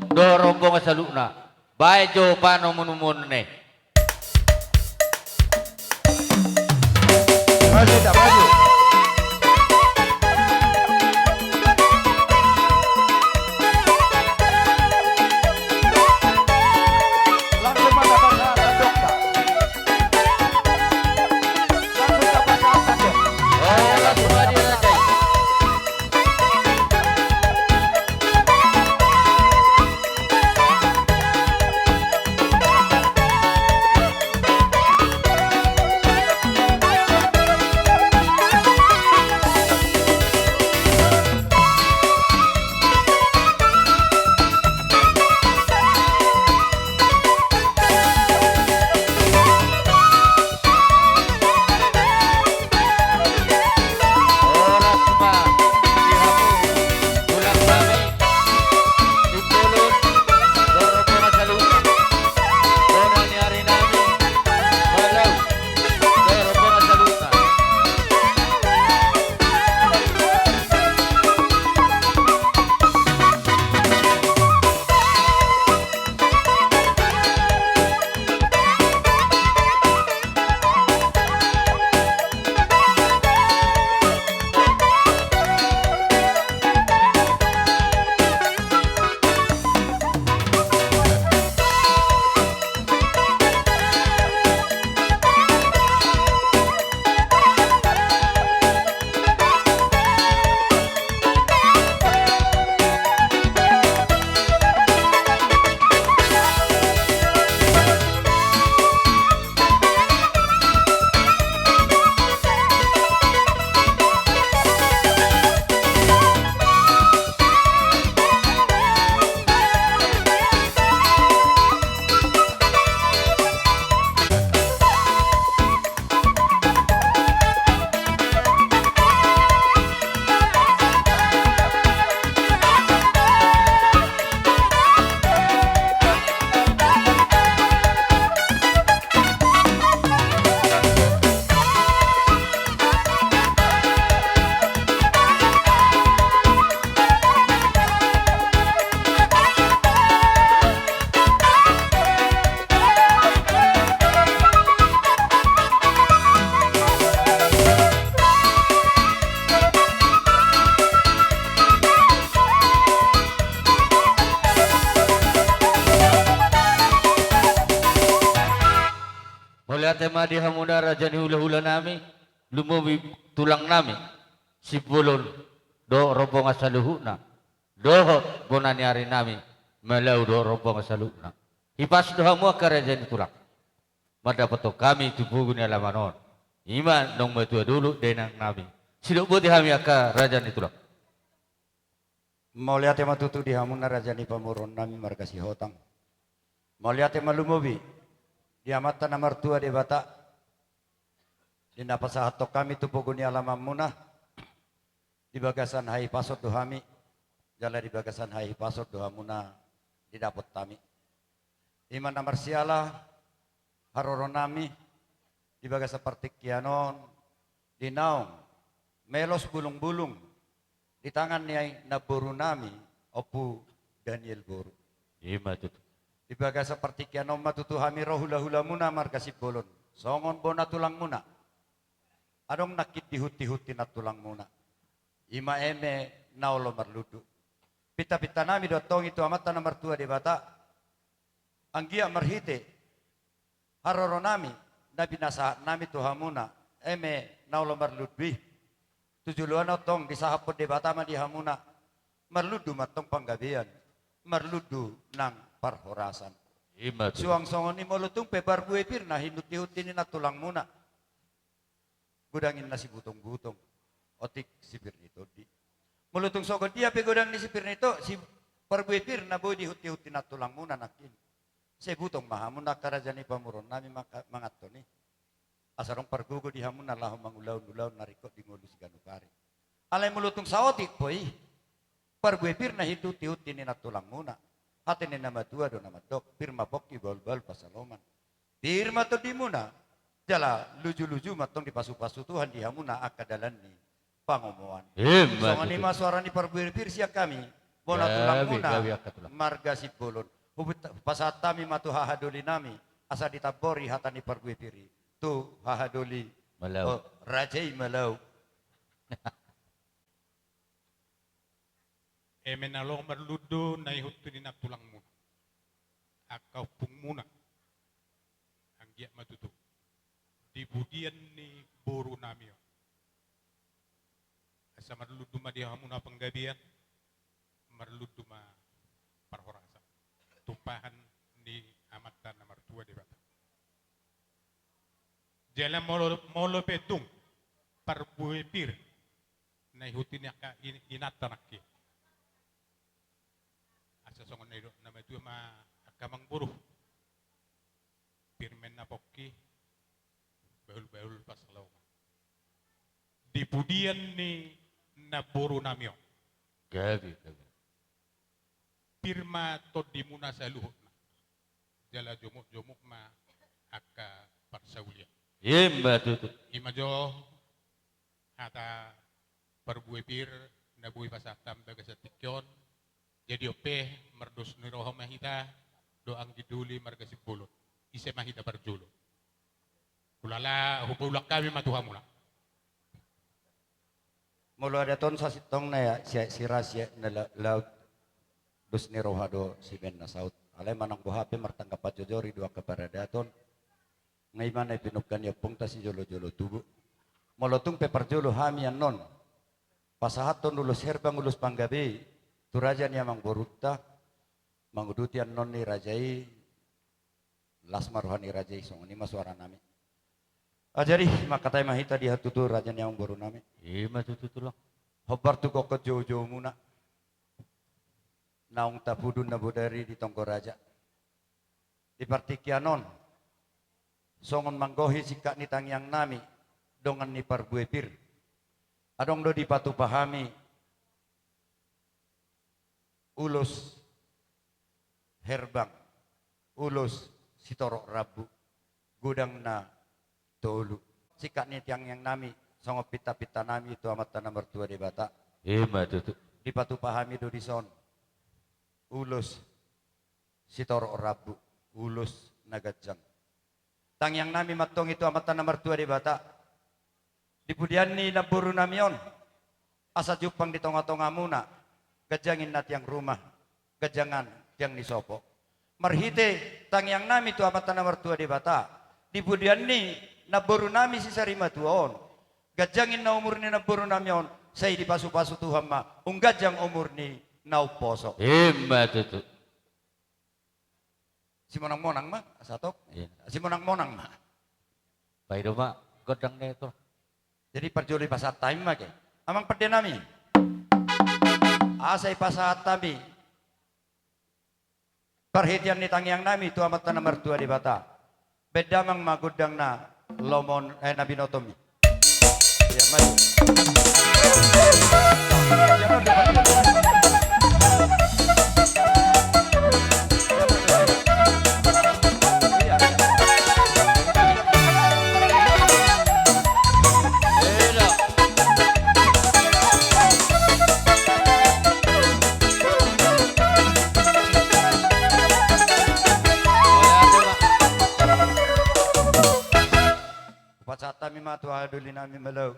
dohot rombongan saluhutna. Baen jo panomunomuon na i. Maju, tak maju. Langsung mata pasangan dokter. Mauliate ma di hamuna raja ni hulahula nami, lumobi tulang nami Simbolon dohot rombongan saluhutna, dohot bona ni ari nami Malau dohot rombongan saluhutna. Hipas do hamu angka raja ni tulang mandapothon hami tu pogu ni alaman on. I ma naung matua dolok dainang nami. Sidok boti hami angka raja ni tulang. Mauliate ma tutu di hamuna raja ni pamoruon nami marga Sihotang. Mauliate ma lumobi di Amanta na martua Debata, di na pasahathon hami tu pogu ni alamanmuna, di bagasan hahipason do hami, jala di bagasan hahipason do hamuna didapot hami. I ma na marsiala haroro nami di bagasan partingkian on, di naung melos bulungbulung di tangan ni namboru nami Ompu Daniel boru. I ma tutu. Di bagasan partingkian on ma tutu hami ro hulahulamuna marga Simbolon songon bona tulangmuna. Adong nangkin dihuthihut ni nantulangmuna. I ma eme na olo marlundu. Pintapinta nami do antong i tu Amanta na martua Debata, anggiat marhite haroro nami na pinasahat nami tu hamuna eme na olo marlundu i, tu joloan on antong disahaphon Debata ma di hamuna, marlundu ma antong panggabean, marlundu nang parhorasan. Ima tutu. Suang songon i molo tung pe parbue pir na hinunti-hunti ni nantulangmuna, godang ninna sibutong-butong, otik sipir ni tondi. Molo tung songon dia pe godang ni sipir ni to, si parbue pir na boi dihunti-hunti nantulangmuna nangkin, sai butong ma hamu na angka raja ni pamoruonnami maka-, manganhon i. Asa adong pargogo di hamu na laho mangulahon ulaon na ringkot di ngolu siganup ari. Alai molo tung saotik pe i, parbue pir na hinunti-hunti ni nantulangmuna, hata ni na matua do na mandok, pir ma pongki bahul-bahul pansalongan. Pir ma tondimuna, jala luju-luju ma antong dipasu-pasu Tuhan di hamuna angka dalan ni pangomoan. Ima tutu. Songon i ma suara ni parbue pir sian hami, bona tulangmuna, gabe, gabe angka tulang, marga Simbolon. Hupasahat hami ma tu hahadolinami, asa ditambori hata ni parbue pir i tu hahadolinami. Malau. Oh, raja i Malau. Eme na laho marlundu na hinunti ni nantulangmuna, angka ompungmuna, anggiat ma tutu di pudian ni borunami on. Asa marlundu ma di hamuna panggabean, marlundu ma parhorasan, tumpahan ni Amanta na martua Debata. Jala molo, molo pe tung parbue pir na hinunti ni angka in-, inanta nangkin, asa songon na nidok na matua ma angka amangboru, pir ma ninna pongki, bahul-bahul pansalongan. Di pudian ni namborunami on. Gabe, gabe. Pir ma tondimuna saluhutna. Jala jomuk-jomuk ma angka parsaulian. Ima tutu. Ima jo hata parbue pir na boi pasahat hami bagasan tingki on. Jadi on pe mardos ni roha ma hita dohot anggi doli marga Simbolon. Ise ma hita parjolo. Hulala hupaulak hami ma tu hamuna. Molo adat on sasintongna ya, siaek sira siaek na la-, laut, dos ni roha do sibaen na saut. Alai manang boha pe martanggapan jojor i do angka paradaton. Nga i ma na pinungka ni ompungta sijolo-jolo tubu. Molo tung pe parjolo hami annon pasahathon ulos herbang ulos panggabe tu raja ni amangborunta, manguduti annon ni raja i, las ma roha ni raja i, songon i ma suaranami. Ah, jadi mangkatai ma hita di hatutu raja ni amangborunami. Ima tutu tulang. Hombar tu gokhon joujoumuna naung tapudun na bodari di tonggo raja. Di partingkian on, songon manggohi singkat ni tangiangnami, dongan ni parbue pir, adong do dipatupa hami ulos herbang, ulos sitorop rambu, godang na tolu. Singkat ni tangiangnami, songon pinta-pintanami tu Amanta na martua Debata. Ima tutu. Dipatupa hami do dison ulos sitorop rambu, ulos na ganjang. Tangiangnami ma antong i tu Amanta na martua Debata, di pudian ni namborunami on, asa jumpang di tonga-tongamuna, ganjang ninna tiang rumah, ganjang tiang ni sopo. Marhite tangiangnami tu Amanta na martua Debata, di pudian ni namborunami si sarimatua on, ganjang ninna umur ni namborunami on, sai dipasu-pasu Tuhan ma umganjang umur ni na umposo. Ima tutu. Simonang-monang ma, asa tong. Iya. Simonang-monang ma. Baen do ma gondang ni tulang. Jadi parjolo i pasahat hami ma ke. Amang pandenami. Asa i pasahat hami parhitean ni tangiangnami tu Amanta na martua Debata. Baen damang ma gondang na lomo on, eh, na binotomi. Iya, maju. Hupasahat hami ma tu hahadolinami Malau.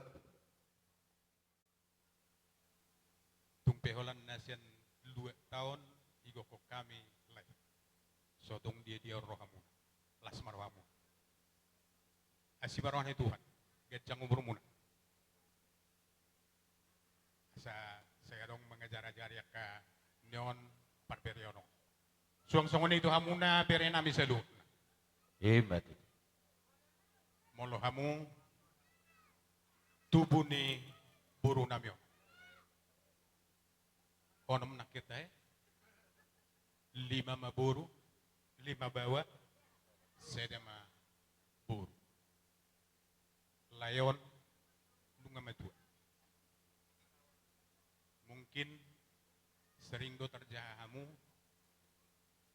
Tung pe holan na sian luat taon igokhon hami lae. So adong dia-dia rohamuna. Las ma rohamuna. Asi ma roha ni Tuhan. Ganjang umurmuna. Asa sai adong mangajar-ajari angka ni on parbere on. Suang songon i tu hamuna berenami saluhutna. Ima tutu. Molo hamu tubu ni borunami on. Onom nangkin tahe. Lima ma boru, lima baoa, sada ma boru. Lae on nunga matua. Mungkin sering do tarjaha hamu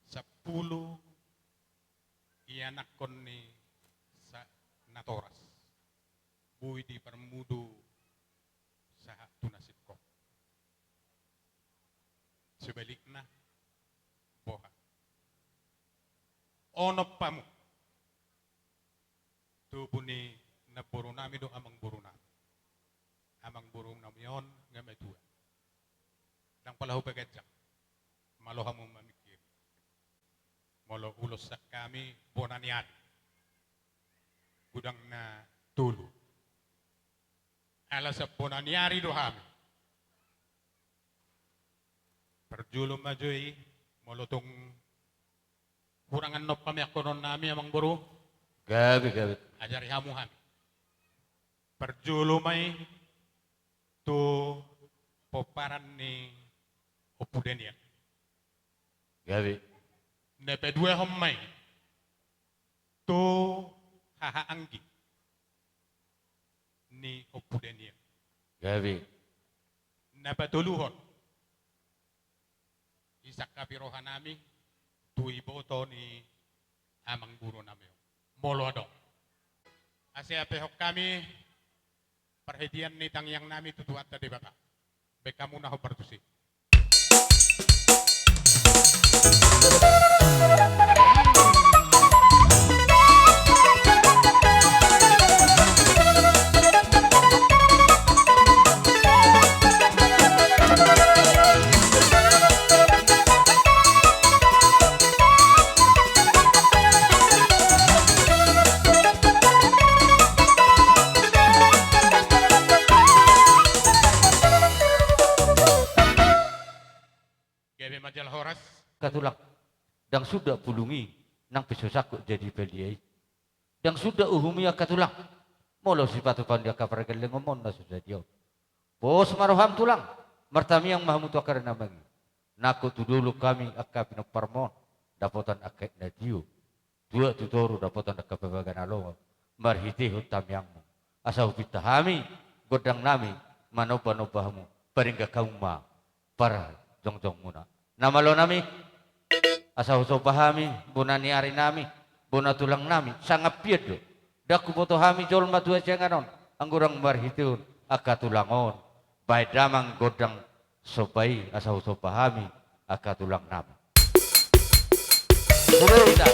sampulu ianakhon ni sa-, natoras. Boi di parmudu sahat tu na singkop. Sebalikna, boha? Onom hamu tubu ni namborunami dohot amangborunami. Amangborunami on nga matua. Ndang pola hupaganjang. Malo hamu mamingkiri. Molo ulos sian hami bona ni ari. Godang na tolu. Ala sian bona ni ari do hami. Parjolo ma jo i, molo tung hurang annon pamiangkononnami, amangboru. Gabe, gabe. Ajari hamu hami. Parjolo ma i tu pomparan ni Ompu Daniel. Gabe. Na paduahon ma i tu haha anggi ni Ompu Daniel. Gabe. Na patoluhon, isangkapi rohanami tu iboto ni amangborunami on. Molo adong. Asa iapehon hami parhitean ni tangiangnami tu Tuhanta Debata. Baen hamu na hombar tusi. Gabe ma jala horas. Angka tulang, ndang suda pulung i, nang pe so sangkut jadi palia i. Ndang suda uhum i angka tulang, molo sipatupaon ni angka pargellengmon na so sadia on. Pos ma roham tulang, martamiang ma hamu tu angka na mangihut. Nangkok tu dolok hami angka pinomparmon, dapotan angka aek na tio. Tuat tu toru dapotan angka pabaga na lomo, marhitehon tamiangmu. Asa hupinta hami gondangnami, manombanomba hamu, padenggan hamu ma parjongjongmuna. Na malonami, asa husomba hami bona ni arinami, bona tulangnami, sangap pian do. Ndang huboto hami jolma tu hasiangan on, anggo ndang marhitehon angka tulang on. Baen damang gondang somba i asa husomba hami angka tulangnami. Molo hita.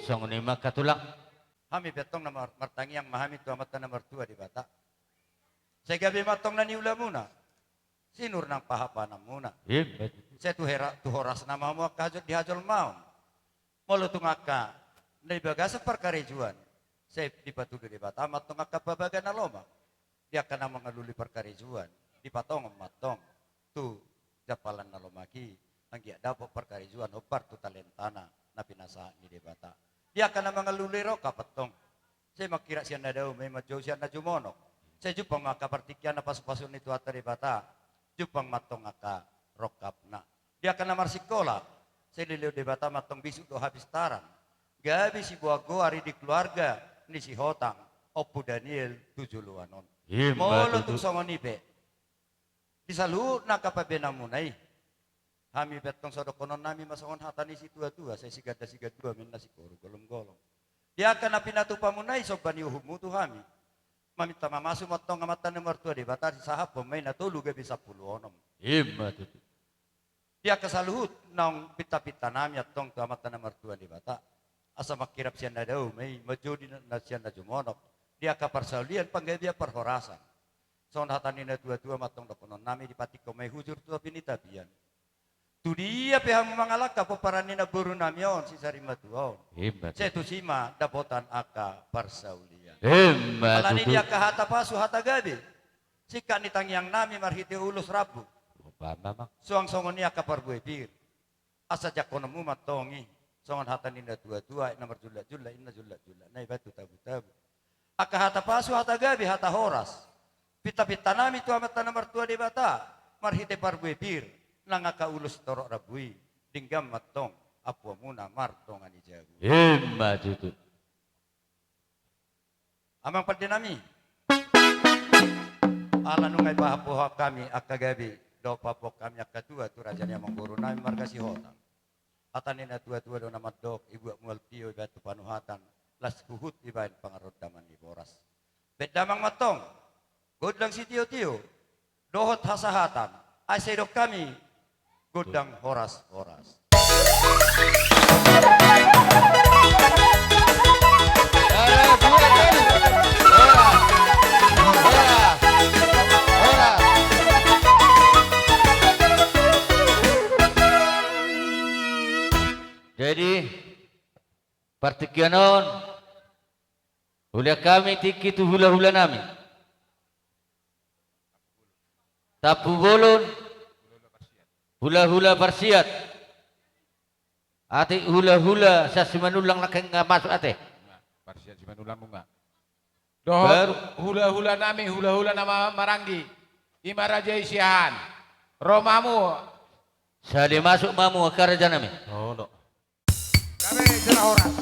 Songon i ma angka tulang. Hami pe antong na mar-, martangiang ma hami tu Amanta na martua Debata. Sai gabe ma antong na niulamuna, sinur nang pahapananmuna. Ima tutu. Sai tu hera-, tu horasna ma hamu angka hajol-, di hajolmaon. Molo tung angka na di bagasan parkarejoan, sai dipatudu Debata ma antong angka pabaga na lomak. Di angka na mangalului parkarejoan, dipatongon ma antong tu jampalan na lomak i, anggiat dapot parkarejoan hombar tu talentana na pinasahat ni Debata. Di angka na mangalului rongkap antong, sai mangkirap sian na dao ma i, manjou sian na jumonok. Sai jumpang ma angka partingkian na pasu-pasu ni Tuhanta Debata, jumpang ma antong angka rongkapna. Di angka na marsikola, sai dilehon Debata ma antong bisuk dohot hapistaran, gabe siboan goar i di keluarga ni si Hotang, Ompu Daniel tu joloan on. Ima tutu. Molo tung songon i pe, di saluhutna angka pambahenanmuna i, hami pe antong so dohonon nami ma songon hata ni situa-tua, sai siganda sigandua ma inna sikoru golom-golom. Di angka na pinatupamuna i somba ni uhummu tu hami, maminta mamasu ma antong Amanta na martua Debata, disahaphon ma i na tolu gabe sampulu onom. Ima tutu. Di angka saluhut naung pinta-pinta nami antong tu Amanta na martua Debata, asa mangkirap sian na dao ma i, manjou di na, na sian na jumonok, di angka parsaulian panggabean parhorasan. Songon hata ni na tua-tua ma antong dohonon nami, dipatingkon ma i hujur tu api ni tapian. Tu dia pe hamu mangalangka pomparan ni namboru nami on, si Sarimatua on. Ima tutu. Sai tusi ma dapotan angka parsaulian. Ima tutu. Alani di angka hata pasu hata gabe, singkat ni tangiang nami marhite ulos rambu. Umpama ma. Suang songon i angka parbue pir. Asa jangkononmu ma antong i, songon hata ni na tua-tua, na marjullak-jullak, inna jullak-jullak na i baen tu tabu-tabu. Angka hata pasu, hata gabe, hata horas, pinta-pinta nami tu Amanta na martua Debata, marhite parbue pir, nang angka ulos torop rambu i, denggan ma antong ampuanmuna mardongan i jabu. Ima tutu. Amang pande nami, ala nunga dipahamham hami angka gabe, dohot pahamham hami angka tua tu raja ni amangboru nami marga Sihotang. Hata ni na tua-tua do na mandok, dibuat mual tio dibaen tu panuhatan, las huhut dibaen pangarondaman ni boras. Baen damang ma antong gondang sitio-tio dohot hasahatan, ai sai didok hami gondang horas-horas. Jadi, partingkian on, hulean hami tingki tu hula-hula nami. Tampubolon, hula-hula parsiat. Atik hula-hula Sian Simanullang, nangkin nga masuk ate. Parsiat Simanullang nunga. Dohot hula-hula nami, hula-hula na ma-, maranggi. I ma raja i Siahaan. Ro ma hamu. Sahali masuk ma hamu angka raja nami. Olo. Gabe jala horas.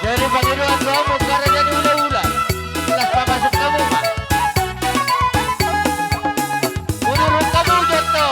Jadi pangidoan tu hamu angka raja ni hula-hula. Las pamasuk hamu ma. Mundur hamu jotto.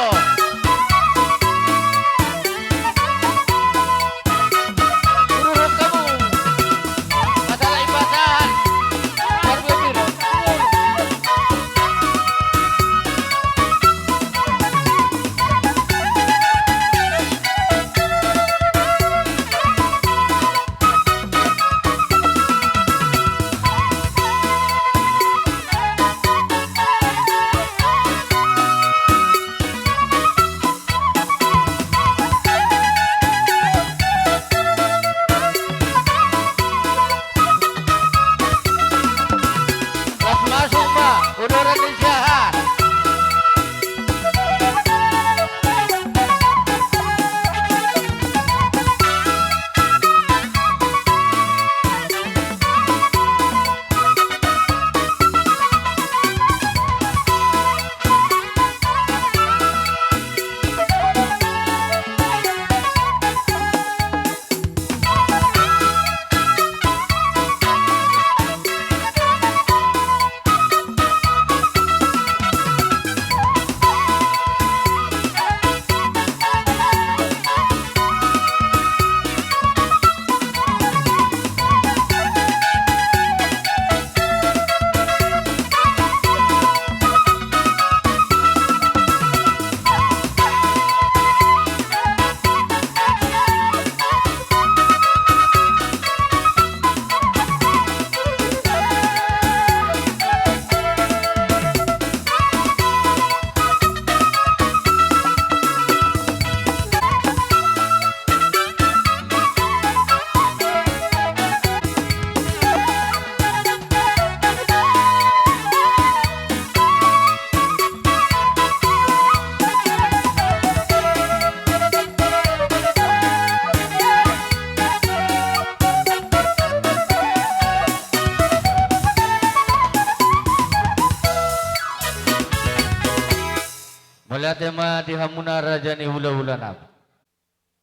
Ma di hamuna raja ni hulahula nami.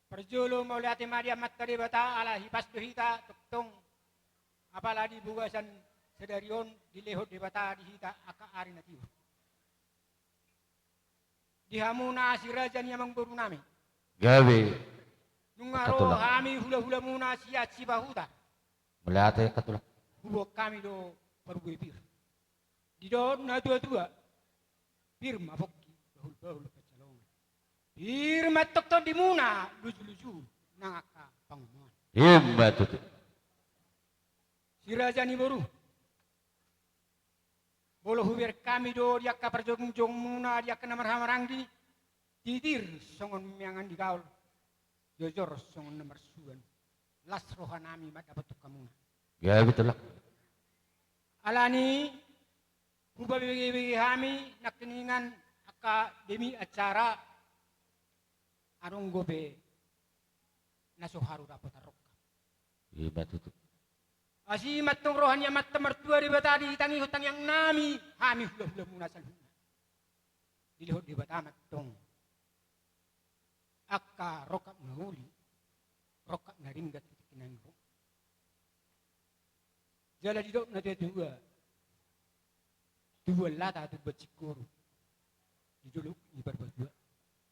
Parjolo mauliate ma di Amanta Debata ala hipas do hita tongtong. Apala di bagasan sadari on dilehon Debata di hita angka ari na tio. Di hamuna si raja ni amangboru nami. Gabe. Nunga ro hami hulahulamuna sian Sipahutar. Mauliate angka tulang. Huboan hami do parbue pir. Didok na tuatua. Pir ma pongki, bahulbahul pansalongan. Pir ma tongtong tondimuna lujuluju nang angka pangomoan. Ima tutu. Si raja ni boru. Molo hubereng hami do di angka parjongjongmuna di angka na marhahamaranggi, titir songon miangan di gaol, jojor songon na marsuan, las rohanami mandapothon hamuna. Gabe tulang. Alani hupabegebege hami nangkiningan angka demi acara, adong dope na so haru dapotan rongkap. Ima tutu. Asi ma antong roha ni Amanta Martua Debata ditangihon tangiangnami, hami hulahulamuna saluhutna. Dilehon Debata ma antong angka rongkap na uli, rongkap na denggan di tingki nami ro. Jala didok na tuatua. Tubuan lata, tubuan singkoru. Di dolok ni Parbatua.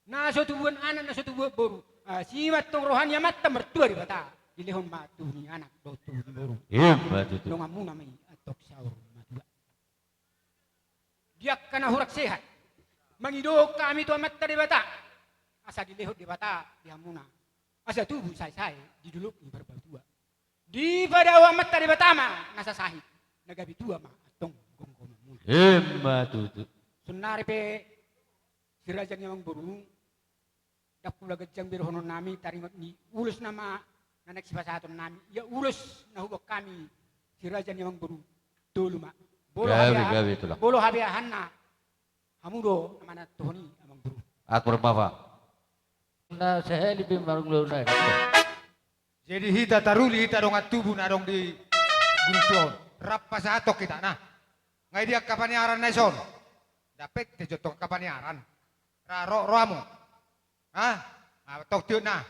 Na so tubuan anak, na so tubuan boru. Asi ma antong roha ni Amanta Martua Debata. Dilehon ma tubu ni anak dohot tubu ni boru. Ima tutu. Donganmuna ma i antong saur matua. Di angka na hurang sehat, mangido hami tu Amanta Debata. Asa dilehon Debata di hamuna. Asa tubu saesae di dolok ni Parbatua. Dipadao Amanta Debata ma na sasahit, na gabe tua ma antong gomgomanmuna. Ima tutu. Saonari pe si raja ni amangboru, ndang pola ganjang be dohononnami, taringot ni ulos nama na naeng sipasahatonnami. Ia ulos na huboan hami si raja ni amangboru, tolu ma. Molo habeahanna, hamu do na manantuhon i amangboru. Akur ma. Na sahali pe marunglunglung. Jadi hita taruli, hita dongan tubu na adong di Gunung Tua on. Rap pasahathon hita na. Nga i di angka paniaran na dison. Dapot hita jo antong angka paniaran. Ra ro, ro hamu. Ha? Antong tiop na.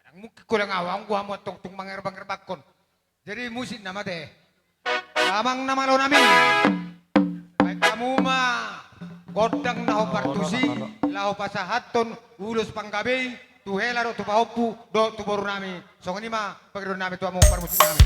Ndang mungkin holan ahu, anggo hamu antong tung mangerbang-erbanghon. Jadi musik nama te. Amang na malo nami. Baen hamu ma gondang na hombar tusi, laho pasahathon ulos panggabean tu hela dohot tu pahompu dohot tu boru nami. Songon i ma pangidoan nami tu hamu parmusik nami.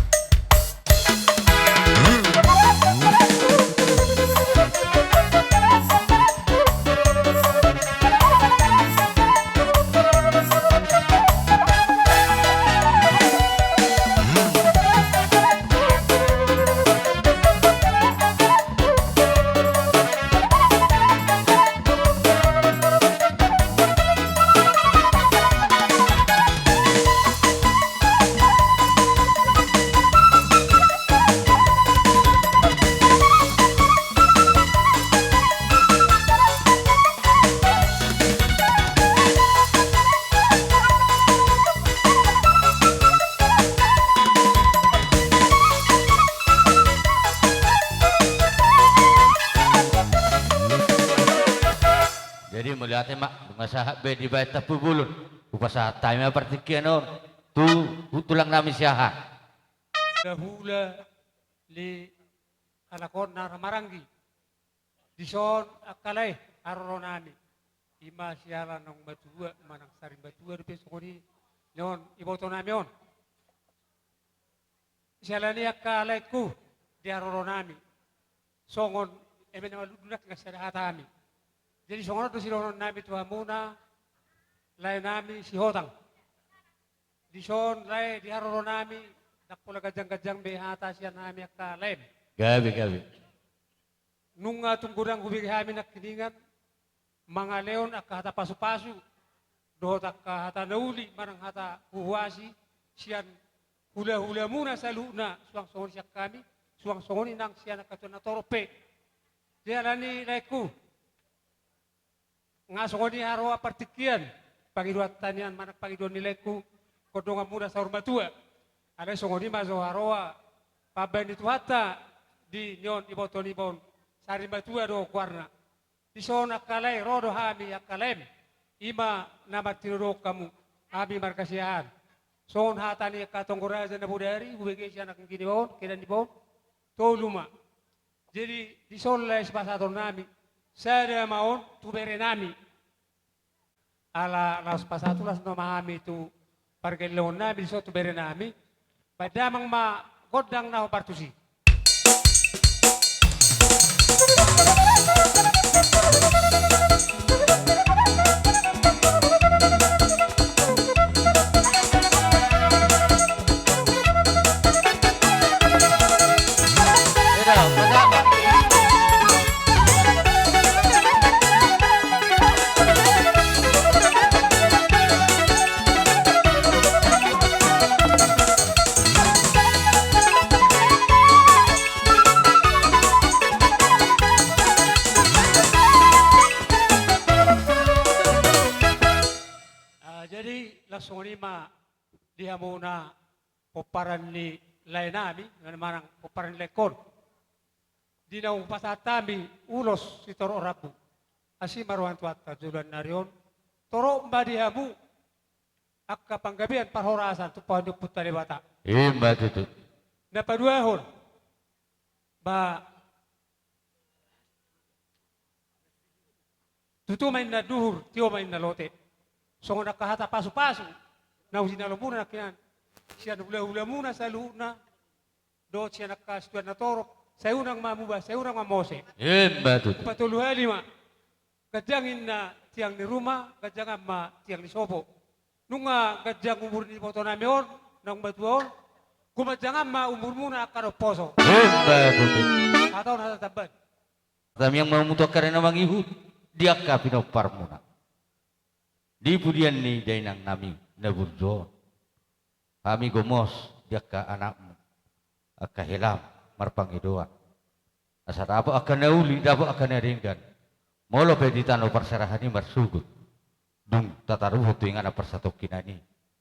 Jadi mauliate ma, nunga sahat be dibaen tampubolon. Hupasahat hami ma partingkian on tu, tu tulang nami siahaan. Hulahula ni halak on na marhahamaranggi. Dison angka lae haroro nami. Ima siala naung matua manang sarimatua dope songon i, na on iboto nami on. Siala ni angka laengku di haroro nami. Songon eme na malundunak nunga sada hata hami. Jadi songon on do sidohonon nami tu hamuna lae nami Sihotang. Dison lae di haroro nami, ndang pola ganjang-ganjang be hata sian hami angka laem. Gabe, gabe. Nunga tung godang hubege hami nangkiningan, mangalehon angka hata pasupasu, dohot angka hata na uli, manang hata huhuasi, sian hulahulamuna saluhutna, suang songon i sian hami, suang songon i nang sian angka tua na torop pe. Jadi alani laengku. Nga songon i haroa partingkian, pangidoanta nian manang pangidoan ni laengku, ingkon donganmuna saur matua. Alai songon i ma jo haroa, pambaen ni Tuhanta, di nion iboto niba on, sarimatua do goarna. Dison angka lae, ro do hami angka laem. I ma na martinodohon hamu, hami marga Siahaan. Songon hata ni angka tonggo raja na bodari, hubege sian angka nibaon, kedan nibaon, tolu ma. Jadi, dison lae sipasahatonnami, sada ma on tu berenami. Ala laos pasahat ulos do ma hami tu pargellengonnami, dison tu berenami. Baen damang ma gondang na hombar tusi. Ah, jadi, laos songon i ma di hamuna pomparan ni laenami, manang pomparan ni laengkon. Di na hupasahat hami ulos sitorop rambu. Asi ma roha ni Tuhanta joloan ni ari on. Torop ma di hamu angka panggabean parhorasan tumpahon ni Ompunta Debata. I ma tutu. Na paduahon, ba, tutu ma inna duhur, tio ma inna lote. Songon angka hata pasupasu na hujinalomuna nangkinan sian hulahulamuna saluhutna, dohot sian angka situan na torop, sai unang ma muba, sai unang ma mose. I ma tutu. Patolu hali ma. Ganjang inna tiang ni ruma, ganjangan ma tiang ni sopo. Nunga ganjang umur ni ibotonami on, naung matua on, gumanjangan ma umurmuna angka na umposo. I ma tutu. Hata on hata tamban. Tamiang ma hamu tu angka ari na mangihut di angka pinomparmuna di pudian ni dainangnami na burju on. Hami gomos di angka anakmu, angka helam marpangidoan, asa dapot angka na uli, dapot angka na denggan. Molo pe di tano parserahan i marsogot, dung tataruhon tu inganan parsatongkinan i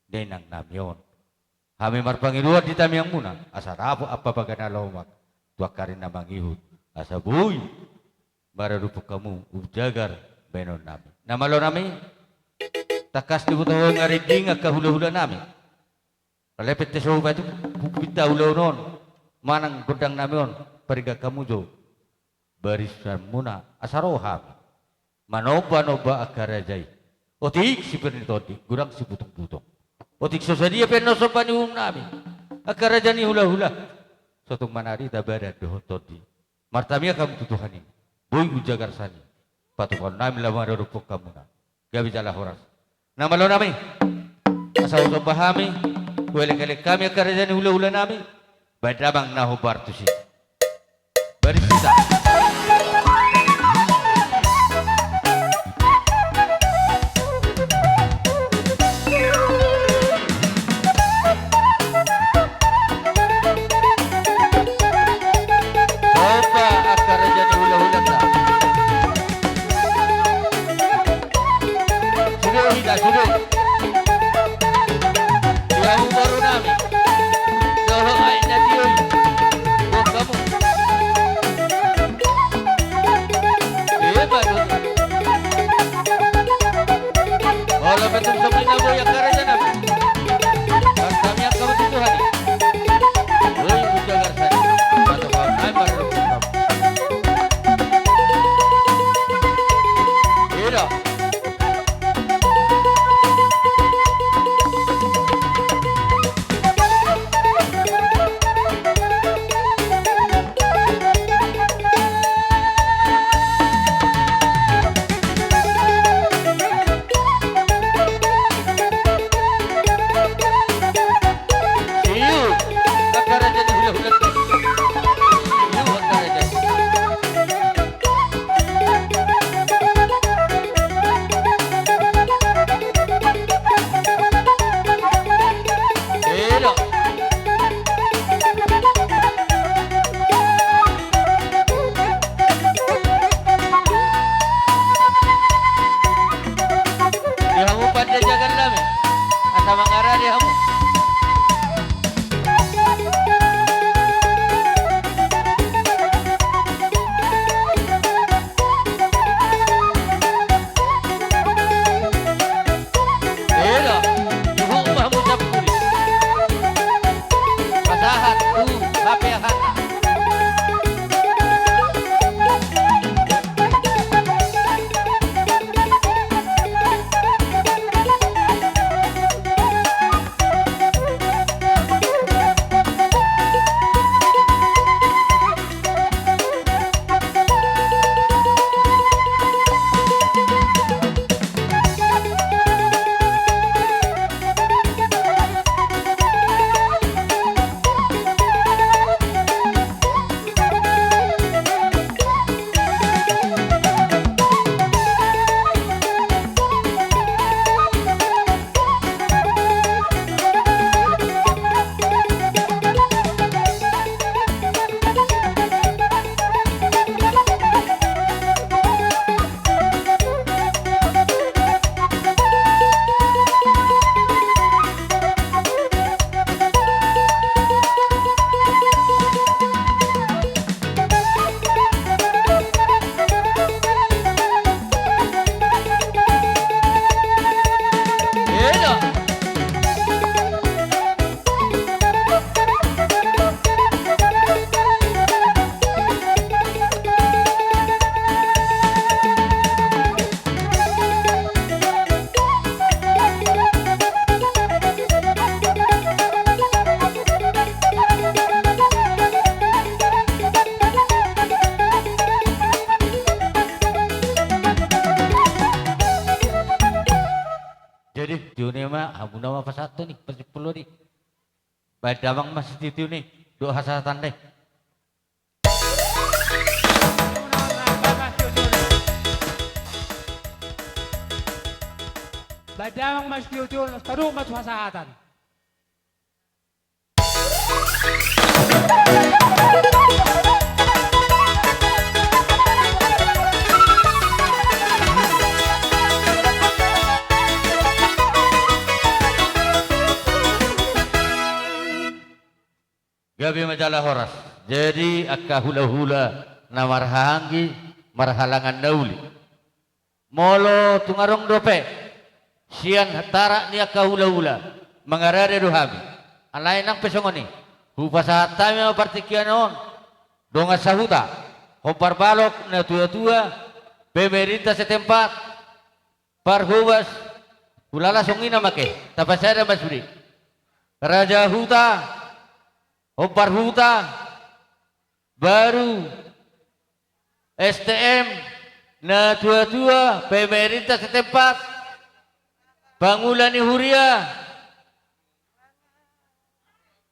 dainangnami on, hami marpangidoan di tamiangmuna, asa dapot ampapaga na lomak tu angka ari na mangihut, asa boi maradophon hamu umur jagar bahenonnami. Na malonami, tangkas diboto ho nga ringging angka hulahulanami. Alai pe tung so hupaetuk, hupaetuk ulaon on manang gondangnami on, paringgot hamu jo barisanmuna asa ro hami manombanomba angka raja i. Otik sipir ni tondi, godang siputungputung. Otik so sadia pe annon somba ni uhumnami, angka raja ni hulahula, so tung manarita badan dohot tondi. Martamiang hamu tu Tuhan i, boi umur jagar sian i patupaonnami laho maradophon hamuna. Gabe jala horas. Na malonami, asa husomba hami, huelekelek hami angka raja ni hulahulanami, baen damang na hombar tusi. Baris hita. Somba angka raja ni hulahulanta. Sude hita, sude. Di hamu borunami. Dohot aek na tio i. Boan hamu. Emma tutu. Olo pe tung songon i na boi angka rajanami. Martamiang hamu tu Tuhan i. Boi umur jagar sian i. Patupaonnami maradophon hamu. Ida. Siu, angka raja ni hulahula. Siu, angka raja. Eda. Di hamu pande jagar nami, asa mangarade hamu. Nama pasahat tu ni, pasipul ni. Baen damang ma sitiotio ni, dohot hasahatan ni. Baen damang ma sitiotio, taruhon ma tu hasahatan. Gabe ma jala horas. Jadi angka hulahula na marhahaanggi, marhalangan na uli. Molo tung adong dope sian tarak ni angka hulahula, mangarade do hami. Alai nang pe songon i, hupasahat hami ma partingkian on dongan sahuta, hombar balok, natuatua, pemerintah setempat, parhobas, hulala songon i nama ke, tapasada ma sude. Raja huta, hombar huta, baru, S T M, natuatua, pemerintah setempat, pangula ni huria,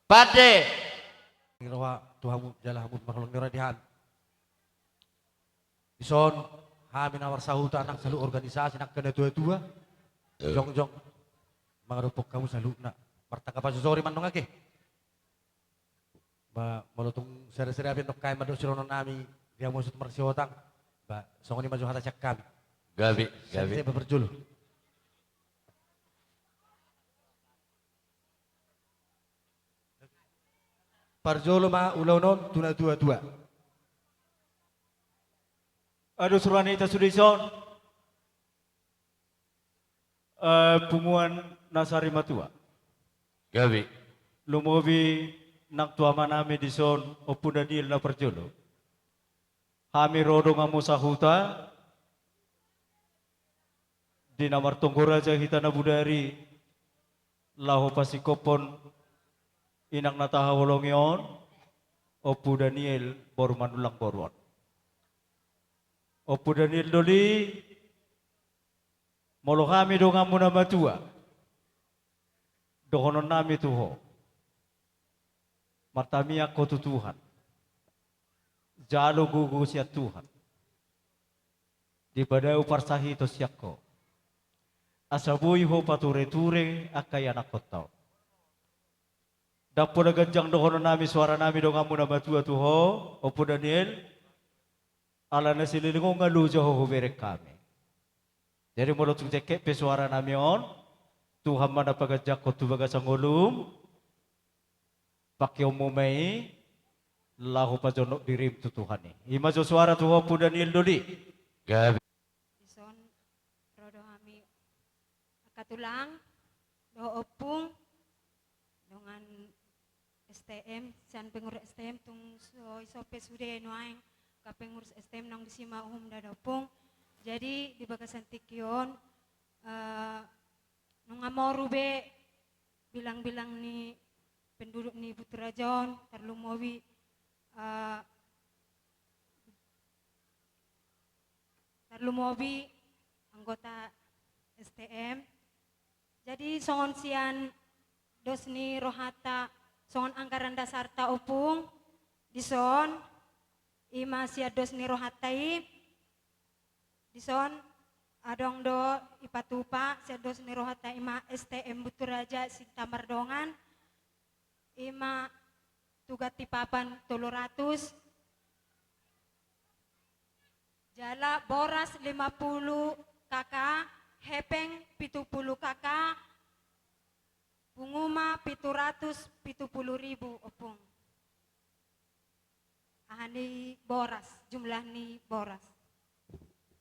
pande. Roha tu hamu jala hamu marholong ni roha di hami. Dison hami na marsahuta nang saluhut organisasi nang angka natuatua. Eh. Jongjong mangadophon hamu saluhutna. Martanggapan so sori ma annon ake. Ba, molo tung sere-sere api annon, kai ma dohot sidohonon nami, dia mosut marsiotang. Ba, songon i ma jo hata sian hami. Gabe, gabe. Sere-sere parjolo. Parjolo ma ulaon on tu natuatua. Adong sura ni hita sude dison. Eh, punguan na sarimatua. Gabe. Lumobi nang tu amanami dison, Ompu Daniel na parjolo. Hami ro donganmu sahuta, di na martonggo raja hita na bodari, laho pasingkophon inang na tahaholongi on, Ompu Daniel boru Manullang boru on. Ompu Daniel doli, molo hami donganmu na matua, dohonon nami tu ho, martamiang ho tu Tuhan, jalo gogo sian Tuhan, dipadao parsahiton sian ho, asa boi ho pature-ture angka ianakhonta on. Ndang pola ganjang dohonon nami, soara nami donganmu na matua tu ho, Ompu Daniel, ala na saleleng on nga loja ho hubereng hami. Jadi molo tung jengket pe soara nami on, Tuhan ma na paganjanghon tu bagasan ngolum, pakeonmu ma i laho pajonok dirim tu Tuhan i. I ma jo soara tu ho Ompu Daniel doli. Gabe. Dison ro do hami angka tulang dohot ompung, dongan S T M, sian pengurus S T M, tung so i so pe sude nuaeng angka pengurus S T M naung disi ma uhum dohot ompung. Jadi di bagasan tingki on, eh, nunga moru be bilang-bilang ni penduduk ni Buturaja on, tarlumobi, eh, tarlumobi anggota S T M. Jadi songon sian dos ni rohanta, songon anggaran dasarta ompung, dison, i ma sian dos ni rohanta i, dison, adong do ipatupa sian dos ni rohanta i ma S T M Buturaja Sinta Mardongan, i ma tugan tipapan tolu ratus, jala boras lima puluh K K, hepeng pitu puluh K K, pungu ma pitu ratus pitu puluh ribu, ompung. Aha ni boras, jumlah ni boras.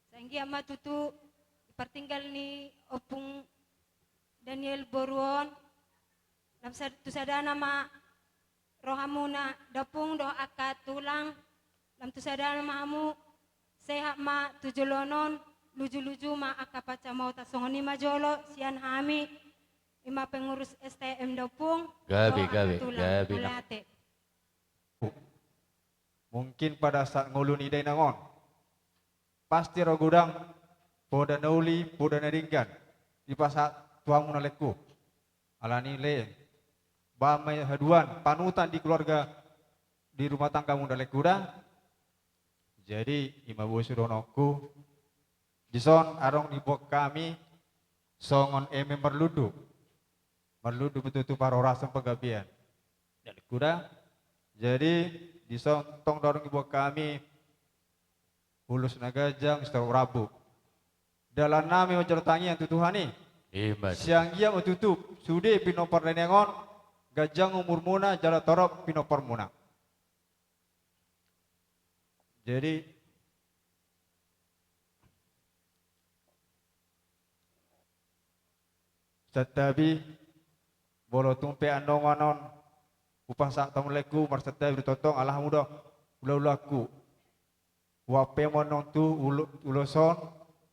Sai anggiat ma tutu partinggal ni ompung Daniel boru on, lam sad-, tu sadana ma rohamuna dohot ompung dohot angka tulang, lam tu sadana ma hamu, sehat ma tu joloan on, luju-luju ma angka pansamotan. Songon i ma jolo sian hami, i ma pengurus S T M dohot ompung, gabe, dohot angka gabe, tulang. Gabe, nah. Mauliate. Mungkin pada saat ngolu ni dainang on, pasti ro godang poda na uli, poda na denggan, dipasahat tu hamu na lengkung. Alani i, bahen ma haduan panutan di keluarga, di rumah tangga muna, lae, huda. Jadi ima bosu dohononku, dison adong diboan hami songon eme marlundu. Marlundu ma tutu parhorasan panggabean, lae, huda. Jadi dison tong do adong diboan hami ulos na ganjang, sitio rambu. Dalan nami manjalo tangiang tu Tuhan i. Ima tutu. Sai anggiat ma tutu sude pinompar na nian on, ganjang umurmuna jala torop pinomparmuna. Jadi santabi, molo tung pe annon on hupasahat hamu, laengku, marsantabi do tongtong, ala hamu do hulahulanku. Huampe ma annon tu ulo-, ulos on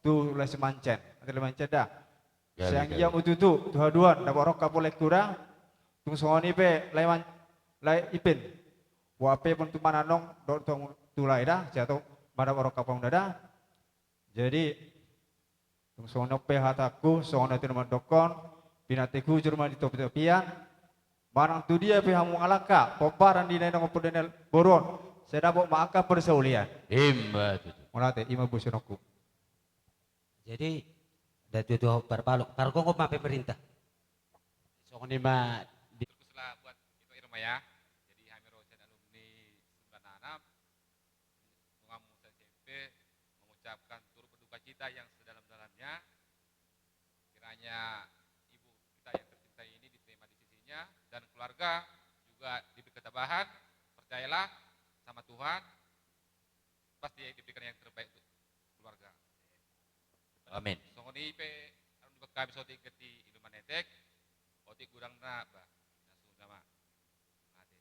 tu lae Simancen. Ate lae Simancen da. Gabe, gabe. Sai anggiat ma tutu tu haduan dapot rongkap, laengku, da. Tung songon i pe lae Man-, lae Ipin. Huampe ma annon tu Mananong dohot tu, tu lae da, sai tong ma dapot rongkap hamu da. Jadi tung songon on pe hatangku, songon na tina mandokkon, pinantik hujur ma di topitopian, manang tu dia pe hamu mangalangka, pomparan di na inongom, pomparan di na boru on, sai dapot ma angka parsaulian. Ima tutu. Mauliate, ima bosu dohononku. Jadi, da tutu, parpalok, pargongom ma pemerintah. Songon i ma di- Teruslah buat Ito Irma, ya. Jadi hami ro sian alumni sembilan enam, nunga muse S M P, mengucapkan turut berduka cita yang sedalam-dalamnya. Kiranya ibu kita yang tercinta ini diterima di sisinya, dan keluarga juga diberi ketabahan. Percayalah sama Tuhan, pasti diberikan yang terbaik untuk keluarga. Amin. Songon i pe, anu, dibaen hami saotik ganti ilu manetek, otik godangna, bah, na sunda ma. Mate.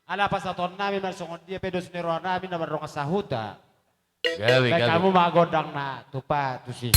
Ala pasahaton nami ma songon dia pe dos ni roha nami na mardongan sahuta. Gabe, gabe. Baen hamu ma gondang na tupa tusi.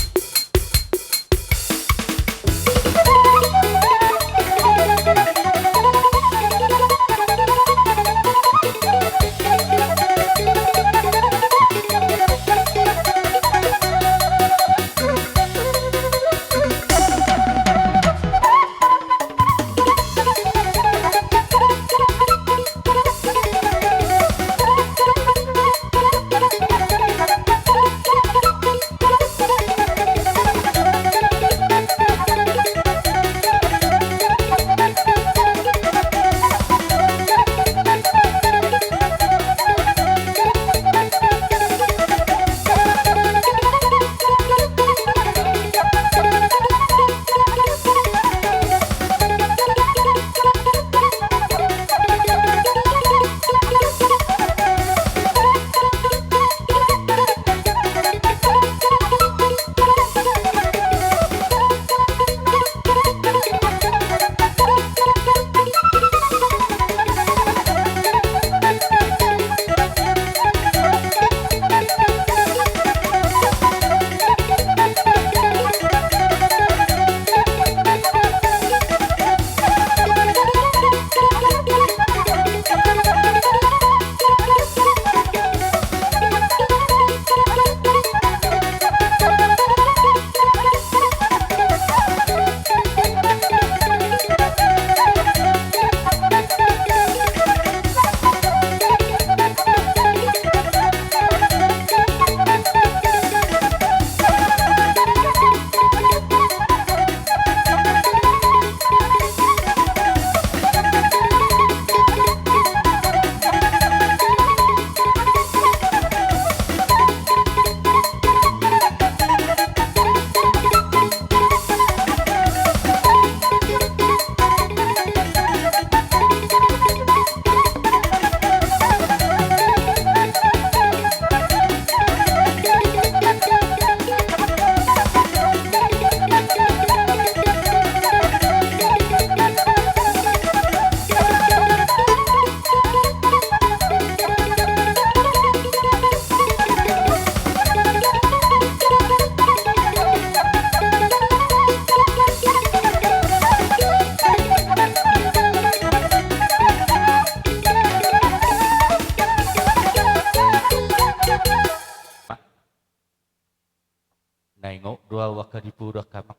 Ingot do ahu angka dipo dohot angka amang.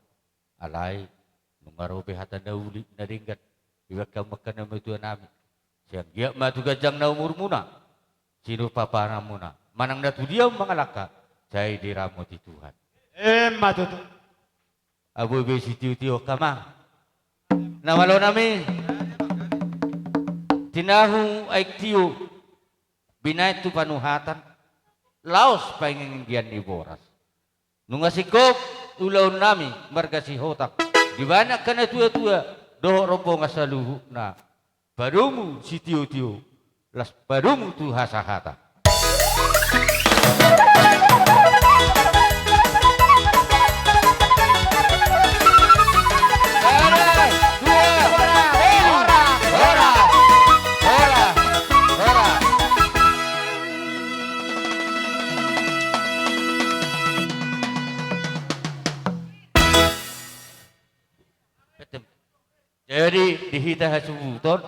Alai nunga ro pe hata na uli na denggan di bagasan angka natuatua nami. Sai anggiat ma tu ganjang na umurmuna, sinumpapananmuna, manang na tudia mangalangka, sai diramoti Tuhan. Emma tutu. Ahu boi be sitiotio angka amang. Na malo nami, tinahu aek tio, binaen tu panuhatan, laos panginggian ni boras. Nunga singkop ulaon nami marga Sihotang, dibaen angka natuatua dohot rombongan saluhutna. Padomu sitiotio, laos padomu tu hasahatan. Jadi di hita hasuhuton,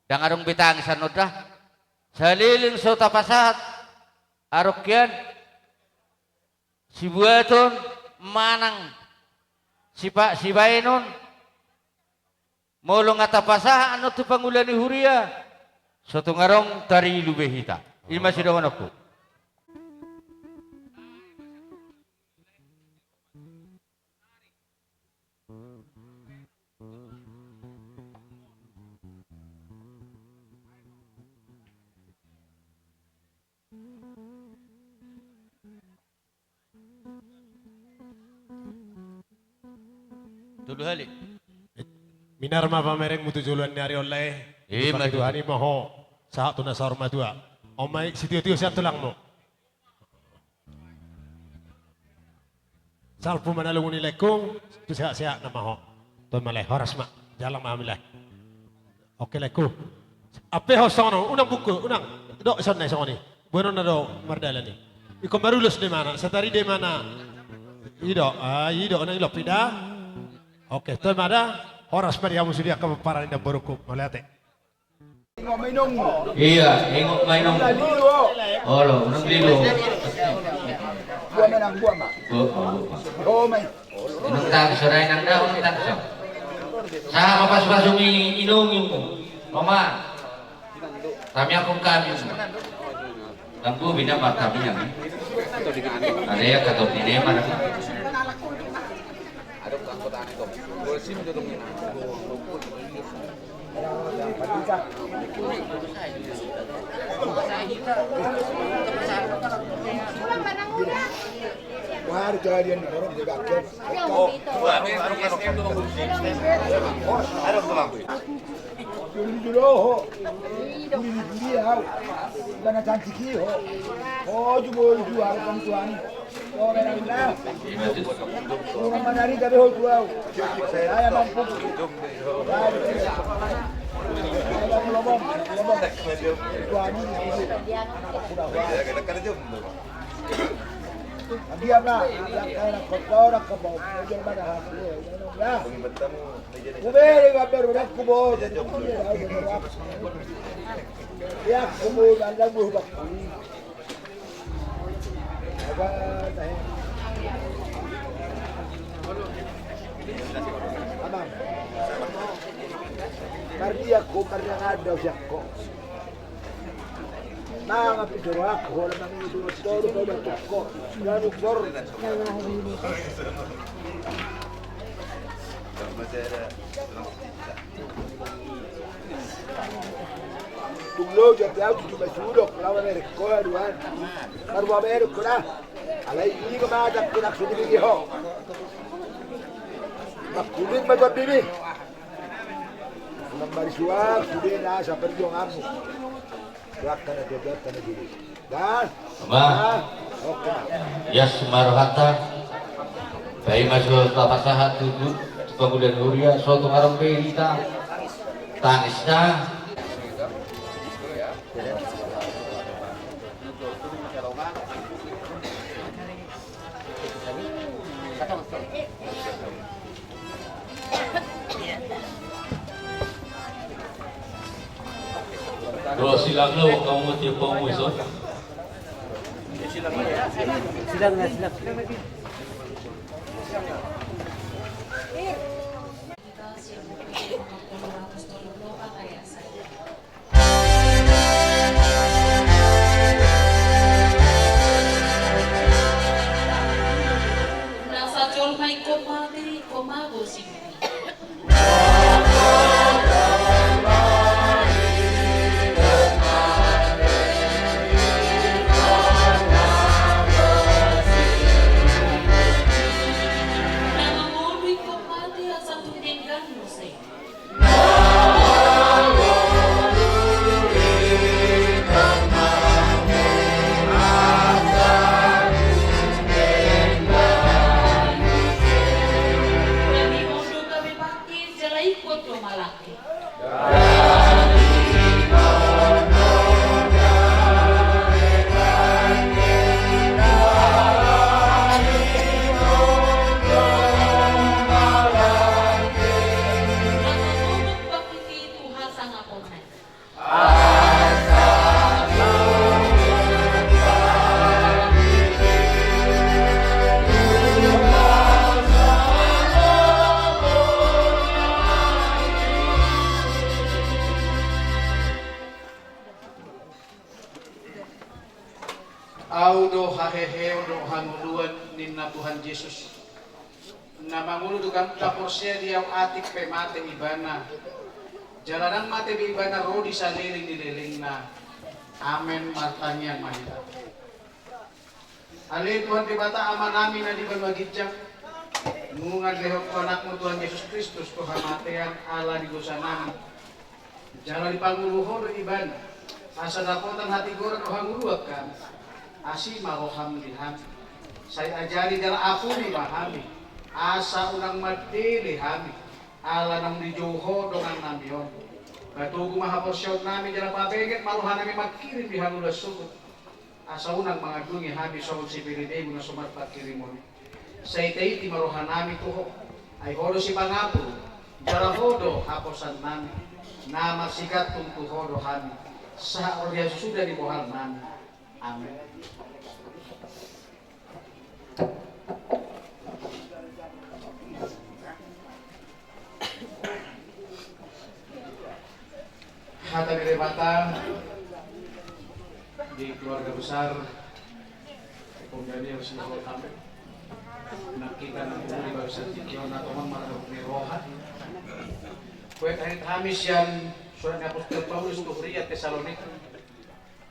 ndang adong be tangisan on da. Saleleng so tapasahat arokian, sibuaton manang sipa-, sibaenon, molo nga tapasahat annon tu pangula ni huria, so tung adong tarilu be hita. I ma sidohononku. Tolu hali. Minar ma pamerengmu tu joloan ni ari on lae. Ima tutu. Tuhan i ma ho sahat tu na saur matua. On ma i sitiotio sian tulangmu. Salpu ma na lungun i laengku, tu sehat-sehat nama ho. Tuan ma lae, horas ma, jalang ma hami lae. Oke laengku. Ampe ho songon on, unang bungkuk, unang. Dok, songon na i songon i. Boanonna do mardalan i. Ingkon marulos do imana, satari do imana. I do, ah, i do, unang ilop i da. Oke, tuan ma da. Horas ma di hamu sude angka pomparan ni namborungku. Mauliate. Ingot ma inongmu. Iya, ingot ma inongmu. Unang lilu ho. Olo, unang lilu ho. Buat menang, buat ma. Buat ma, buat ma. Oh, mai. Inong tangso, rai nang dahu inong tangso. Sahat ma pasupasu ni inongmu. Oma. Tamiangkon hami. Tanggu bina ma tamiang. Ada ya kata bina ma. Warga dia nih, orang dia bakal. Jolo-jolo ho. Pudi ni pudi au. Ibana cantik i ho. Ho jumolo juara kan tuan. Ho merah merah. Orang mana hari gabe ho juara. Saya mampu. Saya lobong, lobong. Tuan ini. Dia ma, dia kena kotor, kebau, dia mana hati. Kubere gambar orang kubo. Ya kubo anda buh bakti. Apa tahe? Amang. Mardia ko mardia ngada usiak ko. Nang api jorok ko hola nang itu toru ko batuk ko. Lalu kor. Tung lo jadi au tutu basudok lawan merek ko aduan. Baru bawa merek ko dah. Alai ini ko mata ko nak sini ho. Makuning ma tuan bibi. Unang marisuak sude nasa perjuanganmu. Doakan na doakan na dulu. Dah. Bah. Oke. Ias ma rohanta. Paima so tapasahat tu pangula ni huria, so tung adong be hita tangisna. Dohot silang na, wong kamu tiap kamu iso. Silang na, silang. Na sajolma ingkon mate, ingkon mago sibiti. Na mangolu ingkon mate, asa tung denggan muse. Au do haheheon dohot hangoluan, ninna Tuhan Jesus. Na mangolu do ganup na porsea di Au, atik pe mate ibana, jala ndang mate be ibana, ro di saleleng ni lelengna. Amen. Martangiang ma hita. Ale Tuhan Debata Amanami na di banua ginjang, nunga dilehon Ho Anakmu Tuhan Jesus Kristus tu hamatean ala ni dosanami. Jala dipangolu Ho do Ibana, asa dapotan hatigoran dohot hangoluan hami. Asi ma roham di hami. Sai ajari jala apuli ma hami, asa unang mandele hami, ala naung dijou Ho dongannami on. Patogu ma haporseaonnami jala pabenget ma rohanami mangkirim di hangoluan sogot. Asa unang mangandungi hami songon sipeledemu na so marpangkirimon i. Sai taiti ma rohanami tu Ho, ai Ho do sipangapul, jala Ho do haposannami, na marsigantung tu Ho do hami, sahat ro di hasusuda ni bohalnami. Amen. Hata ni Debata di keluarga besar Ompu Daniel Sihotam. Nang hita na umur di bagasan tingki on na tongon marhabot ni roha. Kuet hahit hami sian surat ni apostel Paulus tu huria Tesalonik.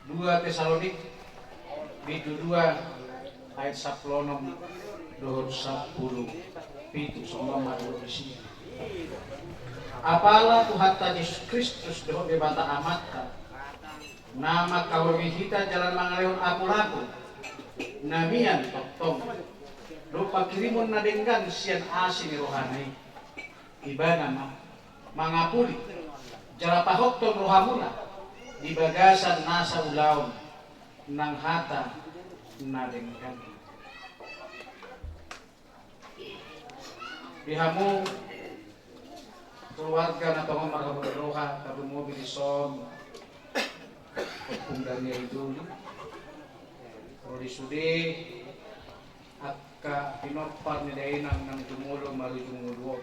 Dua Tesalonik, bindu dua, ayat sampulu onom dohot sampulu pitu, songon on ma didok disi. Apala Tuhanta Jesus Kristus dohot Debata Amanta, na mangkaholongi hita jala mangalehon apulapul na mian tongtong, dohot pangkirimon na denggan sian asi ni rohana i. Ibana ma mangapuli jala pahothon rohamuna di bagasan nasa ulaon nang hata na denggan. Di hamu keluarga na tongon marhabot ni roha, tarlumobi dison Ompu Daniel Doli, ro di sude angka pinompar ni dainang nang jumolo marujung ngolu on.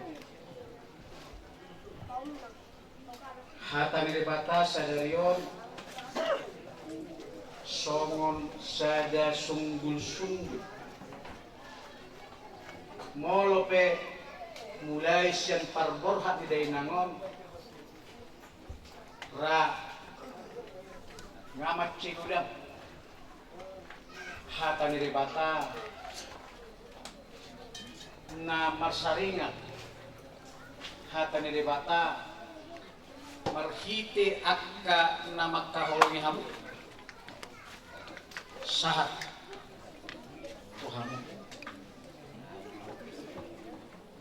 Hata ni Debata sadari on songon sada sunggulsunggul. Molo pe mulai sian parborhat ni dainang on, ra nga mansai godang hata ni Debata na marsaringan, hata ni Debata marhite angka na mangkaholongi hamu, sahat tu hamu.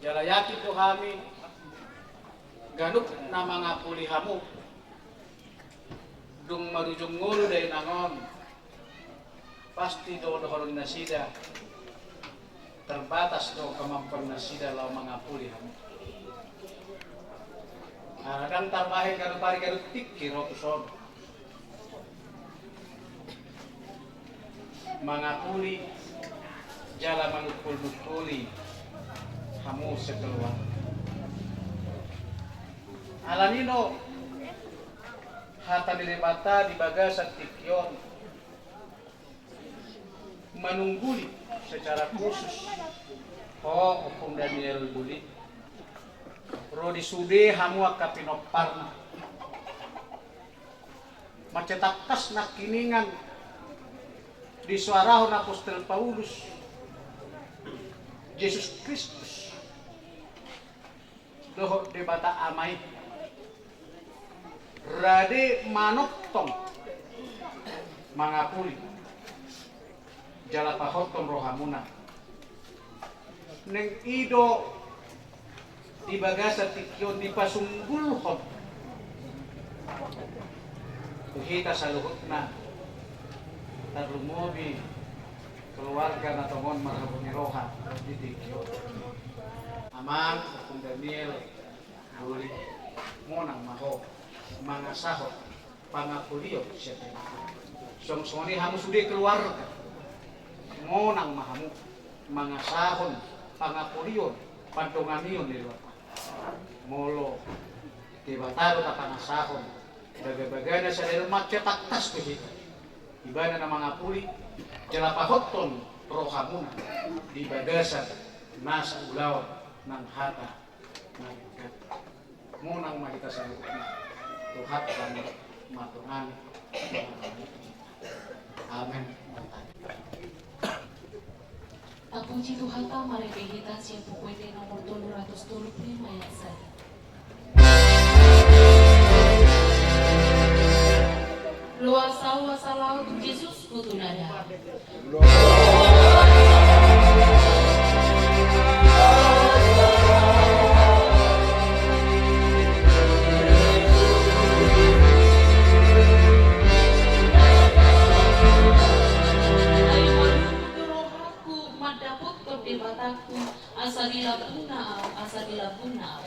Jala yakin do hami, ganup na mangapuli hamu, dung marujung ngolu dainang on, pasti do dohonon nasida, terbatas do kemampuan nasida laho mangapuli hamu. Ala ndang tarbahen ganup ari ganup tingki ro tuson. Mangapuli jala manungkul-nungkuli Hamu sekeluarga. Alani i do hata ni Debata di bagasan tingki on manungguli secara khusus ho Ompung Daniel Buli. Ro di sude hamu angka pinomparna. Mansai tangkas nangkiningan disoarahon apostel Paulus, Jesus Kristus dohot Debata Ama i rade manongtong, mangapuli, jala pahothon rohamuna. Naeng i do di bagasan tingki on dipasunggulhon tu hita saluhutna, tarlumobi keluarga na tongon marhabot ni roha di tingki on. Amang Ompung Daniel Buli, monang ma ho mangasahon pangapulion sian Debata. Songon i hamu sude keluarga, monang ma hamu mangasahon pangapulion, pandonganion ni Debata. Molo Debata do tapangasahon, bagabagana sadari on mansai tangkas do hita. Ibana na mangapuli, jala pahothon rohamuna di bagasan nasa ulaon nang hata na denggan. Monang ma hita saluhutna, Tuhanta ma mandongani. Amen. Tapuji Tuhanta, marende hita sian Buku Ende nomor tolu ratus tolu pulu lima ayat sada. Loas ahu asa laho tu Jesus, Hutunada. Ai marungut do rohangku mandapothon Debatangku, asa di lambungna ahu, asa di lambungna ahu.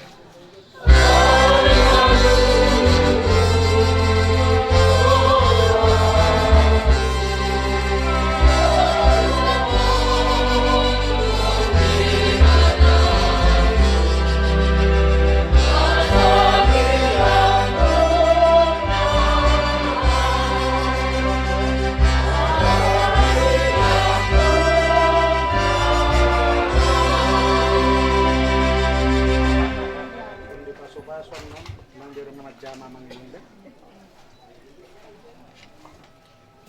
Di pasu-pasu annon, nang di rumah jama manginang be.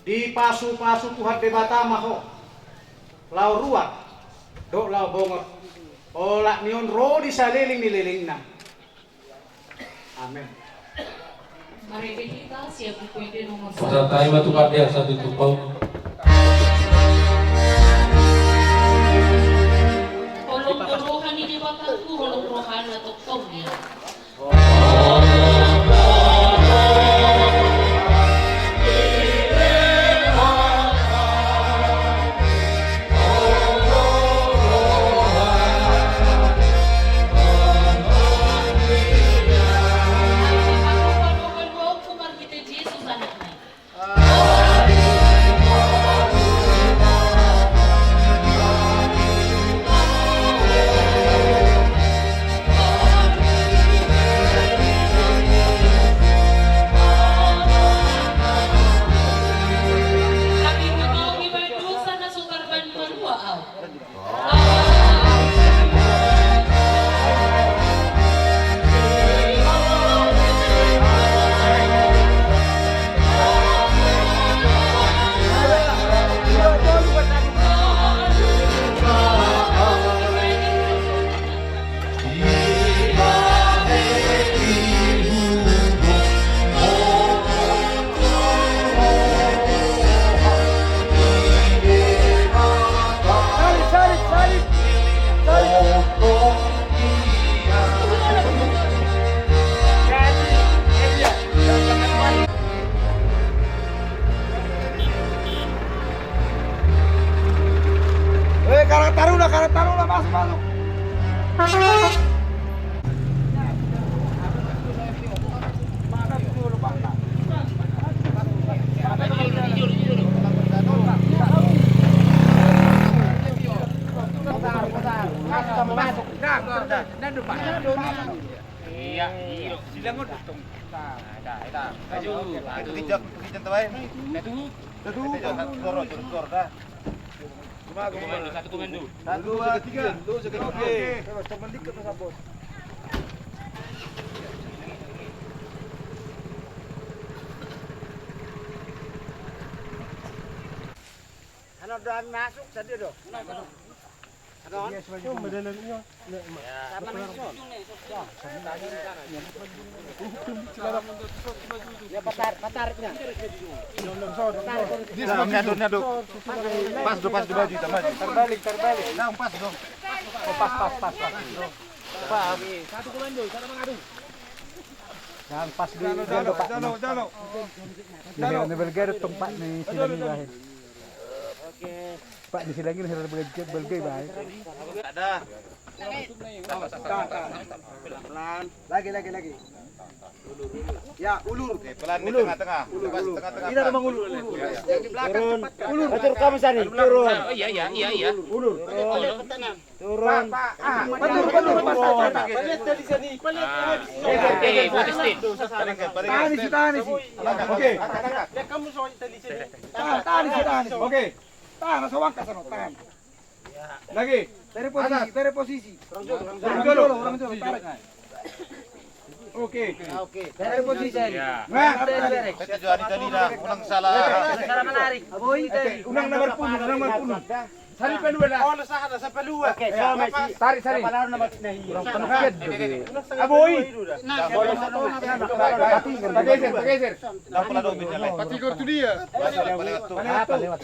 Dipasu-pasu Tuhan Debata ma ho, laho ruar dohot laho bongot, olat ni on ro di saleleng ni lelengna. Amen. Marende hita sian Buku Ende nomor sada. Pasahat hami ma tu Tuhan di asa tutup pau. Holong do roha ni Debatangku, holong rohana tongtong dia. Eh, karang taruna, karang taruna, masuk, masuk. Iya, iya. Silang udah tong. Nah, dah, dah. Maju. Itu kijang, itu kijang tuh, eh. Satu. Satu. Itu kijang, satu, dua, dua, dah. Satu komando, satu komando. Satu, dua, tiga. Oke. Halo, doan masuk tadi, do. Halo. Iya, sebagai pembedalan, iya. Sama nang ison. Ya, patar, patar, ya. Dia sebagai nyaduk, nyaduk. Pas do, pas do, maju, kita maju. Terbalik, terbalik. Nah, pas do. Oh, pas, pas, pas, pas. Pas. Satu komando, satu mengadu. Yang pas di jalo, jalo, jalo, jalo. Ini, ini belgai ada tempat nih, silang ini, Bah. Oke. Pak, di silang ini ada belgai, belgai, Bah. Ada. Pelan. Lagi, lagi, lagi. Ya, ulur. Oke, pelan di tengah-tengah. Ulur, ulur. Tengah-tengah. Ini ada mengulur, ulur. Yang di belakang cepat, Kak. Ulur. Atur kamu sini, turun. Oh, iya, iya, iya, iya. Ulur. Ulur. Turun. Pak, Pak. Ah, betul, betul, Pak. Palet tadi sini, palet. Ah. Oke, oke, oke. Tahan, tahan. Oke. Tahan, tahan. Oke. Tahan, langsung angkat sana, tahan. Lagi. Dari posisi, dari posisi. Orang jolo, orang jolo, orang jolo, tarik. Oke. Oke. Dari posisi. Ya. Nah. Itu jadi tadi dah, unang salah. Salah menarik. Aboy, tadi. Unang nomor punggung, unang nomor punggung. Sari palua lah. Oh, sari palua. Oke, tarik, tarik. Aboy. Nah, pageser, pageser. Patigor tu dia. Lewat, lewat.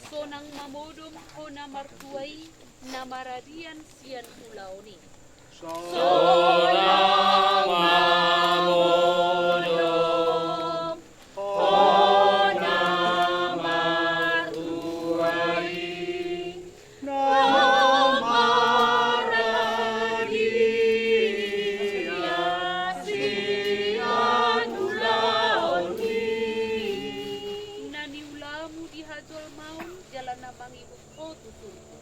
Sonang mamodom ho na martua i, na maradian sian ulaon i. Sonang mamodom ho na martua i, na maradian sian ulaon i. Na niulamu di hajolmaon, jala na mangihut ho tu surgo.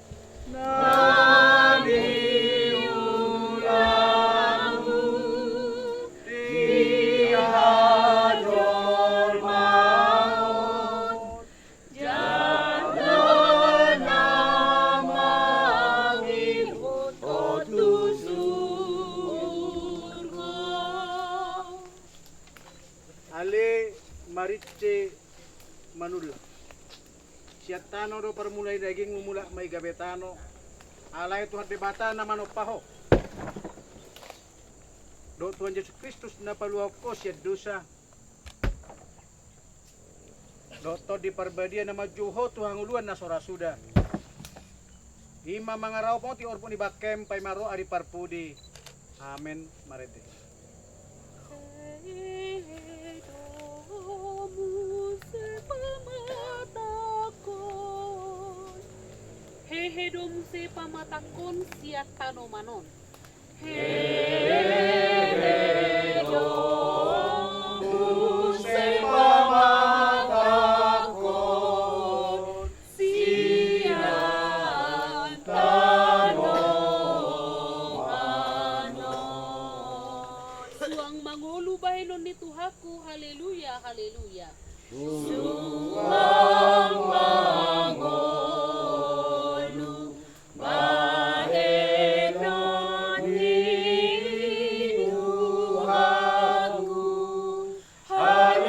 Na niulamu di hajolmaon, jala na mangihut ho tu surgo. Ale Maritse Manula. Sian tano do parmula ni dagingmu, mulak ma i gabe tano. Alai Tuhan Debata na manompa ho, dohot Tuhan Jesus Kristus na paluahon ho sian dosa, dohot Tondi Parbadia na manjou ho tu hangoluan na so ra suda, i ma mangaramoti orbuk ni bangkem paima ro ari parpudi. Amen. Marende. Hehe do muse pamatangkon. Hehe do muse pamatangkon sian tanoman on. Hehe do muse pamatangkon sian tanoman on. Suang mangolu bahenon ni Tuhanku, haleluya, haleluya. Suang mangolu bahenon ni Tuhanku, haleluya, haleluya.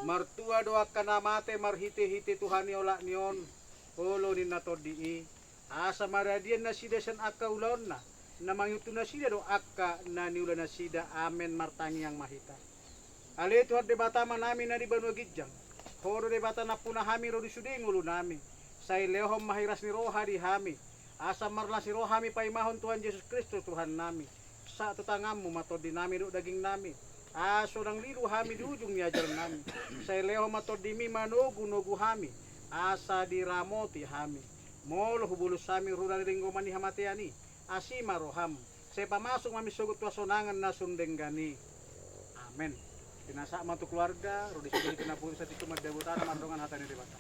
Martua do angka na mate marhitehite Tuhan i olat ni on, olo ninna Tondi i, asa maradian nasida sian angka ulaonna, na mangihut tu nasida do angka na niula nasida. Amen. Martangiang ma hita. Ale Tuhan Debata Amanami na di banua ginjang, Ho do Debata nampuna hami ro di sude ngolunami. Sai lehon ma hiras ni roha di hami, asa marlas ni roha hami paimahon Tuhan Jesus Kristus Tuhannami. Sahat tu tanganmu ma tondinami dohot dagingnami, asa unang lilu hami di ujung ni ajalnami. Sai lehon ma tondimi manogunogu hami, asa diramoti hami. Molo hubolus hami rura ni denggoman ni hamatean i, asi ma roham, sai pamasuk ma hami sogot tu hasonangan na sun denggan i. Amen. Pinasahat ma tu keluarga, ro di sude pinapuji, sahat tu mandapot hata mardongan hata ni Debata.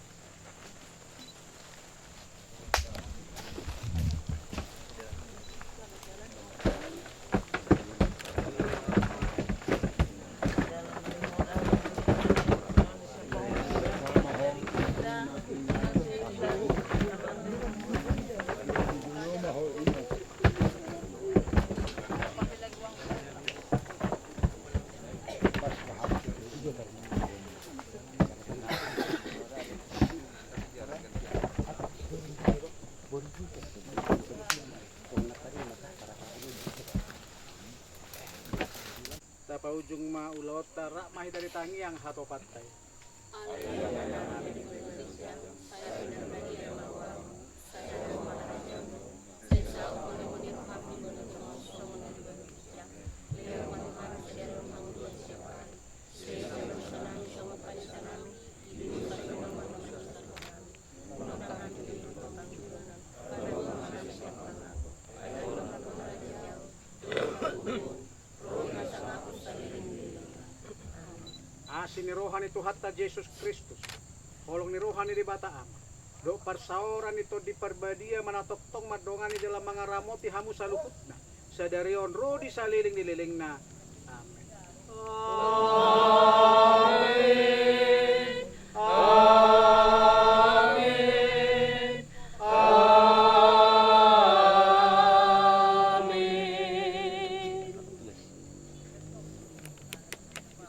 Tapaujung ma ulaonta, rap ma hita di tangiang hatopanta i. Asi ni roha ni Tuhanta Jesus Kristus, holong ni roha ni Debata Ama, dohot parsaoran ni Tondi Parbadia ma na tongtong mandongani jala mangaramoti hamu saluhutna, sadari on ro di saleleng ni lelengna. Amen. Amen. Amen. Amen.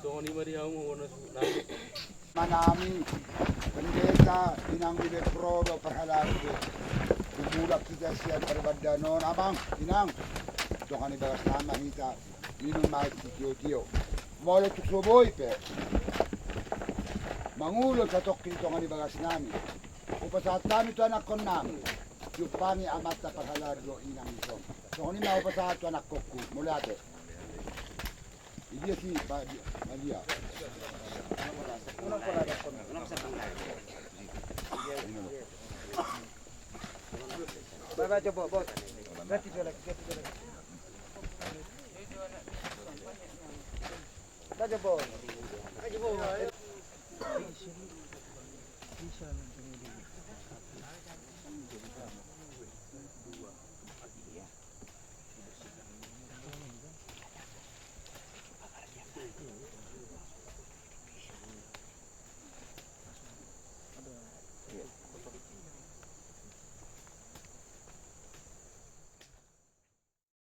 Songon i ma di hamu, bona suhut nami. Manami, pendeta, inang, di bepro do parhalado. Tumulak hita sian parbadiaan on, amang, inang. Dongan ni bagas nama hita, minum ma aek sitiotio. Molo tung so boi pe mangulon satongkin dongan ni bagas nami, hupasahat hami tu anakkon nami. Jumpangi amanta parhalado inang ison. Songon i ma hupasahat tu anakkonku, mauliate. Idia si Madia. Bae, bae, coba, bos. Ganti dia lagi, ganti dia lagi. Bae, bos. Bae, bos.